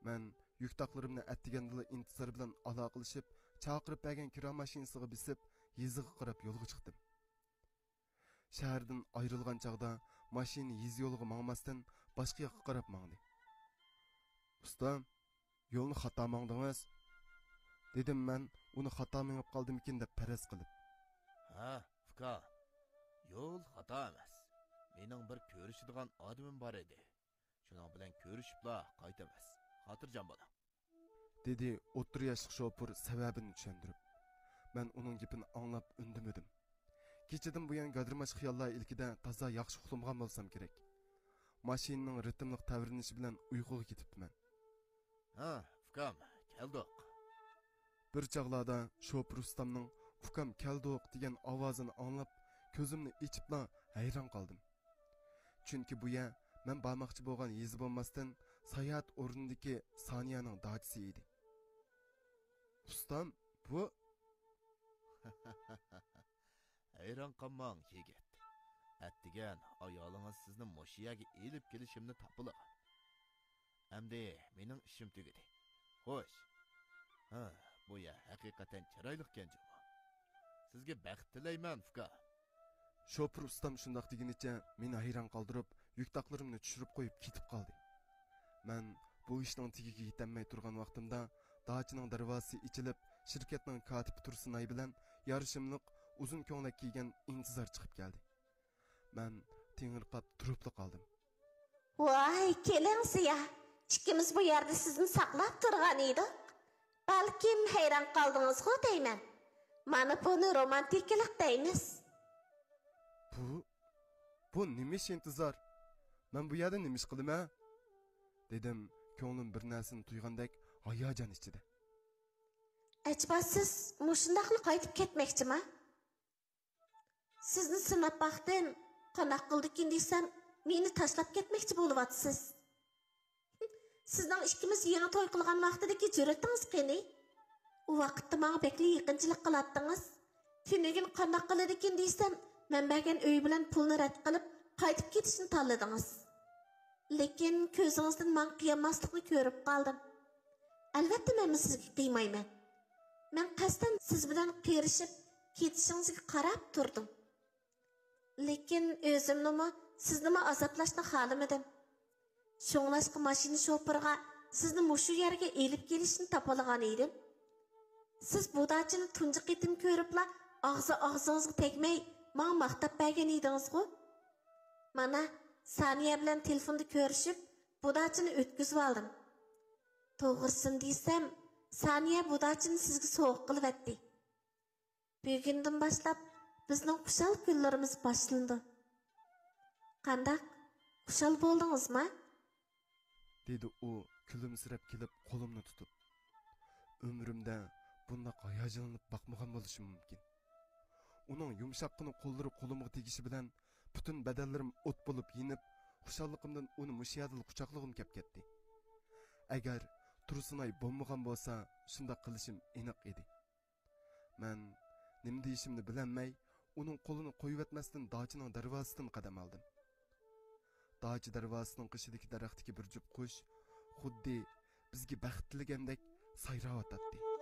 مەن يۈك-تاقلىرىمنى ئەتىگەندىلا ئىنتىزار بىلەن ئالاقىلىشىپ، چاقىرىپ بەرگەن كىرا ماشىنىسىغا بېسىپ، يېزىغا قاراپ يولغا چىقتىم. شەھەردىن ئايرىلغان چاغدا ماشىنا يېزا يولىغا ماڭماستىن، باشقا ياققا قاراپ ماڭدى. «ئۇستام، يولنى خاتا ماڭدىڭىز»، دېدىم مەن ئۇنى خاتا مېڭىپ قالدىمىكىن دەپ پەرەز قىلىپ. «ھە، ئۇكا، يول خاتا ئەمەس. مېنىڭ بىر كۆرۈشىدىغان ئادىمىم بار ئىدى. شۇنىڭ بىلەن كۆرۈشۈپلا قايتىمىز. خاتىرجەم بولۇڭ.» دېدى ئوتتۇرا ياشلىق شوپۇر سەۋەبىنى چۈشەندۈرۈپ. مەن ئۇنىڭ گېپىنى ئاڭلاپ ئۈندىمىدىم. كېچىدىن بۇيان گادىرماش خىياللار ئىلكىدە تازا ياخشى ئۇخلىمىغان بولسام كېرەك. ماشىنىنىڭ رىتىملىق تەۋرىنىشى بىلەن ئۇيقۇغا كېتىپتىمەن. «ھە، ئۇكام، كەلدۇق.» بىر چاغلاردا شوپۇر ئۇستامنىڭ «ئۇكام، كەلدۇق» دېگەن ئاۋازىنى ئاڭلاپ، كۆزۈمنى ئېچىپلا ھەيران قالدىم. چۈنكى بۇ يەر مەن بارماقچى بولغان يېزا بولماستىن، ساياھەت ئورنىدىكى سانىيەنىڭ داچىسى ئىدى. «ئۇستام، بۇ...» «ھەيران قالماڭ، يىگىت. ئەتىگەن ئايالىڭىز سىزنى مۇشۇ يەرگە ئېلىپ كېلىشىمنى تاپىلىغان. ئەمدى مېنىڭ ئىشىم تۈگىدى. خوش. ھە، بۇ يەر ھەقىقەتەن چىرايلىقكەن جۇمۇ. سىزگە بەخت تىلەيمەن، ئۇكا.» شوپۇر ئۇستام شۇنداق دېگىنىچە مېنى ھەيران قالدۇرۇپ، يۈك-تاقلىرىمنى چۈشۈرۈپ قويۇپ كېتىپ قالدى. مەن بۇ ئىشنىڭ تېگىگە يېتەلمەي تۇرغان ۋاقتىمدا، داچىنىڭ دەرۋازىسى ئېچىلىپ، شىركەتنىڭ كاتىپى تۇرسۇنئاي بىلەن يارىشىملىق ئۇزۇن كۆڭلەك كىيگەن ئىنتىزار چىقىپ كەلدى. مەن تېڭىرقاپ تۇرۇپلا قالدىم. «ۋاي، كېلىڭ زىيا، ئىككىمىز بۇ يەردە سىزنى ساقلاپ تۇرغان ئىدۇق. بەلكىم ھەيران قالدىڭىزغۇ دەيمەن. مانا بۇنى رومانتىكىلىق دەيمىز.» «بۇ، بۇ نېمە ئىش ئىنتىزار؟ مەن بۇ يەردە نېمە ئىش قىلىمەن؟» دېدىم، كۆڭلۈم بىر نەرسىنى تۇيغاندەك ھاياجان ئىچىدە. «ئەجەبا سىز مۇشۇنداقلا قايتىپ كەتمەكچىما؟ سىزنى سىناپ باقتىم، قانداق قىلىدىكىن دېسەم، مېنى تاشلاپ كەتمەكچى بولۇۋاتىسىز. سىزنىڭ ئىككىمىز يېڭى توي قىلغان ۋاقتىدىكى جۈرئىتىڭىز قېنى؟ ئۇ ۋاقىتتا ماڭا بەكلا يېقىنچىلىك قىلاتتىڭىز. تۈنۈگۈن قانداق قىلىدىكىن دېسەم، مەن بەرگەن ئۆي بىلەن پۇلنى رەت قىلىپ، قايتىپ كېتىشنى تاللىدىڭىز. لېكىن كۆزىڭىزدىن ماڭا قىيالماسلىقنى كۆرۈپ قالدىم. ئەلۋەتتە، مەنمۇ سىزگە قىيمايمەن. مەن قەستەن سىز بىلەن قېرىشىپ كېتىشىڭىزگە قاراپ تۇردۇم. لېكىن ئۆزۈمنىمۇ، سىزنىمۇ ئازابلاشنى خالىمىدىم. شۇڭلاشقا ماشىنا شوپۇرىغا سىزنى مۇشۇ يەرگە ئېلىپ كېلىشنى تاپىلىغان ئىدىم. سىز بۇ داچىنى تۇنجى قېتىم كۆرۈپلا ئاغزى ئاغزىڭىزغا تەگمەي ماڭا ماختاپ بەرگەن ئىدىڭىزغۇ؟ مانا، سانىيە بىلەن تېلېفوندا كۆرۈشۈپ، بۇ داچىنى ئۆتكۈزۈۋالدىم. توغرىسىنى دېسەم، سانىيە بۇ داچىنى سىزگە سوۋغا قىلىۋەتتى. بۈگۈندىن باشلاپ بىزنىڭ خۇشال كۈنلىرىمىز باشلىنىدۇ. قانداق؟ خۇشال بولدىڭىزما؟» دېدى ئۇ كۈلۈمسىرەپ كېلىپ قولۇمنى تۇتۇپ. ئۆمرۈمدە بۇنداق ھاياجانلىنىپ باقمىغان بولۇشۇم مۇمكىن. ئۇنىڭ يۇمشاققىنا قوللىرى قولۇمغا تېگىشى بىلەن پۈتۈن بەدەنلىرىم ئوت بولۇپ يېنىپ، خۇشاللىقىمدىن ئۇنى مۇشۇ يەردىلا قۇچاقلىغۇم كەپ كەتتى. ئەگەر تۇرسۇنئاي بولمىغان بولسا، شۇنداق قىلىشىم ئېنىق ئىدى. مەن نېمە دېيىشىمنى بىلەلمەي، ئۇنىڭ قولىنى قويۇۋەتمەستىن داچىنىڭ دەرۋازىسىدىن قەدەم ئالدىم. داچا دەرۋازىسىنىڭ قېشىدىكى دەرەختىكى بىر جۈپ قۇش خۇددى بىزگە بەخت تىلىگەندەك سايراۋاتاتتى.